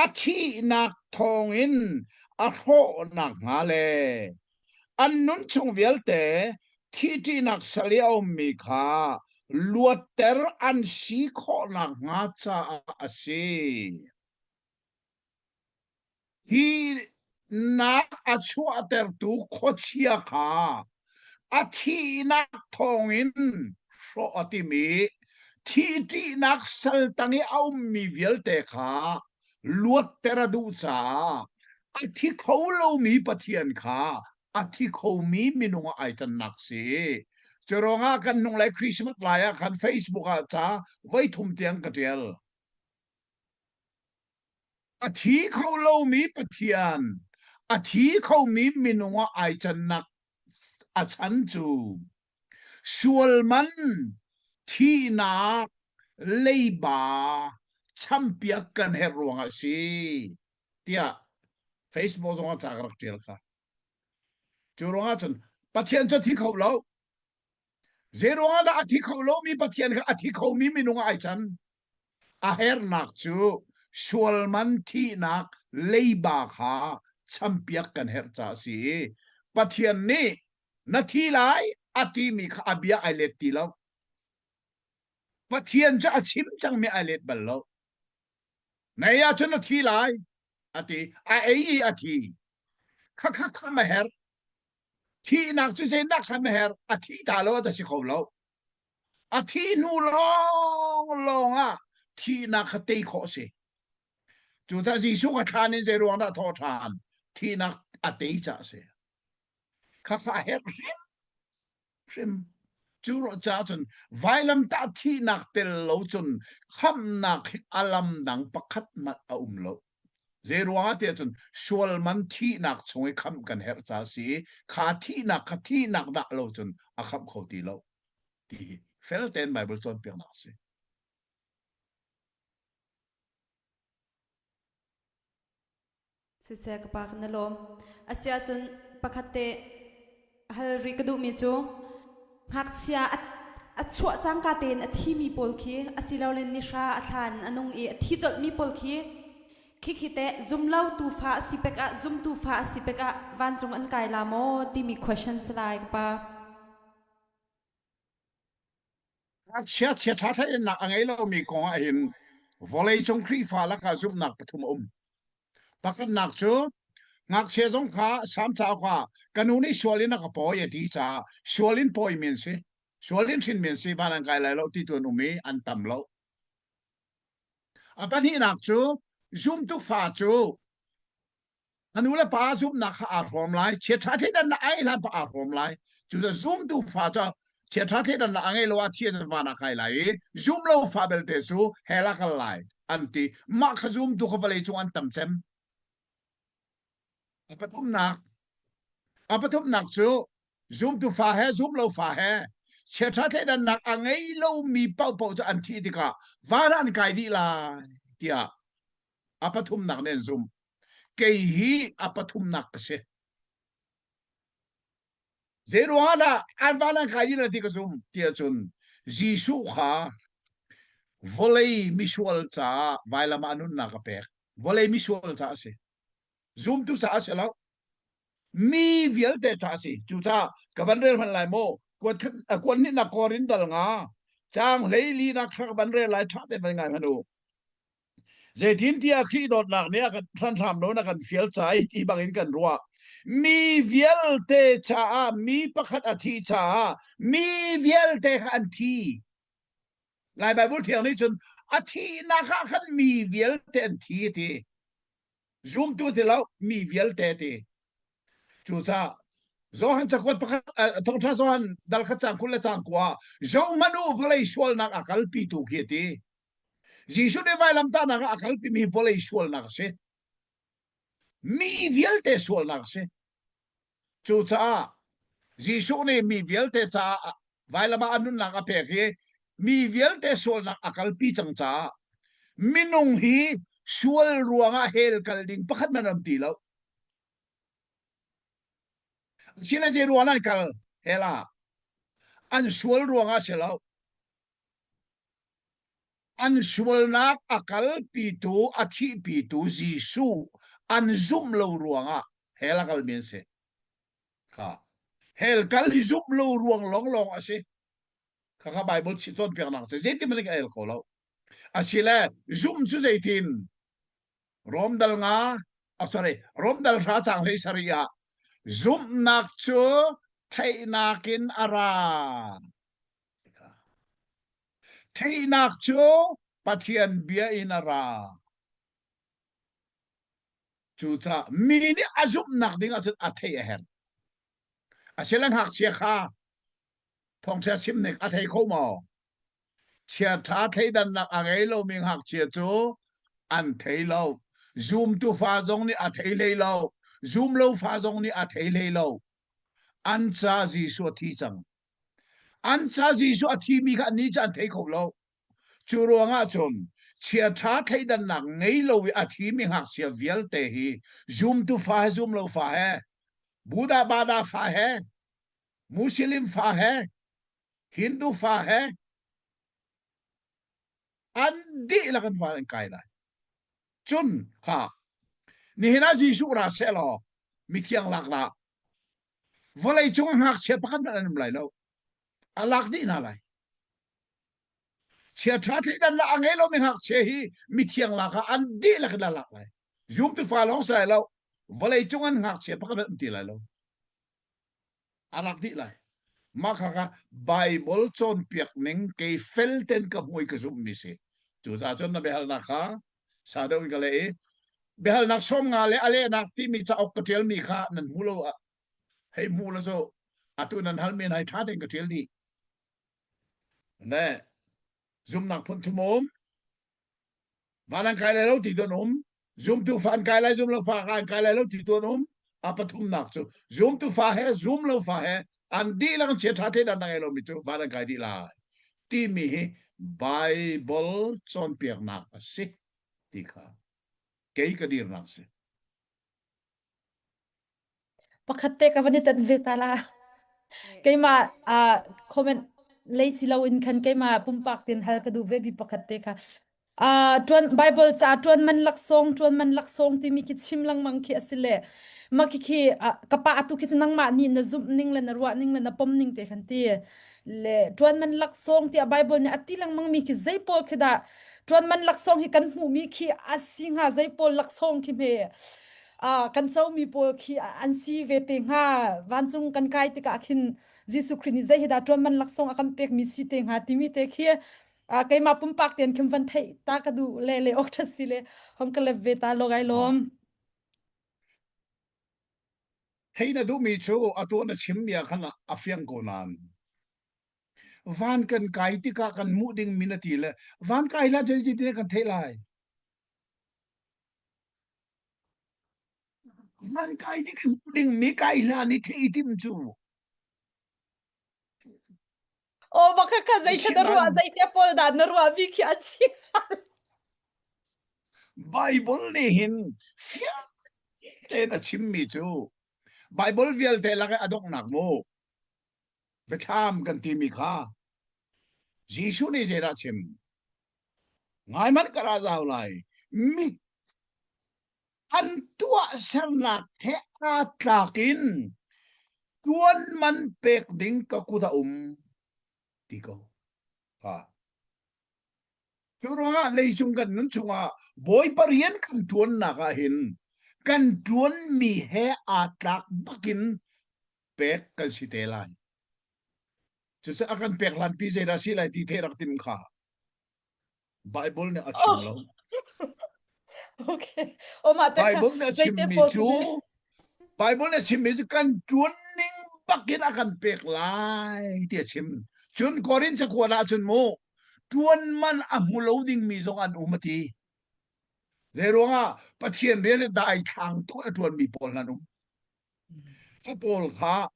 a thihnak thawngin a hrawh nakhnga le an nun chung vialte thihṭihnak sal i a ummi kha luatter an si khawh nakhnga caah a si. Hi nak a chuahtertu khuachia kha a thihnak thawngin hrawh a timh i thih ṭihnak sal tang i a ummi vialte kha luatter a duh caah a thi kho lomi Pathian kha a thi khomi minung ah ai cannak si. Cu ruangah kan hnunglei Christmas lai ah khan Facebook ah ca voithum tiang ka ṭial. A thi kho lomi Pathian, a thi khomi minung ah ai cannak a chan cu sual man thihnak leiba champiak kan herh ruangah a si tiah Facebook zong ah ca ka rak ṭial kha. Cu ruangah cun Pathian cu a thi kho lo. Zei ruangah dah a thi kho lomi Pathian kha a thi khomi minung ah ai can? A hernak cu sualman thihnak leiba kha champiak kan herh caah a si i Pathian nih na thi lai a timi kha a bia ai let ti lo. Pathian cu a chim cangmi ai let bal lo. Na ei ahcun na thi lai a ti. A ei i a thi. Khakha kham a herh. Thihnak cu zeinak kha na herh? A thi ta lo a si kho lo. A thi hnu lawng lawng ah thihnak kha tei khawh a si. Cucaah Jesuh kha thlan in zei ruang dah thawh ṭhan? Thihnak a tei caah a si. Khakha a herh hrim hrim. Cu ruah caah cun vailamtah thihnak tel lo cun khamhnak hi a lam dang pakhat hmanh a um lo. Zei ruangah tiah cun sual man thihnak chung i khamh kan herh ca a si i kha thihnak kha thihnak dah lo cun a khamh kho ti lo ti hi fel tein Baibal cawnpiaknak a si. Siseh ka pa kan i lawm. Asiahcun pakhat te hal rih ka duhmi cu ngakchia a, a chuah cangka tein a thimi pawl khi asilole nihra a thla in a nung i a thi colhmi pawl khi khikhi teh zumlo tufa a si pek ah zumtu fa a si pek ah vancung an kai la maw timi question si lai ka pa. Ngakchia chiaṭha thleidannak a ngei lomi kong ah hin vawleicung Khrihfa lakah zumhnak pathum a um. Pakhatnak cu ngakchia zong kha Salm cauk ah ka nu nih sual in a ka pawi a ti caah sual in pawimi an si. Sual in hrinmi an si van an kai lai lo ti tu an um i an tam lo. A pahnihnak cu zumtu fa cu A nu le pa zumhnak kha aa hrawm lai. Chiaṭha thleidannak a ngeih hlan pa aa hrawm lai. Cu cu zumtu fa cu chiaṭha thleidannak a ngei lo ah thi an van ah kai lai i zum lo fa belte cu hell ah kal lai an ti. Mah kha zumtu kha vawlei cung an tam cem. A pathumnak a pathumnak cu zumtu fa he zum lo fa he chiaṭha thleidannak a ngei lomi paohpaoh cu an thih tikah van ah an kai dih lai tiah a pathumnak nih an zumh. Kei hi a pathumnak ka si. Zei ruangah dah an van an kai dih ti ka zum ti ahcun Jesuh kha vawlei misual caah vailam ah nunnak a pek. Vawlei misual caah a si. Zumtu caah a si lo. Mi vialte caah a si. Cucaah ka van rel hmanh lai maw? Kuan hnihnak Korin dal nga caang hleili nak kha ka van rel lai ṭha tein van ngai hmanh u. Zeitintiah Khrih dawtnak nih a kan hranhram lo in a kan fial ca i ti bangin kan ruah. Mi vialte caah mi pakhat a thih caah mi vialte kha an thi. Lai Baibal Thiang nih cun a thihnak ah khan mi vialte an thi a ti. Zumtu ti lo mi vialte ti. Cucaah Johan cakuat pakhat thawngṭha Johan dal khat caang 20 le caang kua zohhmanh u vawlei sualnak a kalpitu khi a ti. Jesuh nih vailamtahnak ah a kalpimi vawlei sualnak a si. Mi vialte sualnak a si. Cucaah Jesuh nih mi vialte caah Vailam ah a nunnak a pek i mi vialte sualnak a kalpi cang caah minung hi sual ruangah hell kal ding pakhat hmanh an ti lo. Sile zei ruang an kal hell ah? An sual ruangah si lo. An sualnak a kalpitu, a thihpitu Jesuh an zumh lo ruangah hell a kalmi an si. Kha hell kal hi zumh lo ruang lawnglawng a si. Khakha Bible chi cawnpiaknak si. Zeitin hmanh ka el kho lo. Asile zumh cu zeitin? Rom dal nga, oh sorry, Rom dal hra cang hlei sari ah zumhnak cu theihnak in a ra. Theihnak cu Pathian bia in a ra. Cucaah mi nih a zumhnak ding ahcun a theih a herh. Asile ngakchia kha thawngṭha chim ning a thei kho maw? Chiaṭha thleidannak a ngei lomi ngakchia cu an thei lo. Zumtu fa zong nih a thei hlei lo. Zum lo fa zong nih a thei hlei lo. An ca Jesuh a thi cang. An ca Jesuh a thimi kha annih cu an thei kho lo. Cu ruangah cun chiaṭha thleidannak ngei lo i a thimi ngakchia vialte hi zumtu fa he zumlo fa he Buddha Bada fa he Muslim fa he Hindu fa he an dihlak in van an kai lai. Cun kha nihin ah Jesuh ra seh law mithiang lak la vawlei cung ngakchia pakhat hmanh an um lai lo. A lak dih hna lai. Chiaṭha thleidannak a ngei lomi ngakchia hi mithiang lak ah an dihlak in a lak lai. Zumtu fa lawng si lai lo. Vawlei cung an ngakchia pakhat an ti lai lo. A lak dih lai. Mah kha kha Bible cawnpiak ning kei fel ten ka hmui ka zumhmi si. Cucaah cun na biahalnak kha sa deuh in ka leh i biahalnak 50 le a lehnak timi cauk ka ṭialmi kha nan hmu lo hei hmu lo cu atu nan halmi hna hi ṭha tein ka ṭial dih. Ne zumnak phun thum um. Van an kai lai lo ti tuan um. Zumtu fa an kai lai zum lo fa an kai lai lo ti tuan um. A pathumnak cu zumtu fa he zum lo fa he an dihlak chia tha the dan ngei lo mi cu van an kai dih lai. Timi hi Bible cawnpiaknak a si ti kha kei ka dirnak si. Pakhat te ka van i tan ve ta la. Keimah uh, comment lei si loin khan keimah pumpak tin hal ka duh ve mi pakhat te kha. Uh, tuan Bible ca tuan man laksawng tuan man laksawng timi khi chim lengmang khi a si le ma khi khi uh, ka pa atu khi cu nangmah nih na zumh ning le na ruah ning le na pom ning te khan ti le tuan man laksawng tiah Bible nih a ti lengmang mi khi zei pawl khi dah tuan man laksawng hi kan hmuh mi khi a si hnga zei pawl laksawng khi hme uh, kan comi pawl khi an si ve te hnga vancung kan kai tikah khin Jesuh Khrih nih zei hi dah ṭuan man laksawng a kan pekmi si te hnga timi te khi uh, keimah pumpak tein khin van theih ta ka duh le le ok ṭhat si le hong ka lep ve ta lo gai lawm Thei na duhmi cu atu na chimmi ah khan a fiang ko nain van kan kai tikah kan hmuh dingmi na ti le van kai hlah cun zeitin kan theih lai Van kai ding hmuh ding mi kai hlan i theih i tim cu. Oh, baka kha zei kha na ruah zei te pawl dah na ruah mi khi an si. Bible nih hin fiang tein a chimmi cu Bible vialte lak i a donghnak mu biathlam kan timi kha Jesuh nih zeidah chim ngai hmanh ka ra zau lai mi an tuahsernak he aa tlak in ṭuan man pek ding ka kut a um ti ko. Ha. Cu ruangah leicung kan nun chungah Bawipa rian kan ṭuannak ah hin kan ṭuanmi he aa tlak bakin pek kan si te lai. Cucu a kan pek hlanpi zeidah si lai ti theih rak tim kha. Bible nih a chim lo. Okay. O mah te Bible nih a chimmi cu Bible nih a chimmi cu kan ṭuan ning bakin a kan pek lai ti a chim. Cun Korin cakuat ah cun mu ṭuan man a hmu lo dingmi zong an um a ti. Zei ruangah Pathian rian i daithlang tuk a ṭuanmi pawl an um. A pawl kha.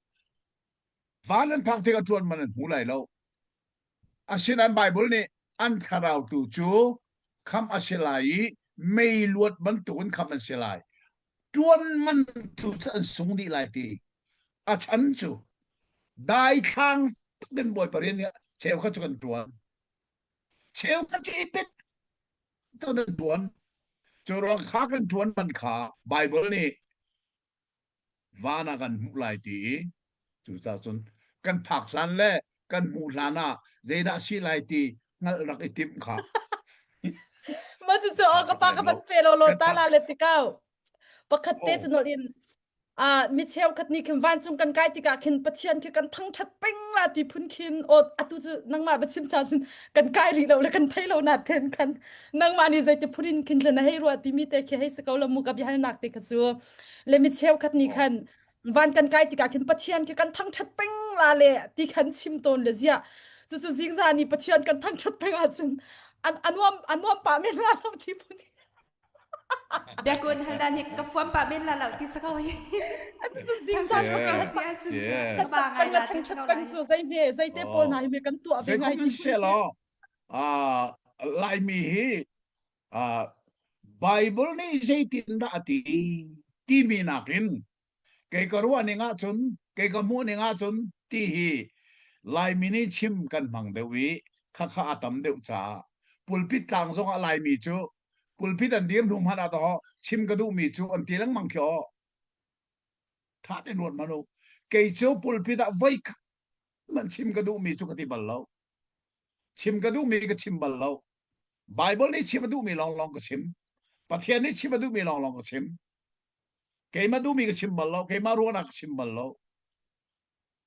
Van an phak tikah ṭuan man an hmu lai lo. Asinain Baibal nih an thlarau tu cu khamh a si lai i mei luat bantukin khamh an si lai. Ṭuan man tu cu an sung dih lai ti. A chan cu daithlang tuk in Bawipa rian hi cheukhat cu kan ṭuan. Cheukhat cu i pet kan ṭuan. Cu ruang kha kan ṭuan man kha Baibal nih van ah kan hmuh lai ti i cucaah cun kan phak hlan le kan hmuh hlan ah zeidah si lai ti hngalh rak i timh kha. Ma cu cu ka pa ka van pe lo lo ta la le tikau. Pakhat te cu nol in ah mi cheukhat nih khin vancung kan kai tikah khin Pathian khi kan thangṭhat peng la ti phun khin aw atu cu nangmah biachim cha cun kan kai rih lo le kan thei lo na ten khan nangmah nih zeiti phun in khin na hei ruah timi te khi hei si ko lo mu ka biahalnak te kha cu le mi cheukhat nih khan van kan kai tikah khin Pathian khi kan thangṭhat peng la le ti khan chim tawn le ziah cu cu zingza nih Pathian kan thangṭhat peng ahcun an anuam anuam pah men la lo ti phun Biakun hal dan hi ka fuam pah men la lo ti sa ko hi. Zingzan ka ba ngai la ti sa ko peng cu zei me zei te pawl hna hi me kan tuah ve ngai ti se lo Laimi hi Bible nih zeitin dah a ti timi nakin kei ka ruah ning ahcun kei ka hmuh ning ahcun ti hi Laimi nih chim kan hmang deuh i khakha a tam deuh caah pulpit tlang zong ah Laimi cu pulpit an dir hnu hmanh ah dawh chim ka duhmi cu an ti lengmang khi aw tha tein ruat hmanh u kei cu pulpit ah voi man chim ka duhmi cu ka ti bal lo chim ka duhmi ka chim bal lo Bible nih chim a duhmi lawnglawng ka chim Pathian nih chim a duhmi lawnglawng ka chim keimah duhmi ka chim bal lo keimah ruahnak ka chim bal lo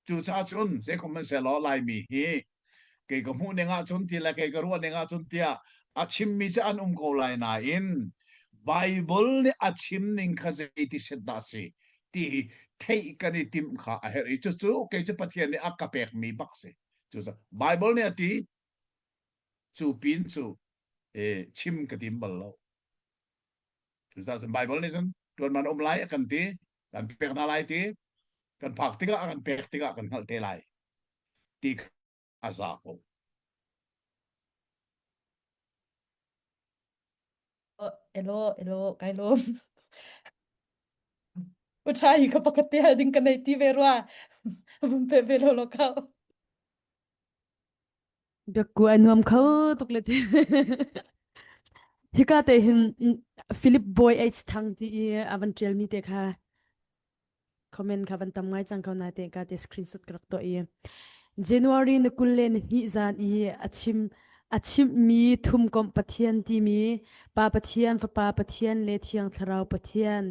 cucaah cun zeikhom hmanhsehlaw Laimi hi kei ka hmuh ning ahcun ti le kei ka ruah ning ahcun tiah a chimmi cu an um ko lai nain Bible nih a chim ning kha zeiti set dah si ti hi theih kan i timh kha a herh i cucu kei cu Pathian nih a ka pekmi bak si cucaah Bible nih a ti cu pin cu eh, chim ka tim bal lo Cucaah cun Baibal nih cun ṭuan man um lai a kan ti, kan pek hna lai ti, kan phak tikah a kan pek tikah kan hngalh te lai ti a za ko. Elo, elo, kai lawm. Uṭha hi ka pakhat te hal ding ka nei ti ve rua. Vum pe ve lo lo kau. Biakku a nuam kho tuk le ti. Hika te hin Philip Boy H Thang ti i a van ṭialmi te kha comment kha van tam ngai cang ko na te ka te screenshot ka rak tuah i January ni 20 le ni hnih zan i a chim a chimmi thumkomh Pathian timi Pa Pathian Fapa Pathian le Thiang Thlarau Pathian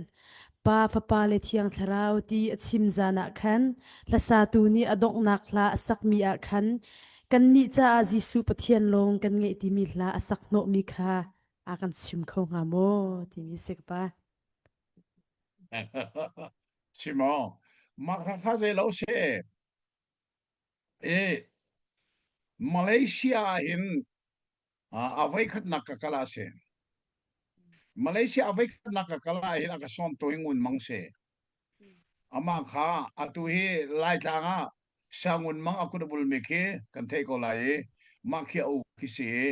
Pa, Fapa le Thiang Thlarau ti a chim zan ah khan hlasatu nih a donghnak hla a sakmi ah khan kannih caah Jesuh Pathian lawng kan ngeih timi hla a sak hnawhmi kha a kan chim kho hnga maw timi si ka pa. Simo, mah kha kha zei lo si. E, Malaysia ah hin a voikhatnak ka kal ah si. Malaysia a voikhatnak ka kal ah hin a ka sawm tu hi ngun mang si. Amah kha atu hi Laitlang ah Sangun mang a kut a bulmi khi kan theih ko lai i mah khi a u khi si i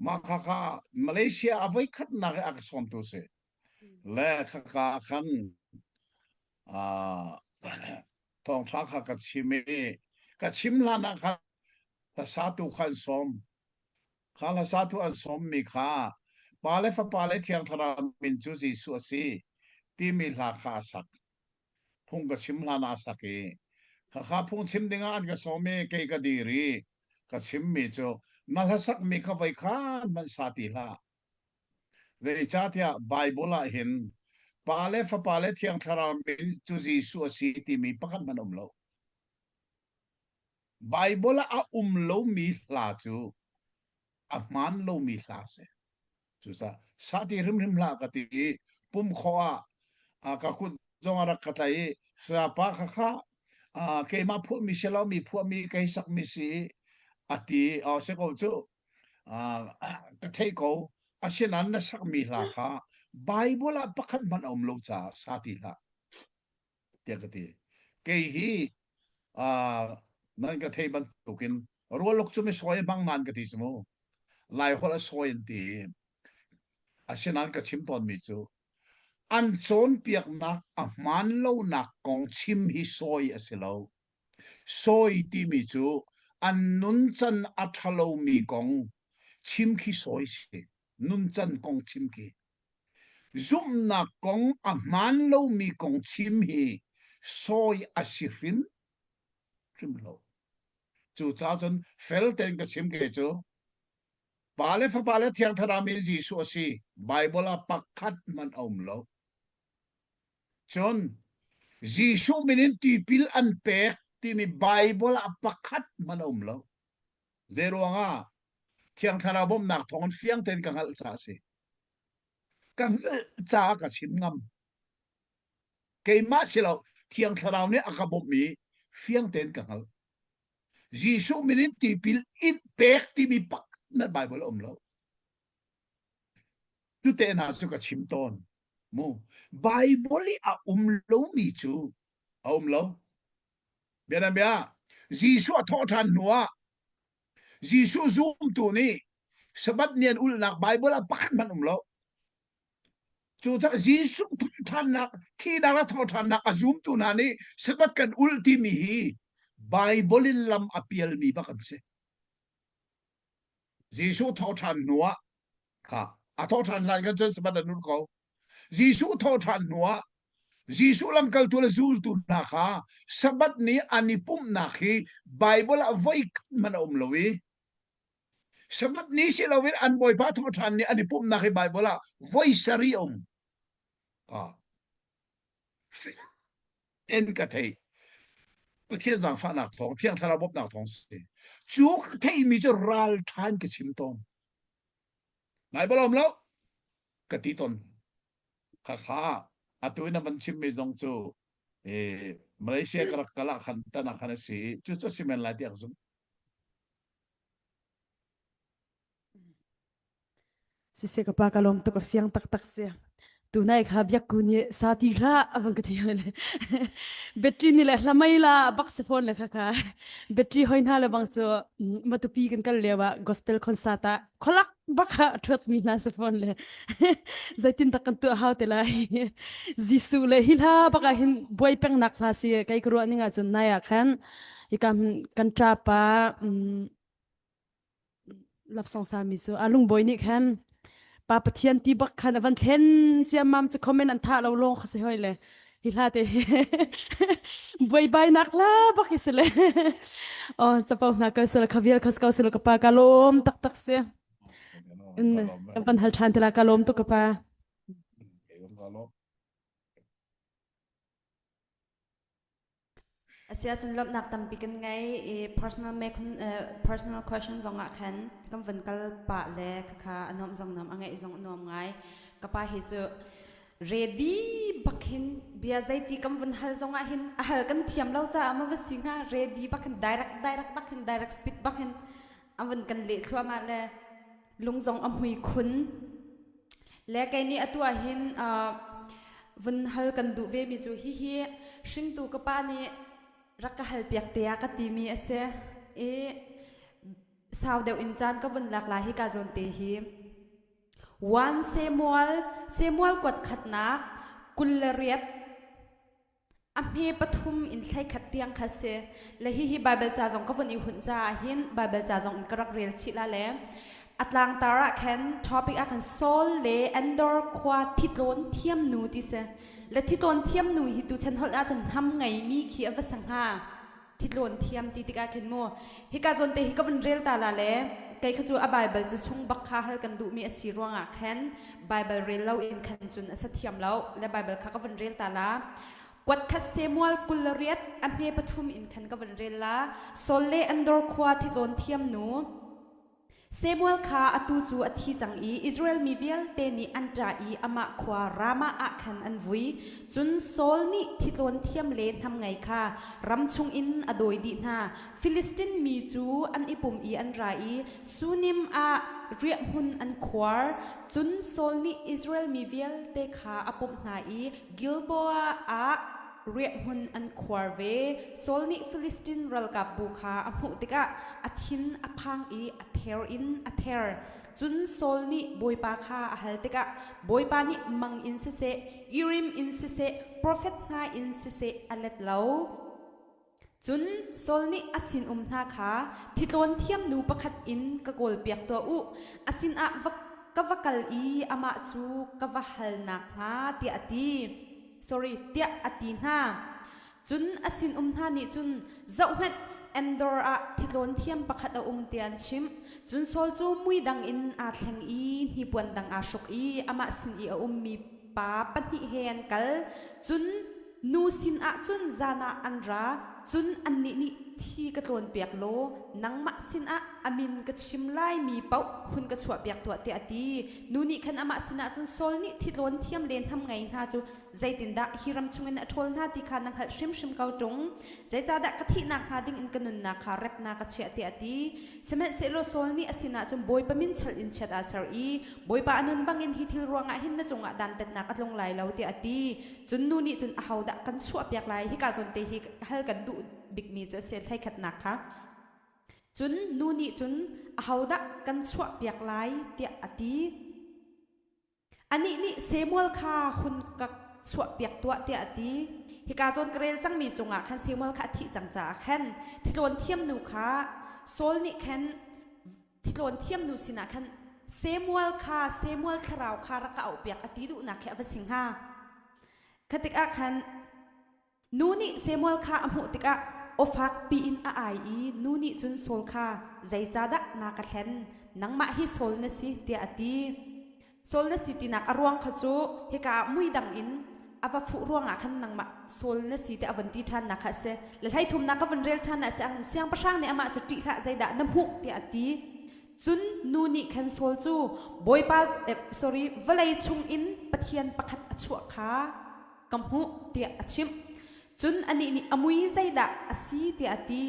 mah kha kha Malaysia a voikhatnak i a ka sawm tu si. Le khaka khan thawngṭha kha ka chim i ka chim hlan ah khan hlasatu kha an sawm. Kha hlasatu an sawmmi kha Pa le Fapa le Thiang Thlarau min cu Jesuh a si timi hla kha a sak. Phung ka chim hlan ah a sak i khakha phung chim dingah an ka sawm i kei ka dir i ka chimmi cu na hlasakmi kha voi khan hmanh sa ti hlah. Zeicahtiah Baibal ah hin Pa le Fapa le Thiang Thlarau min cu Jesuh a si timi pakhat hmanh a um lo. Baibal ah a um lomi hla cu a hmaan lomi hla a si. Cucaah sati hrimhrim hlah ka ti i pum khawh ah ka kut zong a rak ka tlaih i sapa kha kha keimah phuahmi si lo mi phuahmi kei sakmi si a ti aw si ko cu ka theih ko asinain na sakmi hla kha Baibal ah pakhat hmanh a um lo caah sa ti hlah tiah ka ti. Kei hi uh, Nan ka thei bantukin rualuk cu mi sawi hmang nan ka ti cu mu. Lai holh a sawi an ti. Asinain ka chim tawnmi cu an cawnpiaknak a hmaan lonak kong chim hi sawi a si lo. Sawi timi cu an nuncan a ṭhalomi kong chim khi sawi si. Nuncan kong chim khi. Zumhnak kong a hmaan lomi kong chim hi sawi a si hrim hrim lo. Cucaah cun fel tein ka chim ke cu Pa le Fapa le Thiang Thlarau min Jesuh a si. Baibal ah pakhat hmanh a um lo. Cun Jesuh min in tipil an pek timi Baibal ah pakhat hmanh a um lo. Zei ruangah Thiang Thlarau bawmhnak thawngin fiang tein ka hngalh caah a si. Ka hngalh caah ka chim ngam. Keimah si lo, Thiang Thlarau nih a ka bawmh i fiang tein ka hngalh. Jesuh min in tipil in pek timi pak na Bible a um lo. Tute hna cu ka chim tawn. Mu Bible i a um lomi cu a um lo. Bianabia Jesuh a thawh ṭhan hnuah Jesuh zumtu nih Sabbath ni an ulhnak Bible ah pakhat hmanh um lo. Cucaah Jesuh thawhṭhannak, thihnak le thawhṭhannak a zumtu hna nih Sabbath kan ulh timi hi Bible in lam a pialmi bak an si. Jesuh thawhṭhan hnuah kha a thawhṭhan hlan khan cun Sabbath an ulh ko. Jesuh thawhṭhan hnuah Jesuh lamkaltu le zultu hna kha Sabbath ni an i pumhnak hi Bible ah voi khat hmanh a um lo i Sabbath ni si loin an Bawipa thawhṭhan ni an i pumhnak hi Baibal ah voi sarih a um. Ah. En ka thei. Pathian zaangfahnak thawng, Thiang Thlarau bawmhnak thawng si. Cu ka theihmi cu ral ṭhan ka chim tawn. Baibal um lo ka ti tawn. Khakha atu in a van chimmi zong cu eh, Malaysia ka rak kal ah khan tan ah khan a si. Cu cu si men lai tiah ka zumh. Siseh ka pa ka lawm tuk a fiang taktak si. Tunai kha biak ku nih sa ti hlah a van ka ti le battery ni le hlamai la bak se phone le kha kha battery hoi hna le bang cu matupi kan kal lio ah gospel concert ah kholak bak ha thuat mi hna se phone le zeitin tak kan tuah hau te lai Jesuh le hi hla bak ah hin buai peng nak hla si kai ka ruah ning ah cun nai ah khan hika kan ṭapa lapsong sami cu a lungbawi nih khan pa pathian ti bak khan a van thlen ciammam cu comment an tha lo lawng kha si hoi le hi hla te hi buaibai nak la bak hi si le oh capo hna kal sel khavial khas ko sel ka pa ka lawm tak tak si in kan pan hal than te la ka lawm tu ka pa Asiahcun lawmhnak tampi kan ngei i personal personal question zongah khan kan van kal pah le khakha a nuamh zong nuam a ngeih zong a nuam ngai. Ka pa hi cu ready bak hin bia zeiti kan vun hal zongah hin a hal kan thiam lo caah ma va si hnga ready bak hin direct direct bak hin direct speed bak hin a vun kan leh thluahmah le lung zong a hmui khun. Le kei nih atu ah hin vun hal kan duh vemi cu hihi hringtu ka pa nih rak ka hal piak te ah ka timi a si i sau deuh in caan ka vun lak lai hi ka zawn te hi 1 Samuel Samuel kuat khatnak 28 A hme pathum in thlei khat tiang kha si. Le hihi Baibal ca zong ka vun i hunh caah hin Baibal ca zong in ka rak rel chih la le a tlangtar ah khan topic ah khan Saul le Endor khua thitlawn thiam nu ti si. Le thitlawn thiam nu hi tuchan holh ah cun hnam ngeimi khi a va si hnga. Thitlawn thiam ti tikah khin mu hika zawn te hi ka vun rel ta la le kei kha cu a Bible cu chung bak kha hal kan duhmi a si ruangah khan Bible rel lo in khan cun a sa thiam lo le Bible kha ka vun rel ta la kuat khat Samuel 28 a hme pathum in khan ka vun rel la Saul le Andor khua thitlawn thiam nu Samuel kha atu cu a thi cang i Israel mi vialte nih an ṭah i amah khua Ramah ah khan an vui. Cun Saul nih thitlawn thiam le hnamngei kha ram chungin a dawi dih hna. Filistin mi cu an i pum i an ra i Sunim ah riahhmun an khuar. Cun Saul nih Israel mi vialte kha a pumh hna i Gilboa ah. riahhmun an khuar ve. Saul nih Filistin ralkapbu kha a hmuh tikah a thin a phang i a ther in a ther. Cun Saul nih Bawipa kha a hal tikah Bawipa nih mang in siseh, Urim in siseh, profet hna in siseh a let lo. Cun Saul nih a sinum hna kha thitlawn thiam nu pakhat in ka kawlpiak tuah u, a sinah va ka va kal i amah cu ka va hal nakhnga tiah a ti. Sorry, tiah a ti hna. Cun a sinum hna nih cun, Zohhmanh, Endor ah thitlawn thiam pakhat a um tiah an chimh. Cun Saul cu mui dang in aa thleng i hnipuan dang aa hruk i amah sin i a ummi pa pahnih he an kal. Cun nu sinah cun zan ah an ra, cun annih nih thi ka tlawnpiak law nangmah sinah a min ka chim laimi paoh hun ka chuahpiak tuah tiah a ti. Nu nih khan amah sinah cun Saul nih thitlawn thiam le hnam ngei hna cu zeitindah hi ram chungin a ṭhawl hna ti kha na hngalh hrimhrim ko ṭung. Zeicahdah ka thihnak hnga dingin ka nunnak kha rep na ka chiah tiah a ti. Sihmanhsehlaw Saul nih a sinah cun Bawipa min chalh in chiat aa ser i Bawipa a nun bangin hi thil ruangah hin na cungah dantatnak a tlung lai lo tiah a ti. Cun nu nih cun ahodah kan chuahpiak lai hika zawn te hi hal kan duh bikmi cu a si hleikhatnak kha. Cun nu nih cun ahodah kan chuahpiak lai tiah a ti. Anih nih Samuel kha hun ka chuahpiak tuah tiah a ti. Hika zawn ka rel cangmi cungah khan Samuel kha a thih cang caah khan thitlawn thiam nu kha Saul nih khan thitlawn thiam nu sinah khan Samuel kha Samuel thlarau kha rak ka auhpiak a ti duhnak khi a va si hnga. Kha tikah khan Nu nih Samuel kha a hmuh tikah aw fak piin a ai i nu nih cun Saul kha zeicahdah na ka hlen? Nangmah hi Saul na si tiah a ti. Saul na si tinak a ruang kha cu hika ah muidang in a va fuh ruangah khan nangmah Saul na si tiah a von ti ṭhannak kha a si. Le hleithumnak ka vun rel ṭhan ah si ahcun siangpahrang nih amah cu ṭih hlah zeidah na hmuh tiah a ti. Cun nu nih khan Saul cu Bawipa eh, sorry vawlei chungin Pathian pakhat a chuah kha ka hmuh tiah a chimh. Cun anih nih a mui zeidah a si tiah a ti.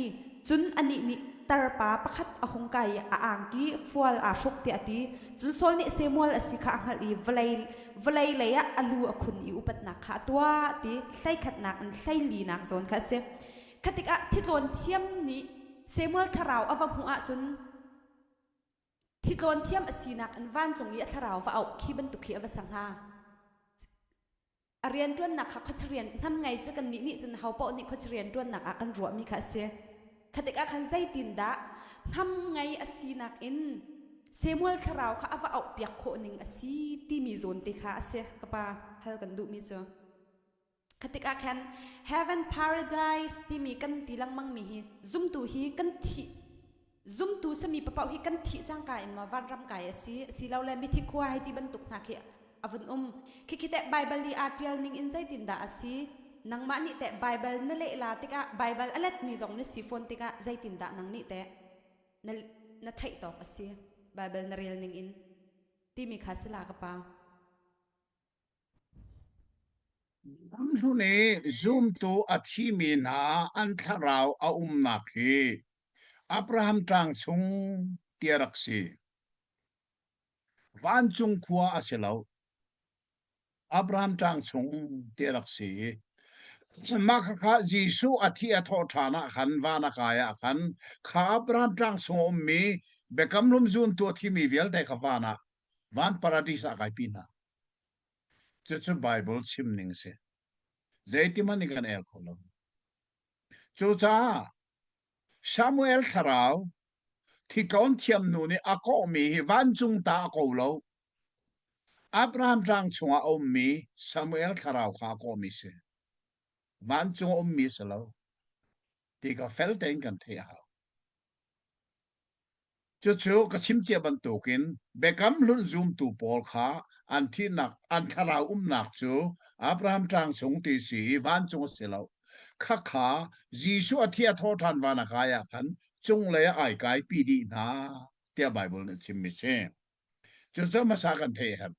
Cun anih nih tarpa pakhat a hung kai i a angki fual aa hruk tiah a ti. Cun Saul nih Samuel a si kha a hngalh i vawlei, vawlei lei ah a lu a khun i upatnak kha a tuah ti hleikhatnak in hleilinak zawn kha a si. Kha tikah thitlawn thiam nih Samuel thlarau a va hmuh ahcun thitlawn thiam a sinak in vancung i a thlarau va auh khi bantuk khi a va sa hnga. A rianṭuannak kha khuachia rian hnam ngei cu kannih nih cun ho paoh nih khuachia rianṭuannak ah kan ruahmi kha a si. Kha tikah khan zeitindah hnam ngei a sinak in Samuel thlarau kha a va auhpiak khawh ning a si timi zawn te kha a si ka pa hal kan duhmi cu. Kha tikah khan heaven paradise timi kan ti lengmangmi hi zumtu hi kan thih Zumtu sami papaoh hi kan thih cangka in maw vanram kai a si asilole mithi khua hei ti bantuk hna khi a vun um. Khikhi teh Baibal i aa ṭial ning in zeitindah a si? Nangmah nih teh Baibal na leh la tikah Baibal a letmi zong na si fawn tikah zeitindah nang nih teh na, na theih tawk a si Baibal na rel ning in timi kha si la ka pa. Lamhlun i zumtu a thimi hna an thlarau a umnak hi Abraham ṭang chung ti a rak si. Vancung khua a si lo. Abraham ṭang chung ti a rak si. Mah khakha Jesuh a thi a thawh ṭhan ah khan van a kai ah khan kha Abraham ṭang chung a ummi biakam hlum zuntu a thimi vialte kha van ah van paradis ah kai pi hna. Cucu Baibal chim ning a si. Zeitihmanh in kan el kho lo. Cucaah Samuel thlarau thitlawn thiam nu nih a kawhmi hi vancung ta a ko lo. Abraham tlang chungah a ummi Samuel thlarau kha a kawhmi si. Vancung a ummi si lo. Ti ka fel tein kan theih a hau. Cucu ka chim cia bantukin Biakam Hlun zumtu pawl kha an thihnak an thlarau umnak cu Abraham ṭang chung ti si i vancung a si lo. Khakha Jesuh a thi a thawh ṭhan van a kai ah khan cunglei ah ai kaipi dih hna tiah Baibal nih a chimmi si. Cucu hmasa kan theih a herh.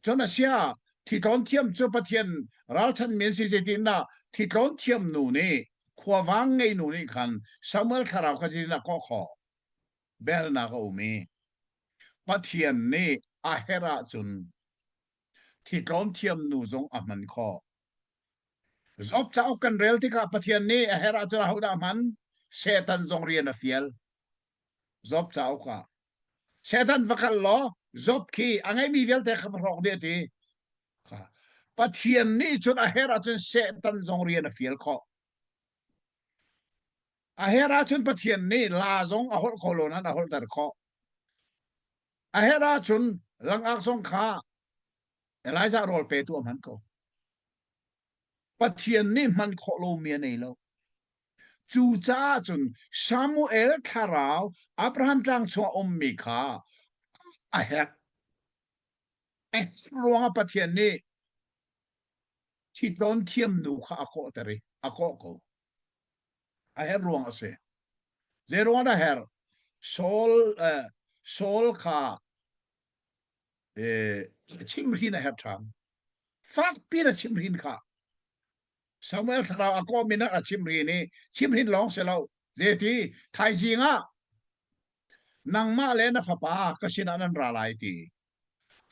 Cun a sia thitlawn thiam cu Pathian ralchanmi an si zeitindah thitlawn thiam nu nih khuavang ngei nu nih khan Samuel thlarau kha zeitindah kawh khawh? Belnak a um i Pathian nih a herh ahcun thitlawn thiam nu zong a hman khawh. Job cauk kan rel tikah Pathian nih a herh ahcun ahodah hman? Satan zong rian a fial. Job cauk ah. Satan va kal law Job khi a ngeihmi vialte kha va hrawk dih a ti. Pathian nih cun a herh ahcun Satan zong rian a fial khawh. A herh ahcun Pathian nih la zong a holh kho lo nain a holhter khawh. A herh ahcun langak zong kha Elijah rawl petu a hman ko. Pathian nih hman khawh lomi a nei lo. Cucaah cun Samuel thlarau Abraham tlang chungah ummi kha a herh. A herh ruangah Pathian nih thitlawn thiam nu kha a kawhter i a kawh ko. A herh ruang a si. Zei ruang dah a herh? Saul, eh, Saul kha eh, chimhrin a herh ṭhan. Fakpi in a chimhrin kha. Samuel thlarau a kawh min a chimhrin i chimhrin lawng si lo. Zeiti thaizing ah nangmah le na fapa ka sinah nan ra lai ti.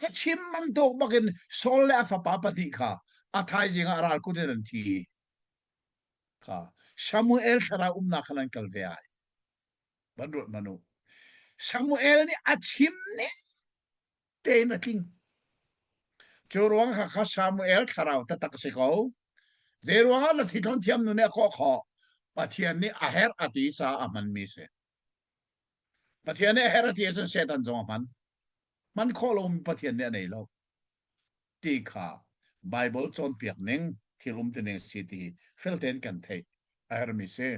A chim bantuk bakin Saul le a fapa pahnih kha a thaizing ah ral kut in an thi. Kha Samuel thlarau umnak khan an kal ve ai. Van ruat hmanh u. Samuel nih a chim ning tein a tling. Cu ruang kha kha Samuel thlarau taktak a si ko. Zei ruangah na thithlawn thiam nu nih a kawh khawh? Pathian nih a herh a ti caah a hmanmi si. Pathian nih a herh a ti ahcun Satan zong a hman. Hman khawh lomi Pathian nih a nei lo. Ti kha Bible cawnpiak ning thil um ti ning si ti fel tein kan theih a herhmi si.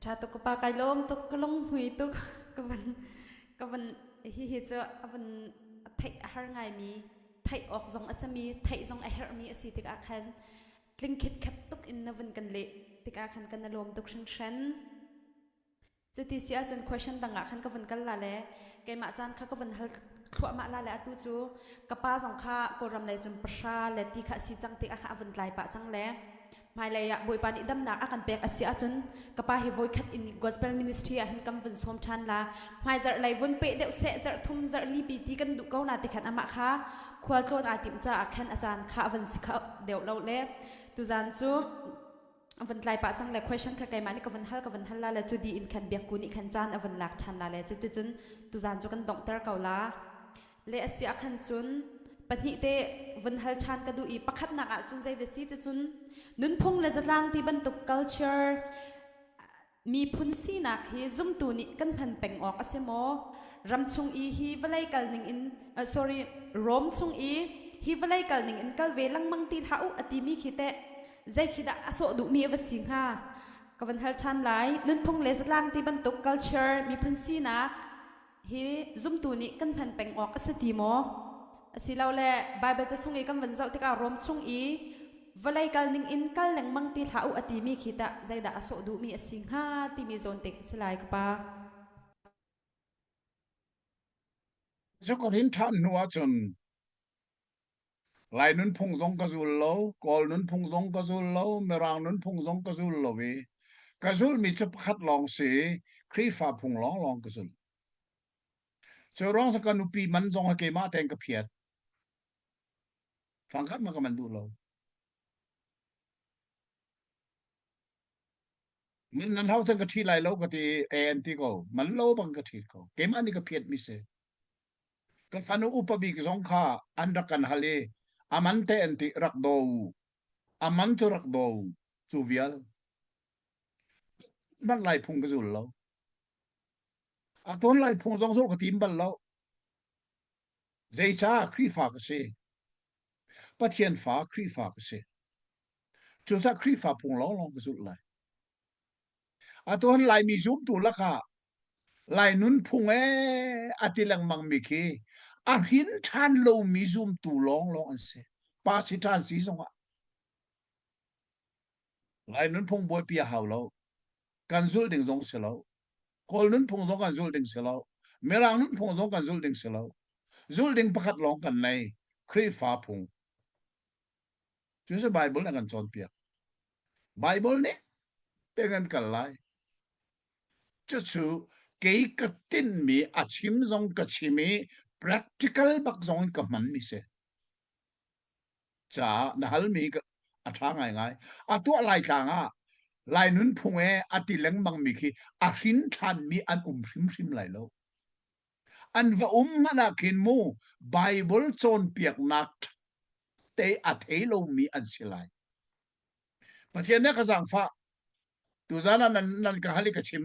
Ṭha tuk ka pa kai lawm tuk ka lunghmui tuk ka van ka van hihi cu a van theih a har ngaimi theih awk zong a simi theih zong a herhmi a si tikah khan tling khitkhat tuk in na vun kan leh tikah khan kan i lawm tuk hringhran. Cuti si ahcun question dang ah khan ka vun kal la le keimah caan kha ka vun hal thluahmah la le atu cu ka pa zong kha Kawlram lei cun pahra le ti kha a si cang tik ah kha a vun tlai pah cang le hmailei ah Bawipa nih damnak a kan pek a si ahcun ka pa hi voikhat in gospel ministry ah hin kan vun sawm ṭhan la hmaizarh lei vun peh deuh seh zarh thum zarh li pi ti kan duh ko na ti khan amah kha khualtlawn aa timh caah khan a caan kha a vun si kho deuh lo le tuzan cu van tlai pah cang le question kha keimah nih ka van hal ka van hal la le cu di in khan biakku nih khan caan a van lak ṭhan la le cuticun tuzan cu kan donghter ko la le a si ah khan cun pahnih te vun hal ṭhan ka duh i pakhatnak ah cun zei da si ti cun nunphung le zatlang ti bantuk culture Miphun sinak hi zumtu nih kan hman peng awk a si maw? Ram chung i hi vawlei kal ning in uh, sorry Rom chung i hi vawlei kal ning in kal ve lengmang ti hlah u a timi khi teh zei khi dah a sawh duhmi a va si hnga? Ka van hal ṭhan lai. Nunphung le zatlang ti bantuk culture miphun sinak hi zumtu nih kan hman peng awk a si ti maw? Asilole Baibal ca chung i kan van zoh tikah Rom chung i vawlei kal ning in kal lengmang ti hlah u a timi khi tah zeidah a sawh duhmi a si hnga timi zawn te khi si lai ka pa. Cu ka rin ṭhan hnu ahcun Lai nunphung zong ka zul lo, Kawl nunphung zong ka zul lo, Mirang nunphung zong ka zul lo i ka zulmi cu pakhat lawng si i Khrihfa phung lawnglawng ka zul. Cu ruang cu ka nupi man zong hi keimah tein ka phiat. Fangkhat ma ka man duh lo. Man nan hau cun ka ṭhi lai lo ka ti i e an ti ko. Man lo bang ka ṭhi ko. Keimah nih ka phiatmi si. Ka fanu upa bik zong kha an rak kan hal i a man te an ti rak daw u. A man cu rak daw u. Cu vial. Man lai phung ka zul lo. A tawn lai phung zong zul ka tim bal lo. Zeicah Khrihfa ka si? Pathian fa Khrihfa ka si. Cucaah Khrihfa phung lawnglawng ka zulh lai. Atu han Laimi zumtu lakah Lai nunphung ee a ti lengmang mi khi a hrin ṭhan lomi zumtu lawnglawng an si. Pa si ṭhan si zongah. Lai nunphung buaipi a hau lo. Kan zulh ding zong si lo. Kawl nunphung zong kan zulh ding si lo. Mirang nunphung zong kan zulh ding si lo. Zulh ding pakhat lawng kan nei. Khrihfa phung. Cu cu Bible nih a kan cawnpiak. Bible nih te kan kal lai. Cucu kei ka tinhmi a chim zong ka chim i practical bak zong in ka hmanmi si. Caah na halmi a ṭha ngaingai. A tuah Laitlang ah Lai nunphung e a ti lengmangmi khi a hrin ṭhanmi an um hrimhrim lai lo. An va um hmanh ah khin mu Bible cawnpiaknak te a thei lomi an si lai. Pathian nih ka zaangfah. Tuzan ah nan, nan ka hal i ka chim.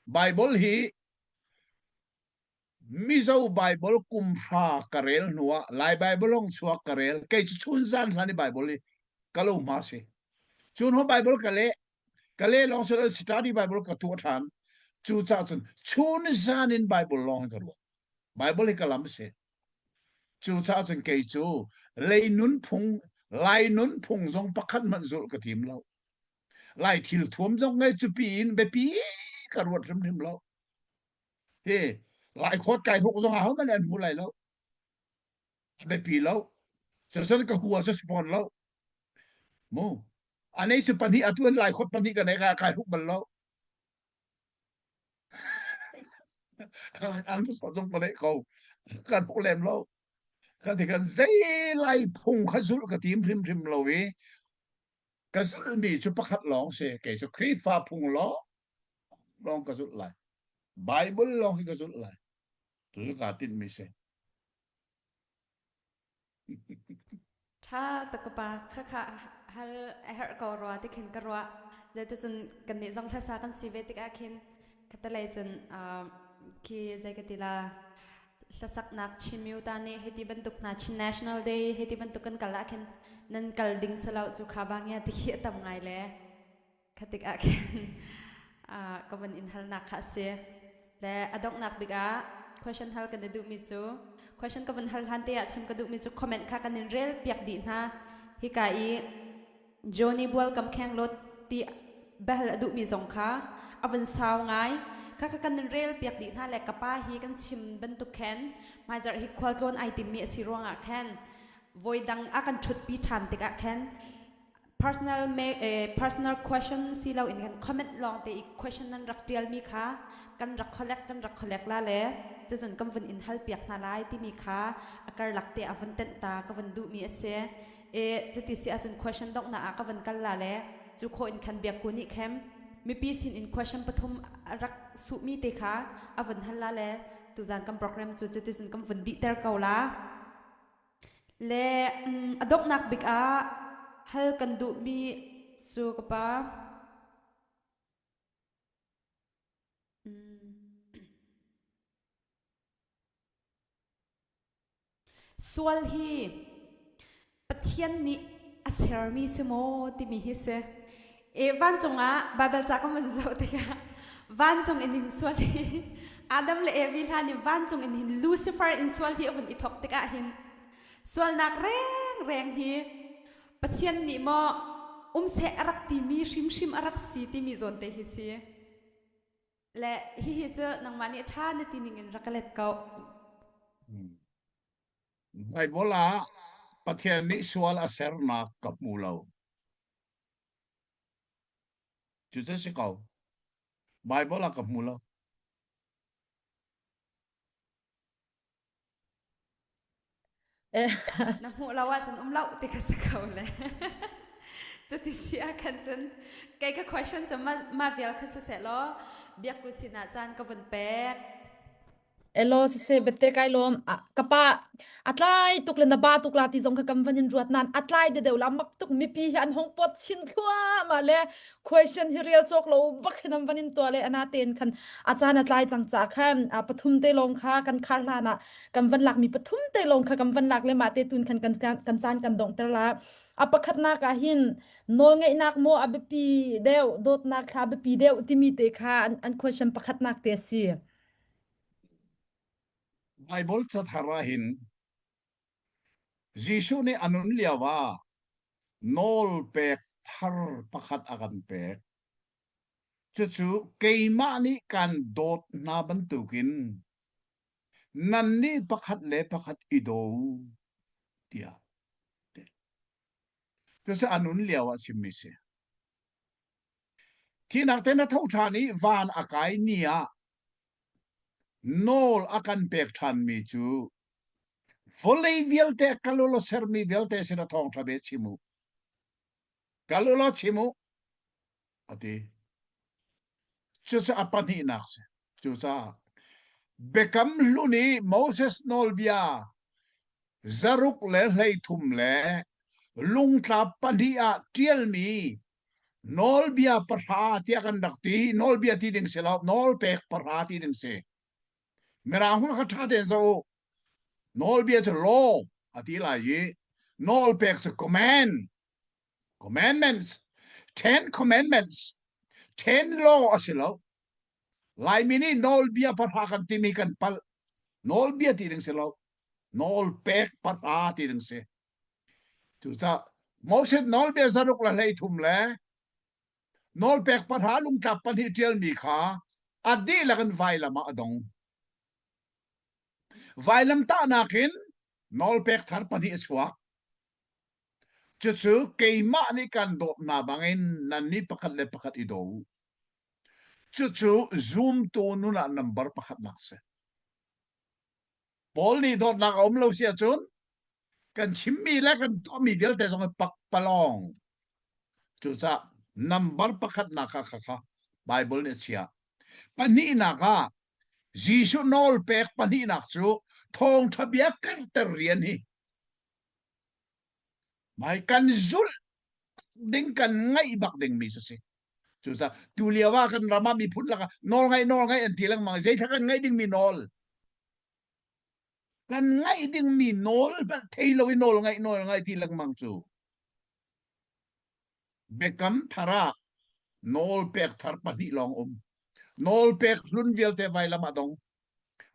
Bible hi Mizo Bible kum hra ka rel hnuah Lai Bible hong chuak ka rel. Kei cu chun zan hlan i Bible hi ka lo hma si. Cun ho Bible ka leh ka leh lawng si lo study Bible ka tuah ṭhan. Cucaah cun chun zan in Bible lawng hi ka ruah. Bible hi ka lam si. Cucaah cun kei cu lei nunphung Lai nunphung zong pakhat hmanh zulh ka tim lo. Lai thil thuam zong ngei cupi in biapi ka ruat hrimhrim lo. Hi Lai khawt kai hruk zong ahohmanh an hmu lai lo. A biapi lo. Cucun ka hua cu si fawn lo. Mu. Anei cu pahnih atu an lai khawt pahnih ka nei ka kai hruk bal lo. An zong ka nei ko. Kan hruk lem lo. Kan ti kan zei lai phung kha zulh ka tim hrimhrim lo i ka zulhmi cu pakhat lawng si. Kei cu Khrihfa phung lawng lawng ka zulh lai. Bible lawng hi ka zulh lai. Cu kaa tinhmi si. Ṭha tuk ka pa khakha hal a herh ko rua ti khin ka ruah. Zeiticun kannih zong hlasa kan si ve tikah khin khatalei cun khi zei ka ti la hlasaknak Chin ta nih hiti bantuk hna Chin National Day hiti bantuk kan kal ah khin nan kal ding salo cu kha bangia ti khi a tam ngai le Kha tikah khin ka van in halnak kha a si. Le a donghnak bik ah question hal kan i duhmi cu question ka van hal hlan te ah chim ka duhmi cu comment kha kan in rel piak dih hna. Hika i Johnny Bual kam kheng lot ti behal a duhmi zong kha a van sau ngai. Kha kha kan in rel piak dih hna le ka pa hi kan chim bantuk khen hmaizarh hi khualtlawn ai timmi a si ruangah khan voi dang a kan ṭhutpi ṭhan tikah khan personal eh, personal question si lo in kan comment lawng te i question nan rak tial mi kha kan rak collect kan rak collect la le cucun kan vun in hal piak hna lai timi kha a karlak te a vun tenh ta ka vun duh mi a si e cuti si ahcun question donghnak ah ka vun kal la le cu kho in khan biak ku nih khem mipi sin in question pathum a rak suh mi te kha a vun hal la le tuzan kan program cu cuti cun kan vun dihter ko la Le a donghnak bik ah hal kan duhmi cu ka pa. Sual hi Pathian nih a sermi si maw timi hi si. E vancung ah Baibal ca kan van zoh tikah vancung in hin sual hi Adam le Evi hlan i vancung in hin Lucifer in sual hi a vun i thawk tikah hin sualnak rengreng hi Pathian nih maw um seh a rak timi hrimhrim a rak si timi zawn te hi si. Le hihi cu nangmah nih ṭha na ti ning in rak ka let ko. Bible ah Pathian nih sual a sernak ka hmu lo. Cucu si ko. Bible ah ka hmu lo. Na hmuh lo ahcun um lo ti kha si ko le. Cuti si ah khan cun kei ka question cu mah vial kha siseh law biakku sinah caan ka vun pek. Elaw siseh bette kai lawm ka pa a tlai tuk le na ba tuk la ti zong kha kam van in ruat nan a tlai de deuh la mak tuk mipi hi an hong pot chin thluahmah le question hi real cawk lo bak hin an van in tua le ana ten khan a caan a tlai cang ca khan pathum te lawng kha kan khar hlan ah kan van lak mi pathum te lawng kha kan van lak le ma te tun khan kan kan caan kan dong ter la a pakhatnak ah hin nawlngeihnak maw a biapi deuh dawtnak thla biapi deuh timi te kha an, an question pakhatnak te a si Bible cathar ah hin Jesuh nih a nun lio ah nawl pek thar pakhat a kan pek. Cucu keimah nih kan dawt hna bantukin nannih pakhat le pakhat i daw u tiah. Cucu a nun lio ah chimmi si. Thihnak te na tho ṭhan i van a kai ni ah nawl a kan pek ṭhanmi cu. Vawlei vialte kal u law sermi vialte sin a thawngṭha bia chim u. Kal u law chim u, a ti. Cucu a pahnihnak si. Cucaah Biakam Hlun i Moses nawlbia zaruk le 13 le lungtla pahnih ah ṭialmi nawlbia pahra tiah kan rak ti. Nawlbia ti ding si lo, nawlpek pahra ti ding si. Mirang hun kha ṭha tein zoh u. Nawlbia cu law a ti lai i nawlpek cu command. Commandments. Ten commandments. Ten law a si lo. Laimi nih nawlbia pahra kan timi kan palh. Nawlbia ti ding si lo. Nawlpek pahra ti ding si. Cucaah Moses nawlbia zaruk le 13 le nawlpek pahra lungtlap pahnih ṭialmi kha a dihlak in vailam ah a dong. Vailam tahnak in nawlpek thar pahnih a chuak. Cucu keimah nih kan dawt hna bangin nannih pakhat le pakhat i daw u. Cucu zumtu nun ah nambar pakhatnak a si. Paul nih dawtnak a um lo si ahcun kan chimmi le kan tuahmi vialte zong hi pakpalawng. Cucaah nambar pakhatnak kha kha kha Bible nih a chiah. Pahnihnak ah Jesuh nawl pek pahnihnak cu thawngṭha bia karter rian hi mai kan zulh ding kan ngaih bak dingmi cu si. Cucaah tu lio ah kan ram ah miphun lakah nawl ngaih nawl ngaih an ti lengmang. Zeithla kan ngaih dingmi nawl? Kan ngaih dingmi nawl hmanh thei lo i nawl ngaih nawl ngaih ti lengmang cu biakam thar ah nawl pek thar pahnih lawng um. Nawl pek hlun vialte vailam ah dong.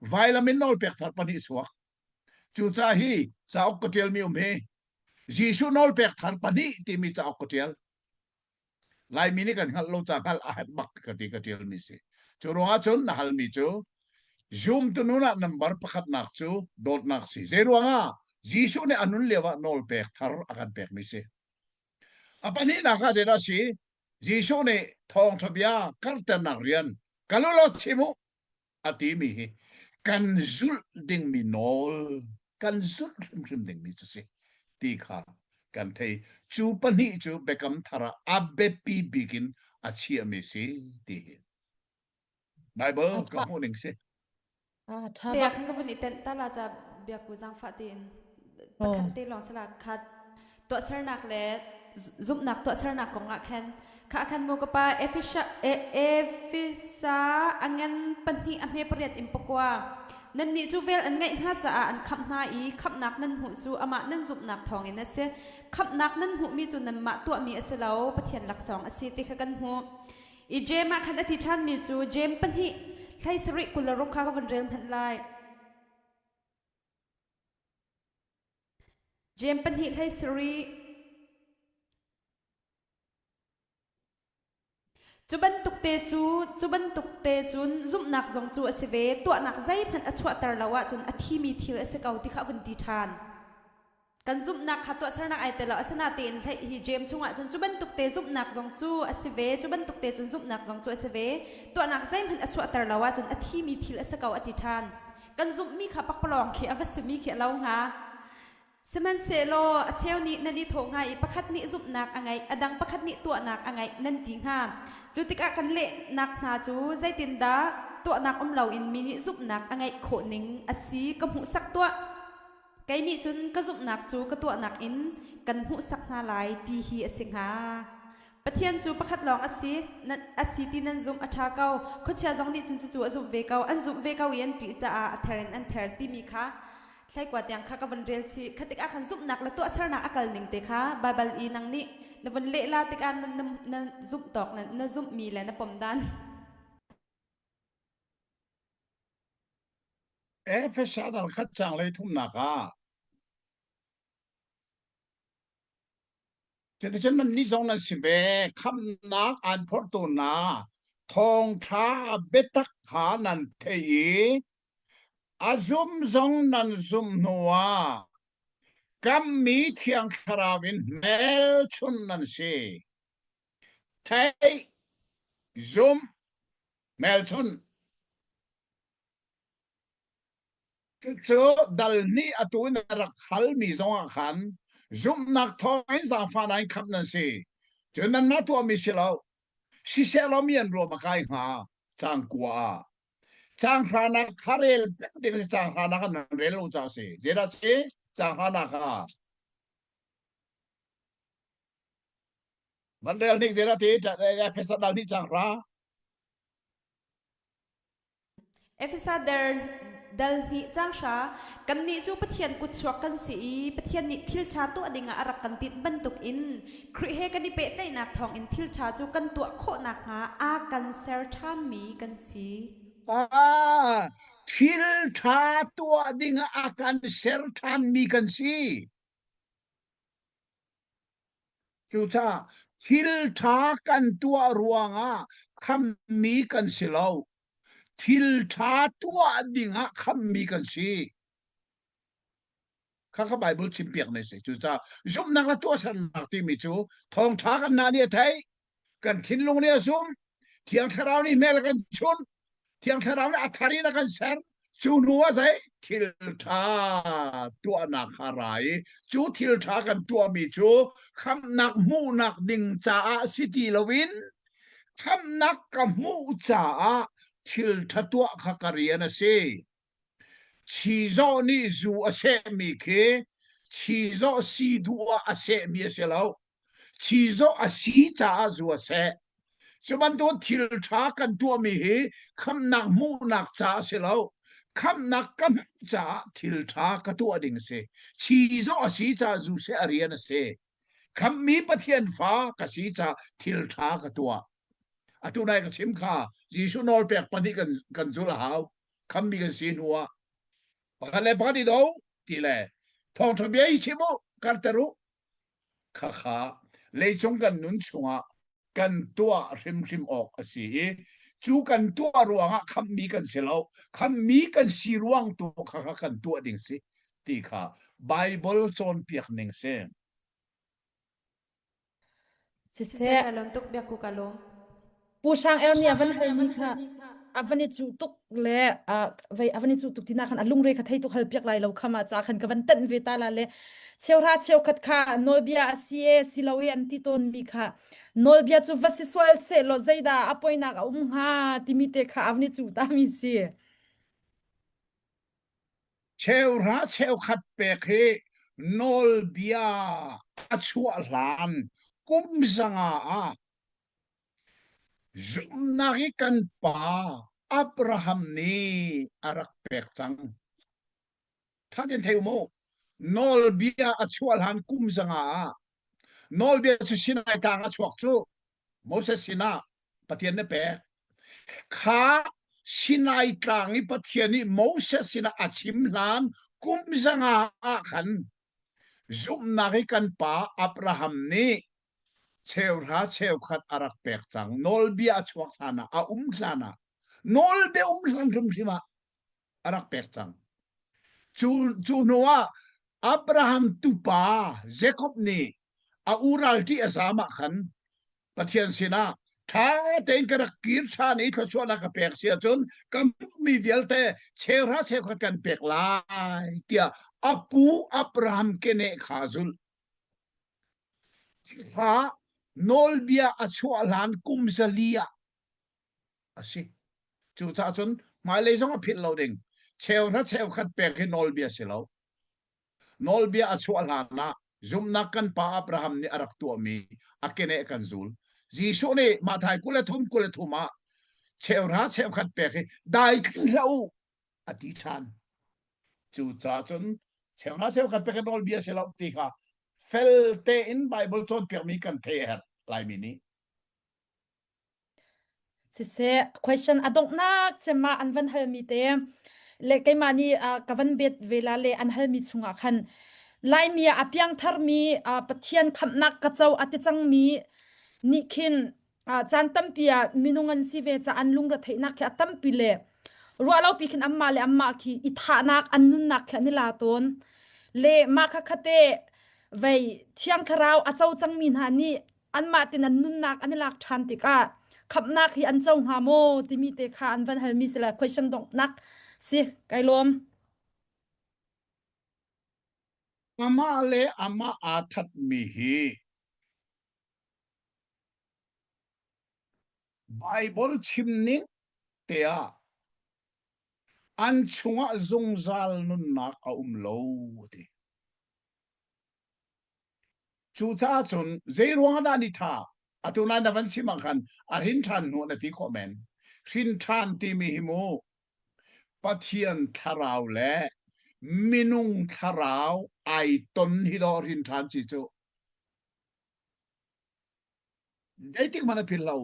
Vailam in nawl pek thar pahnih chuak. Cucaah hi cauk ka ṭialmi um hi Jesuh nawl pek thar pahnih timi cauk ka ṭial. Laimi nih kan hngalh lo ca hngalh a herh bak ka ti ka ṭialmi si. Cu ruangah cun na halmi cu zumtu nun ah nambar pakhatnak cu dawtnak si. Zei ruangah Jesuh nih a nun lio ah nawl pek thar a kan pekmi si. A pahnihnak ah zeidah a si? Jesuh nih thawngṭha bia karhternak rian kal u law chim u a timi hi kan zulh dingmi nawl kan zulh hrimhrim dingmi cu si ti kha kan thei cu pahnih cu biakam thar ah a biapi bik in a chiahmi si ti hi Bible ka hmuh ning si Te ah khan ka vun i tenh ta la ca biaku zaangfah tein pakhat te lawng sala kha tuahsernak le zumhnak tuahsernak kong ah khan kha khan mu ka pa Efesa Efesa angan pahnih a hme pariat in pakua nannih cu vel an ngeih hna caah an khamh hna i khamhnak nan hmuh cu amah nan zumhnak thawngin a si khamhnak nan hmuhmi cu nanmah tuahmi a si lo Pathian laksawng a si ti kha kan hmuh I Jeim ah khan a ti ṭhanmi cu Jeim pahnih hlei sarih 26 kha ka vun rel hmanh lai. Jeim pahnih hlei sarih Cu bantuk te cu cu bantuk te cun zumhnak zong cu a si ve tuahnak zeihmanh a chuahter lo ahcun a thimi thil a si ko ti kha a vun ti ṭhan. Kan zumhnak kha tuahsernak ai tel lo. Asinain hlei hi Jeim chungah cun cu bantuk te zumhnak zong cu a si ve. Cu bantuk te cun zumhnak zong cu a si ve. Tuahnak zeihmanh a chuahter lo ahcun a thimi thil a si ko a ti ṭhan. Kan zumhmi kha pakpalawng khi a va simi khi a lo hnga. Sihmanhsehlaw a cheu nih nan i thawh hnga i pakhat nih zumhnak a ngeih, a dang pakhat nih tuahnak a ngeih nan ti hnga. Cu tikah kan lehnak hna cu zeitindah tuahnak um loin mi nih zumhnak a ngeih khawh ning a si ka hmuhsak tuah. Kei nih cun ka zumhnak cu ka tuahnak in kan hmuhsak hna lai ti hi a si hnga. Pathian cu pakhat lawng a si, a si ti nan zumh a ṭha ko. Khuachia zong nih cun cucu a zumh ve ko. An zumh ve ko i an ṭih caah a ther in an ther timi kha thlaikua tiang kha ka vun rel chih. Kha tikah khan zumhnak le tuahsernak a kal ning te kha Baibal i nang nih na vun leh la tikah na, na, na zumh tawk na, na zumhmi le na pom dan. Efesa dal khat caang lei thumnak ah Cuticun nannih zong nan si ve khamhnak aan phorhtu hna thawngṭha biatak kha nan theih i a zum zong nan zumh hnuah kammi Thiang Thlarau in hmelchunh nan si. Theih, zumh, hmelchunh. Cucu dal nih atu in a rak halmi zongah khan zumhnak thawngin zaangfahnak in khamh nan si. Cun nanmah tuahmi si lo. Siseh mi an ruam a kai hnga caang kua ah. Caang hranak kha rel peng ding a si caang hranak ah nan rel lo caah a si. Zeidah a si? Caang hranak ah. Van rel nik zeidah ti? Efesa dal nih caang hra. Efesa der dal hnih caang hra kannih cu Pathian kutchuak kan si i Pathian nih thil ṭha tuah dingah a rak kan tinh bantukin Khrih he kan i pehtlaihnak thawngin thil ṭha cu kan tuah khawh nakhnga a kan ser ṭhanmi kan si. Ah, thil ṭha tuah dingah a kan ser ṭhanmi kan si. Cucaah thil ṭha kan tuah ruangah khammi kan si lo. Thil ṭha tuah dingah khammi kan si. Kha kha Bible chimpiak ne si. Cucaah zumhnak le tuahsernak timi cu thawngṭha kan hna nih a theih. Kan thinlung nih a zumh. Thiang Thlarau nih hmel a kan chunh. Thiang Thlarau nih a thar in a kan ser. Cu hnu ah zei thil ṭha tuahnak kha ra i cu thil ṭha kan tuahmi cu khamhnak hmuhnak ding caah si ti loin khamhnak ka hmuh caah thil ṭha tuah kha ka rian a si. Chizawh nih zu a sehmi khi chizawh si duh ah a sehmi a si lo. Chizawh a si caah zu a seh. Cu bantuk thil ṭha kan tuahmi hi khamhnak hmuhnak ca a si lo. Khamhnak ka hmuh caah thil ṭha ka tuah ding a si. Chizawh a si caah zu seh a rian a si. Khamhmi Pathian fa ka si caah thil ṭha ka tuah. Atu nai ka chim kha Jesuh nawlpek pahnih kan, kan zulh a hau. Khammi kan si hnu ah pakhat le pakhat i do ti le thawngṭha bia i chim u, karter u. Khakha leicung kan nun chungah kan tuah hrimhrim awk a si i cu kan tuah ruangah khamhmi kan si lo khamhmi kan si ruang tu kha kan tuah ding si ti kha Bible cawnpiak ning si. Siseh ka lawm tuk biakku ka lawm. Pu Hrang Er nih a van halmi kha a van i cuh tuk le vei a van i cuh tuk tina khan a lungre kha thei tuk hal piak lai lo khama ca khan ka van tanh ve ta la le cheuhra cheukhat kha nawlbia a si e si lo e an ti tawn mi kha nawlbia cu va si sual se law zeidah a poinak a um hnga timi te kha a van i cuh ta mi si. Cheuhra cheukhat pek hi nawlbia a chuah hlan kum zanga ah zumhnak i kan pa Abraham nih a rak pek cang. Ṭha tein thei u mu. Nawlbia a chuah hlan kum zanga ah nawlbia cu Sinai tlang a chuak cu Moses sinah Pathian nih pek. Kha Sinai tlang i Pathian nih Moses sinah a chim hlan kum zanga ah khan zumhnak i kan pa Abraham nih cheuhra cheukhat a rak pek cang. Nawlbia a chuak hlan ah, a um hlan ah, nawlbia um hlan hrimhrim ah a rak pek cang. Cu, cu hnu ah Abraham tupa Jacob nih a u ralṭih a zaam ah khan Pathian sinah ṭha tein ka rak kir ṭhan i thluachuahnak ka pek si ahcun ka hmuhmi vialte cheuhra cheukhat kan pek lai tiah a pu Abraham keneh kha a zulh. Kha nawlbia a chuah hlan kum zali ah a si. Cucaah cun hmailei zong a philh lo ding. Cheuhra cheukhat pek hi nawlbia si lo. Nawlbia a chuah hlan ah zumhnak kan pa Abraham nih a rak tuahmi a keneh kan zul. Jesuh nih Matthai 23 23 ah cheuhra cheukhat pek hi daithling hlah u a ti ṭhan. Cucaah cun cheuhra cheukhat pek hi nawlbia si lo ti kha fel tein Bible cawnpiakmi kan theih a herh Laimi nih. Siseh, question a donghnak cem ah an van halmi te le keimah nih uh, ka van bet ve la le an halmi chungah khan Laimi ah a piangtharmi uh, Pathian khamhnak ka co a ti cangmi nih khin uh, caan tampi ah minung an si ve ca an lungre theihnak khi a tampi le ruah lo pi khin amma le amma khi i thahnak an nunnak khi an i la tawn le mah kha khate vei thiang thlarau a co cangmi hna nih anmah tin an nunnak an i lak ṭhan tikah khamhnak hi an co hnga maw timi te kha an van halmi si le question donghnak si kai lawm. Amah le amah aa thatmi hi Baibal chimning te ah an chungah zungzal nunnak a um lo a ti. Cucaah cun zei ruangah dah ni tha? Atu nai na van chim ah khan a hrin ṭhan hnu na ti khawh men. Hrin ṭhan timi hi mu Pathian thlarau le minung thlarau ai ton hi dawh hrin ṭhan si cu. Zeitik hmanh a philh lo.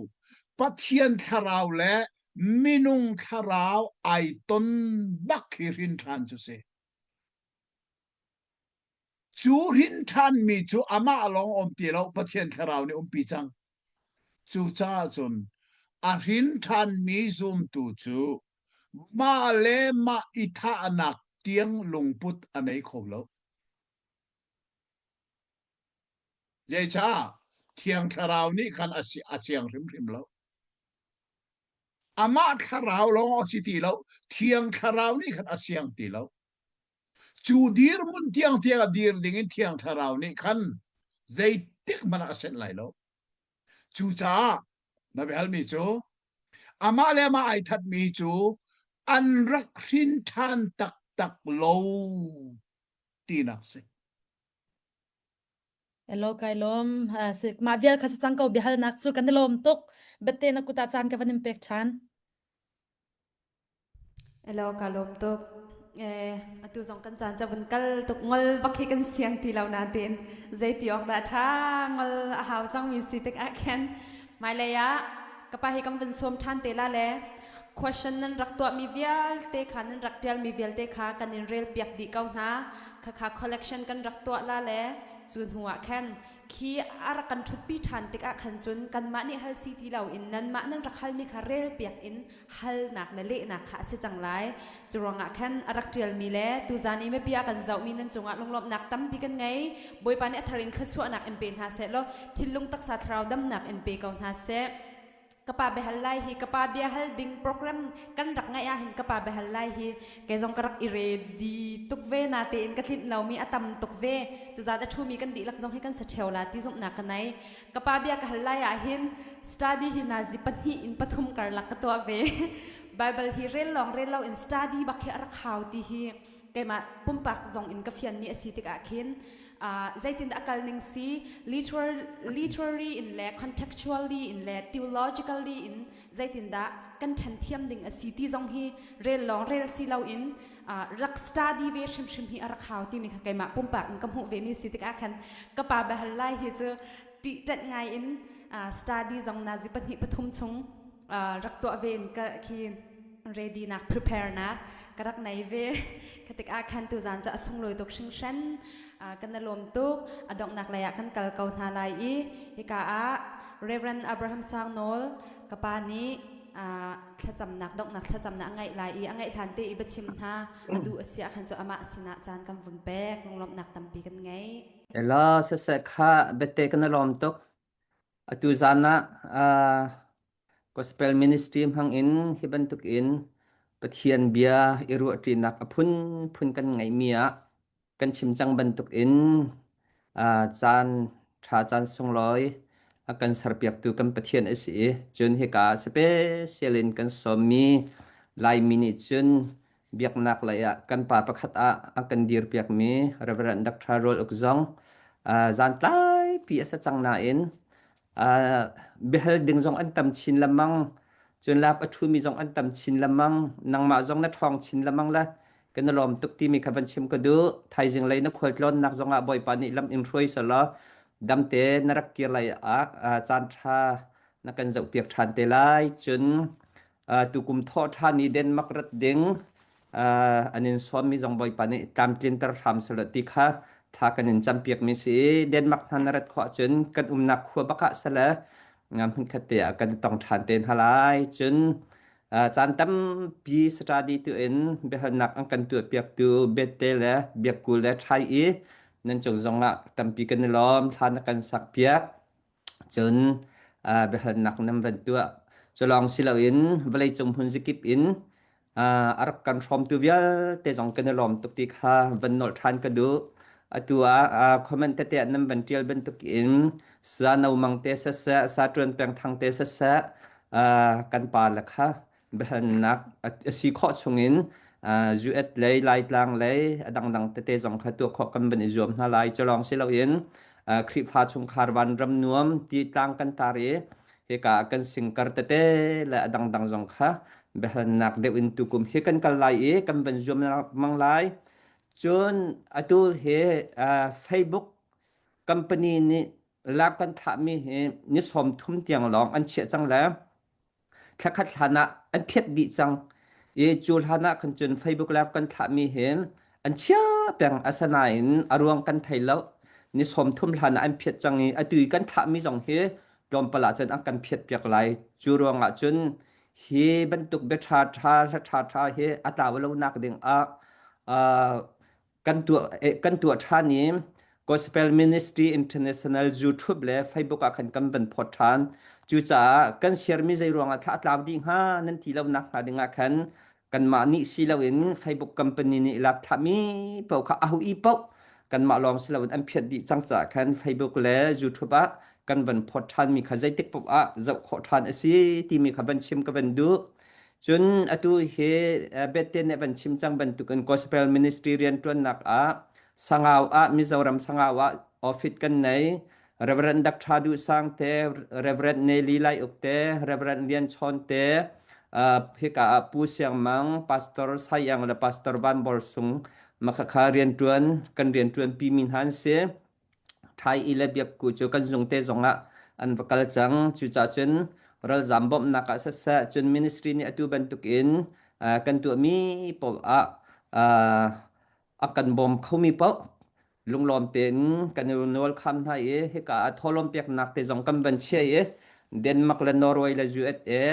Pathian thlarau le minung thlarau ai ton bak hi hrin ṭhan cu si. Cu hrin ṭhanmi cu amah lawng um ti lo, Pathian thlarau nih umpi cang. Cucaah cun a hrin ṭhanmi zumtu cu mah le mah i thahnak tiang lungput a nei kho lo. Zeicah? Thiang Thlarau nih khan a, si, a siang hrimhrim lo. Amah thlarau lawng a si ti lo, Thiang Thlarau nih khan a siang ti lo. Cu dirhmun tiang tiang a dir ding in Thiang Thlarau nih khan zeitik hmanh ah a senh lai lo. Cucaah na biahalmi cu amah le amah ai thatmi cu an rak hrin ṭhan taktak lo tinak si. Hello kai lawm. Mah vial kha si cang ko biahalnak cu kan i lawm tuk. Bette na kuta caan ka van in pek ṭhan. Elaw ka lawm tuk. Eh, atu zong kan caan ca vun kal tuk ngol bak hi kan siang ti lo nain zei ti awk dah ṭha ngol a hau cangmi si tik ah khin hmailei ah ka pa hi kan vun sawm ṭhan te la le question nan rak tuahmi vialte kha nan rak ṭialmi vialte kha kan in rel piak dih ko hna. Khakha collection kan rak tuah la le cu hnu ah khan khi a rak kan ṭhutpi ṭhan tik ah khan cun kanmah nih hal si ti lo in nanmah nan rak halmi kha rel piak in halnak le lehnak kha a si cang lai. Cu ruangah khan a rak ṭialmi le tuzan i mipi a kan zohmi nan cungah lunglawmhnak tampi kan ngei. Bawipa nih a thar in thluachuahnak in pe hna seh law thinlung taksa thlarau damnak in pe ko hna seh. Ka pa biahal lai hi ka pa bia hal ding program kan rak ngaih ah hin ka pa biahal lai hi kei zong ka rak i ready tuk ve na tein ka tlinh lomi a tam tuk ve tuzan a ṭhumi kan dihlak zong hi kan sa ṭheo la ti zumhnak ka nei Ka pa bia ka hal lai ah hin study hi nazi pahnih in pathum karlak ka tuah ve. Bible hi rel lawng rel lo in study bak hi a rak hau ti hi keimah pumpak zong in ka fianmi a si tikah khin uh, zeitin dah a kal ning si literary, literary in le contextually in le theologically in zeitindah kan ṭhen thiam ding a si ti zong hi rel lawng rel si lo in uh, rak study ve hrimhrim hi a rak hau timi kha keimah pumpak in ka hmuh ve mi si tikah khan ka pa bahal lai hi cu ṭih ngai in uh, study zong nazi pahnih pathum chung uh, rak tuah ve in ka khi ready nak prepare nak ka rak nei ve khatik ah khan tu zan cha a sunglawi tuk hringhran kan na lawm tuk a donghnak lei ah kan kal ko hna lai i hika ah Reverend Abraham Sang Nawl ka pa nih thlacamnak donghnak thlacamnak a ngeih lai i a ngeih hlan te i biachim hna a duh a si ah khan cu amah sinah caan kan vun pek lunglawmhnak tampi kan ngei. Ela siseh kha bete kan lawm tuk. Atu zan ah Gospel ministry hmang in hi bantuk in Pathian bia i ruahṭinak a phunphun kan ngeihmi ah kan chim cang bantuk in caan ṭha caan sunglawi a kan serpiaktu kan Pathian a si i cun hika special in kan sawmmi Laimi nih cun biaknak lei ah kan pa pakhat ah a kan dirpiakmi Reverend Dr. Rual Uk zong zan tlaipi a sa cang nain biahal ding zong an tam chin lengmang cun lak a ṭhumi zong an tam chin lengmang nangmah zong na ṭhawng chin lengmang le kan i lawm tuk timi kha van chim ka duh thaizing lei na khualtlawnnak zongah Bawipa nih lam in hruai selaw damte na rak kir lai ah caan ṭha na kan zohpiak ṭhan te lai cun tukum thawh ṭhan i Denmark rat ding an in sawmmi zong Bawipa nih tlamtlinter hram selaw ti kha thla kan in campiakmi si i Denmark hna na rat khawh ahcun kan umnak khua bak ah sele hmunkhat te ah kan i tong ṭhan te hna lai. Cun caan tampi study tu in biahalnak an kan tuahpiaktu Bette le Biakku le Ṭhai i nan cung zongah tampi kan i lawm thla na kan sakpiak. Cun biahalnak nan van tuah. Cu lawng si loin vawleicung hmun zakip in a rak kan hrawmtu vialte zong kan i lawm tuk ti kha van nolh ṭhan ka duh. Atu ah comment tete ah nan van ṭial bantukin sa no mang te siseh, sa ṭuan peng thang te siseh, kan pa le kha biahalnak a si khawh chungin US lei, Laitlang lei, a dangdang tete zong kha tuah khawh kan van i zuam hna lai. Cu lawng si loin Khrihfa chungkhar vanram nuam ti tlang kan tar i hika ah kan singkar tete le a dangdang zong kha biahalnak deuh in tukum hi kan kal lai i kan van zuam lengmang lai. Cun atu hi Facebook company nih lak kan thlahmi hi ni 30 tiang lawng an chiah cang le thlakhat hlan ah an phiat dih cang i cu hlan ah khan cun Facebook live kan thlahmi hi an chia peng asanain a ruang kan thei lo ni 30 hlan ah an phiat cang i atu i kan thlahmi zong hi tlawmpal ah cun an kan phiat piak lai cu ruang ah cun hi bantuk bia ṭha ṭha hla ṭha ṭha hi a tlau lo nak ding ah kan tuah kan tuah ṭhan i Gospel Ministry International YouTube le Facebook ah khan kan van phawt ṭhan. Cucaah kan share-mi zei ruangah thla a tlau dih hnga nan ti lo nak hnga ding ah khan kanmah nih si loin Facebook company nih lak thlahmi paoh kha aho i paoh kanmah lawng si loin an phiat dih cang caah khan Facebook le YouTube ah kan van phawt ṭhanmi kha zeitik paoh ah zoh khawh ṭhan a si timi kha van chim ka van duh. Cun atu hi Bette nih van chim cang bantukin Gospel Ministry rianṭuannak ah Sangau ah Mizoram Sangau ah office kan nei. Reverend Dr. Duh Sang te, Reverend Nelly Lai Uk te, Reverend Lian Chawn te, hika ah Pu Siang Mang, Pastor Sai Iang le Pastor Van Bor Sung makhakha rianṭuan kan rianṭuan pi mi hna an si. Thai i le biakku cu kan zung te zongah an va kal cang. Cucaah cun ralzaam bawmhnak ah siseh, cun ministry nih atu bantukin kan tuahmi paoh ah a kan bawm khomi paoh lunglawm tein kan i nawl kham hna i hika ah thawhlawm peknak te zong kan van chia i Denmark le Norway le USA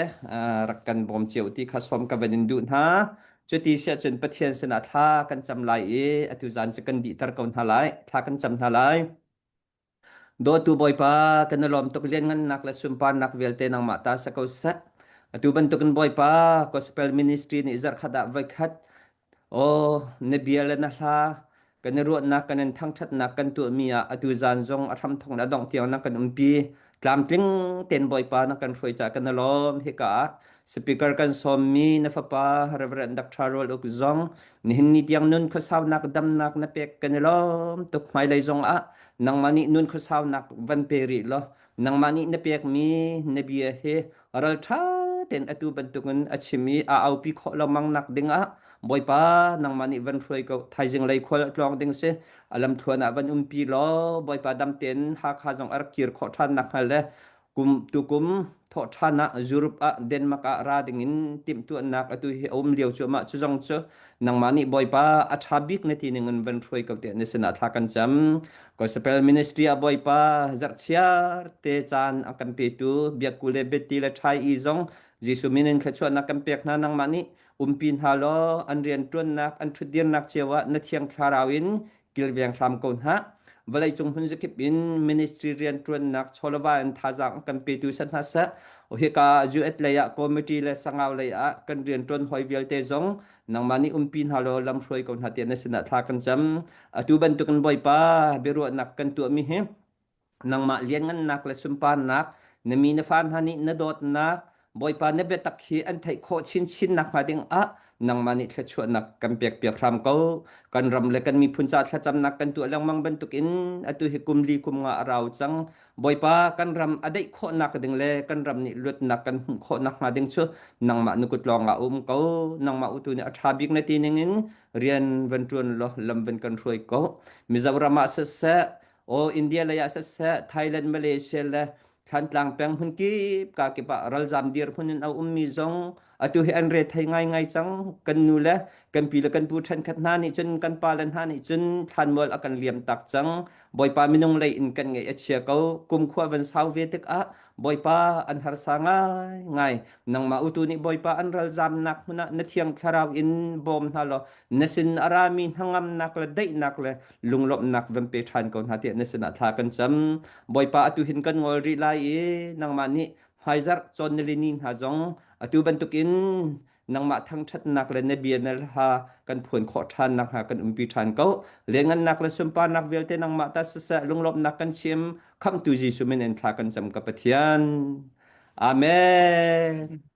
rak kan bawm cio ti kha sawm ka van in duh hna. Cuti siah cun Pathian sinah thla kan cam lai i atu zan cu kan dihter ko hna lai. Thla kan cam hna lai. Dawtu Bawipa, kan i lawm tuk lianngannak le sunparnak vialte nangmah ta sa ko seh. Atu bantukin Bawipa, Gospel Ministry nih zarhkhat ah voikhat Aw, na bia le na hla kan i ruahnak kan in thangṭhatnak kan tuahmi ah atu zan zong a hramthawk le a dongh tiang na kan umpi. Tlamtling tein Bawipa na kan hruai caah kan i lawm. Hika ah speaker kan sawmmi na fapa Reverend Dr. Rual Uk zong nihin ni tiang nun khuasaunak damnak na pek kan i lawm tuk. Hmailei zong ah nangmah nih nun khuasaunak van pe rih law nangmah nih na pekmi na bia hi ralṭha tein atu bantukin a chim i a aupi khawh lengmang nak dingah Bawipa nangmah nih van hruai ko thaizing lei khual a tlawng ding si a lamthluan ah van umpi law Bawipa dam tein Hakha zong a rak kir khawh ṭhan nak hnga le kum tukum thawh ṭhan ah Europe ah Denmark ah ra dingin timhtuahnak atu hi a um lio cuahmah cu zong cu nangmah nih Bawipa a ṭha bik na ti ning in van hruai ko tiah na sinah thla kan cam Gospel Ministry ah Bawipa zarhchiar te caan a kan petu biakku le biati le ṭhai i zong Jesuh min in thluachuahnak kan pek hna nangmah nih umpi hna law an rianṭuannak an ṭhutdirnak cio ah na thiang thlarau in kilveng hram ko hna. Vawleicung hmun zakip in ministry rianṭuannak chawleva in thazaang kan petu sat hna seh. Hika US lei ah committee le sangau lei ah kan rianṭuan hoi vialte zong nangmah nih umpi hna law lamhruai ko hna tiah na sinah thla kan cam. Atu bantukin Bawipa biaruahnak kan tuahmi hi nangmah lianngannak le sunparnak na mi na fa hna nih na dawtnak Bawipa na biatak hi an theih khawh chinchin nakhnga ding ah nangmah nih thluachuahnak kan pek piak hram ko. Kan ram le kan miphun ca thlacamnak kan tuah lengmang bantukin atu hi kum li kum nga a rau cang. Bawipa kan ram a daih khawhnak ding le kan ram nih luatnak kan hmuh khawh nakhnga ding cu nangmah na kut lawng ah um ko. Nangmah utu nih a ṭha bik na ti ning in rian van ṭuan law lam van kan hruai ko. Mizoram ah siseh, aw India lei ah siseh, Thailand, Malaysia le Thlantlang peng hmun kip ka kip ah ralzam dirhmun in a ummi zong atu hi an re thei ngaingai cang. Kan nu le kan pi le kan pu ṭhenkhat hna nih cun kan pa le hna nih cun thlanmual a kan liam tak cang. Bawipa minung lei in kan ngaih a chia ko. Kumkhua van sau ve tikah Bawipa an harsa ngaingai. Nangmah utu nih Bawipa an ralzamnak hmun ah na thiang thlarau in bawm hna law na sin a rami hnangamnak le daihnak le lunglawmhnak van pe ṭhan ko hna tiah na sinah thla kan cam. Bawipa atu hin kan ngol rih lai i nangmah nih hmaizarh cawn nilini hna zong atu bantukin Nangmah thangṭhatnak le na bia na hla kan phuan khawh ṭhan nakhnga kan umpi ṭhan ko. Lianngannak le sunparnak vialte nangmah ta siseh lunglawmhnak kan chim. Khamhtu Jesuh min in thla kan cam ka Pathian. Amen.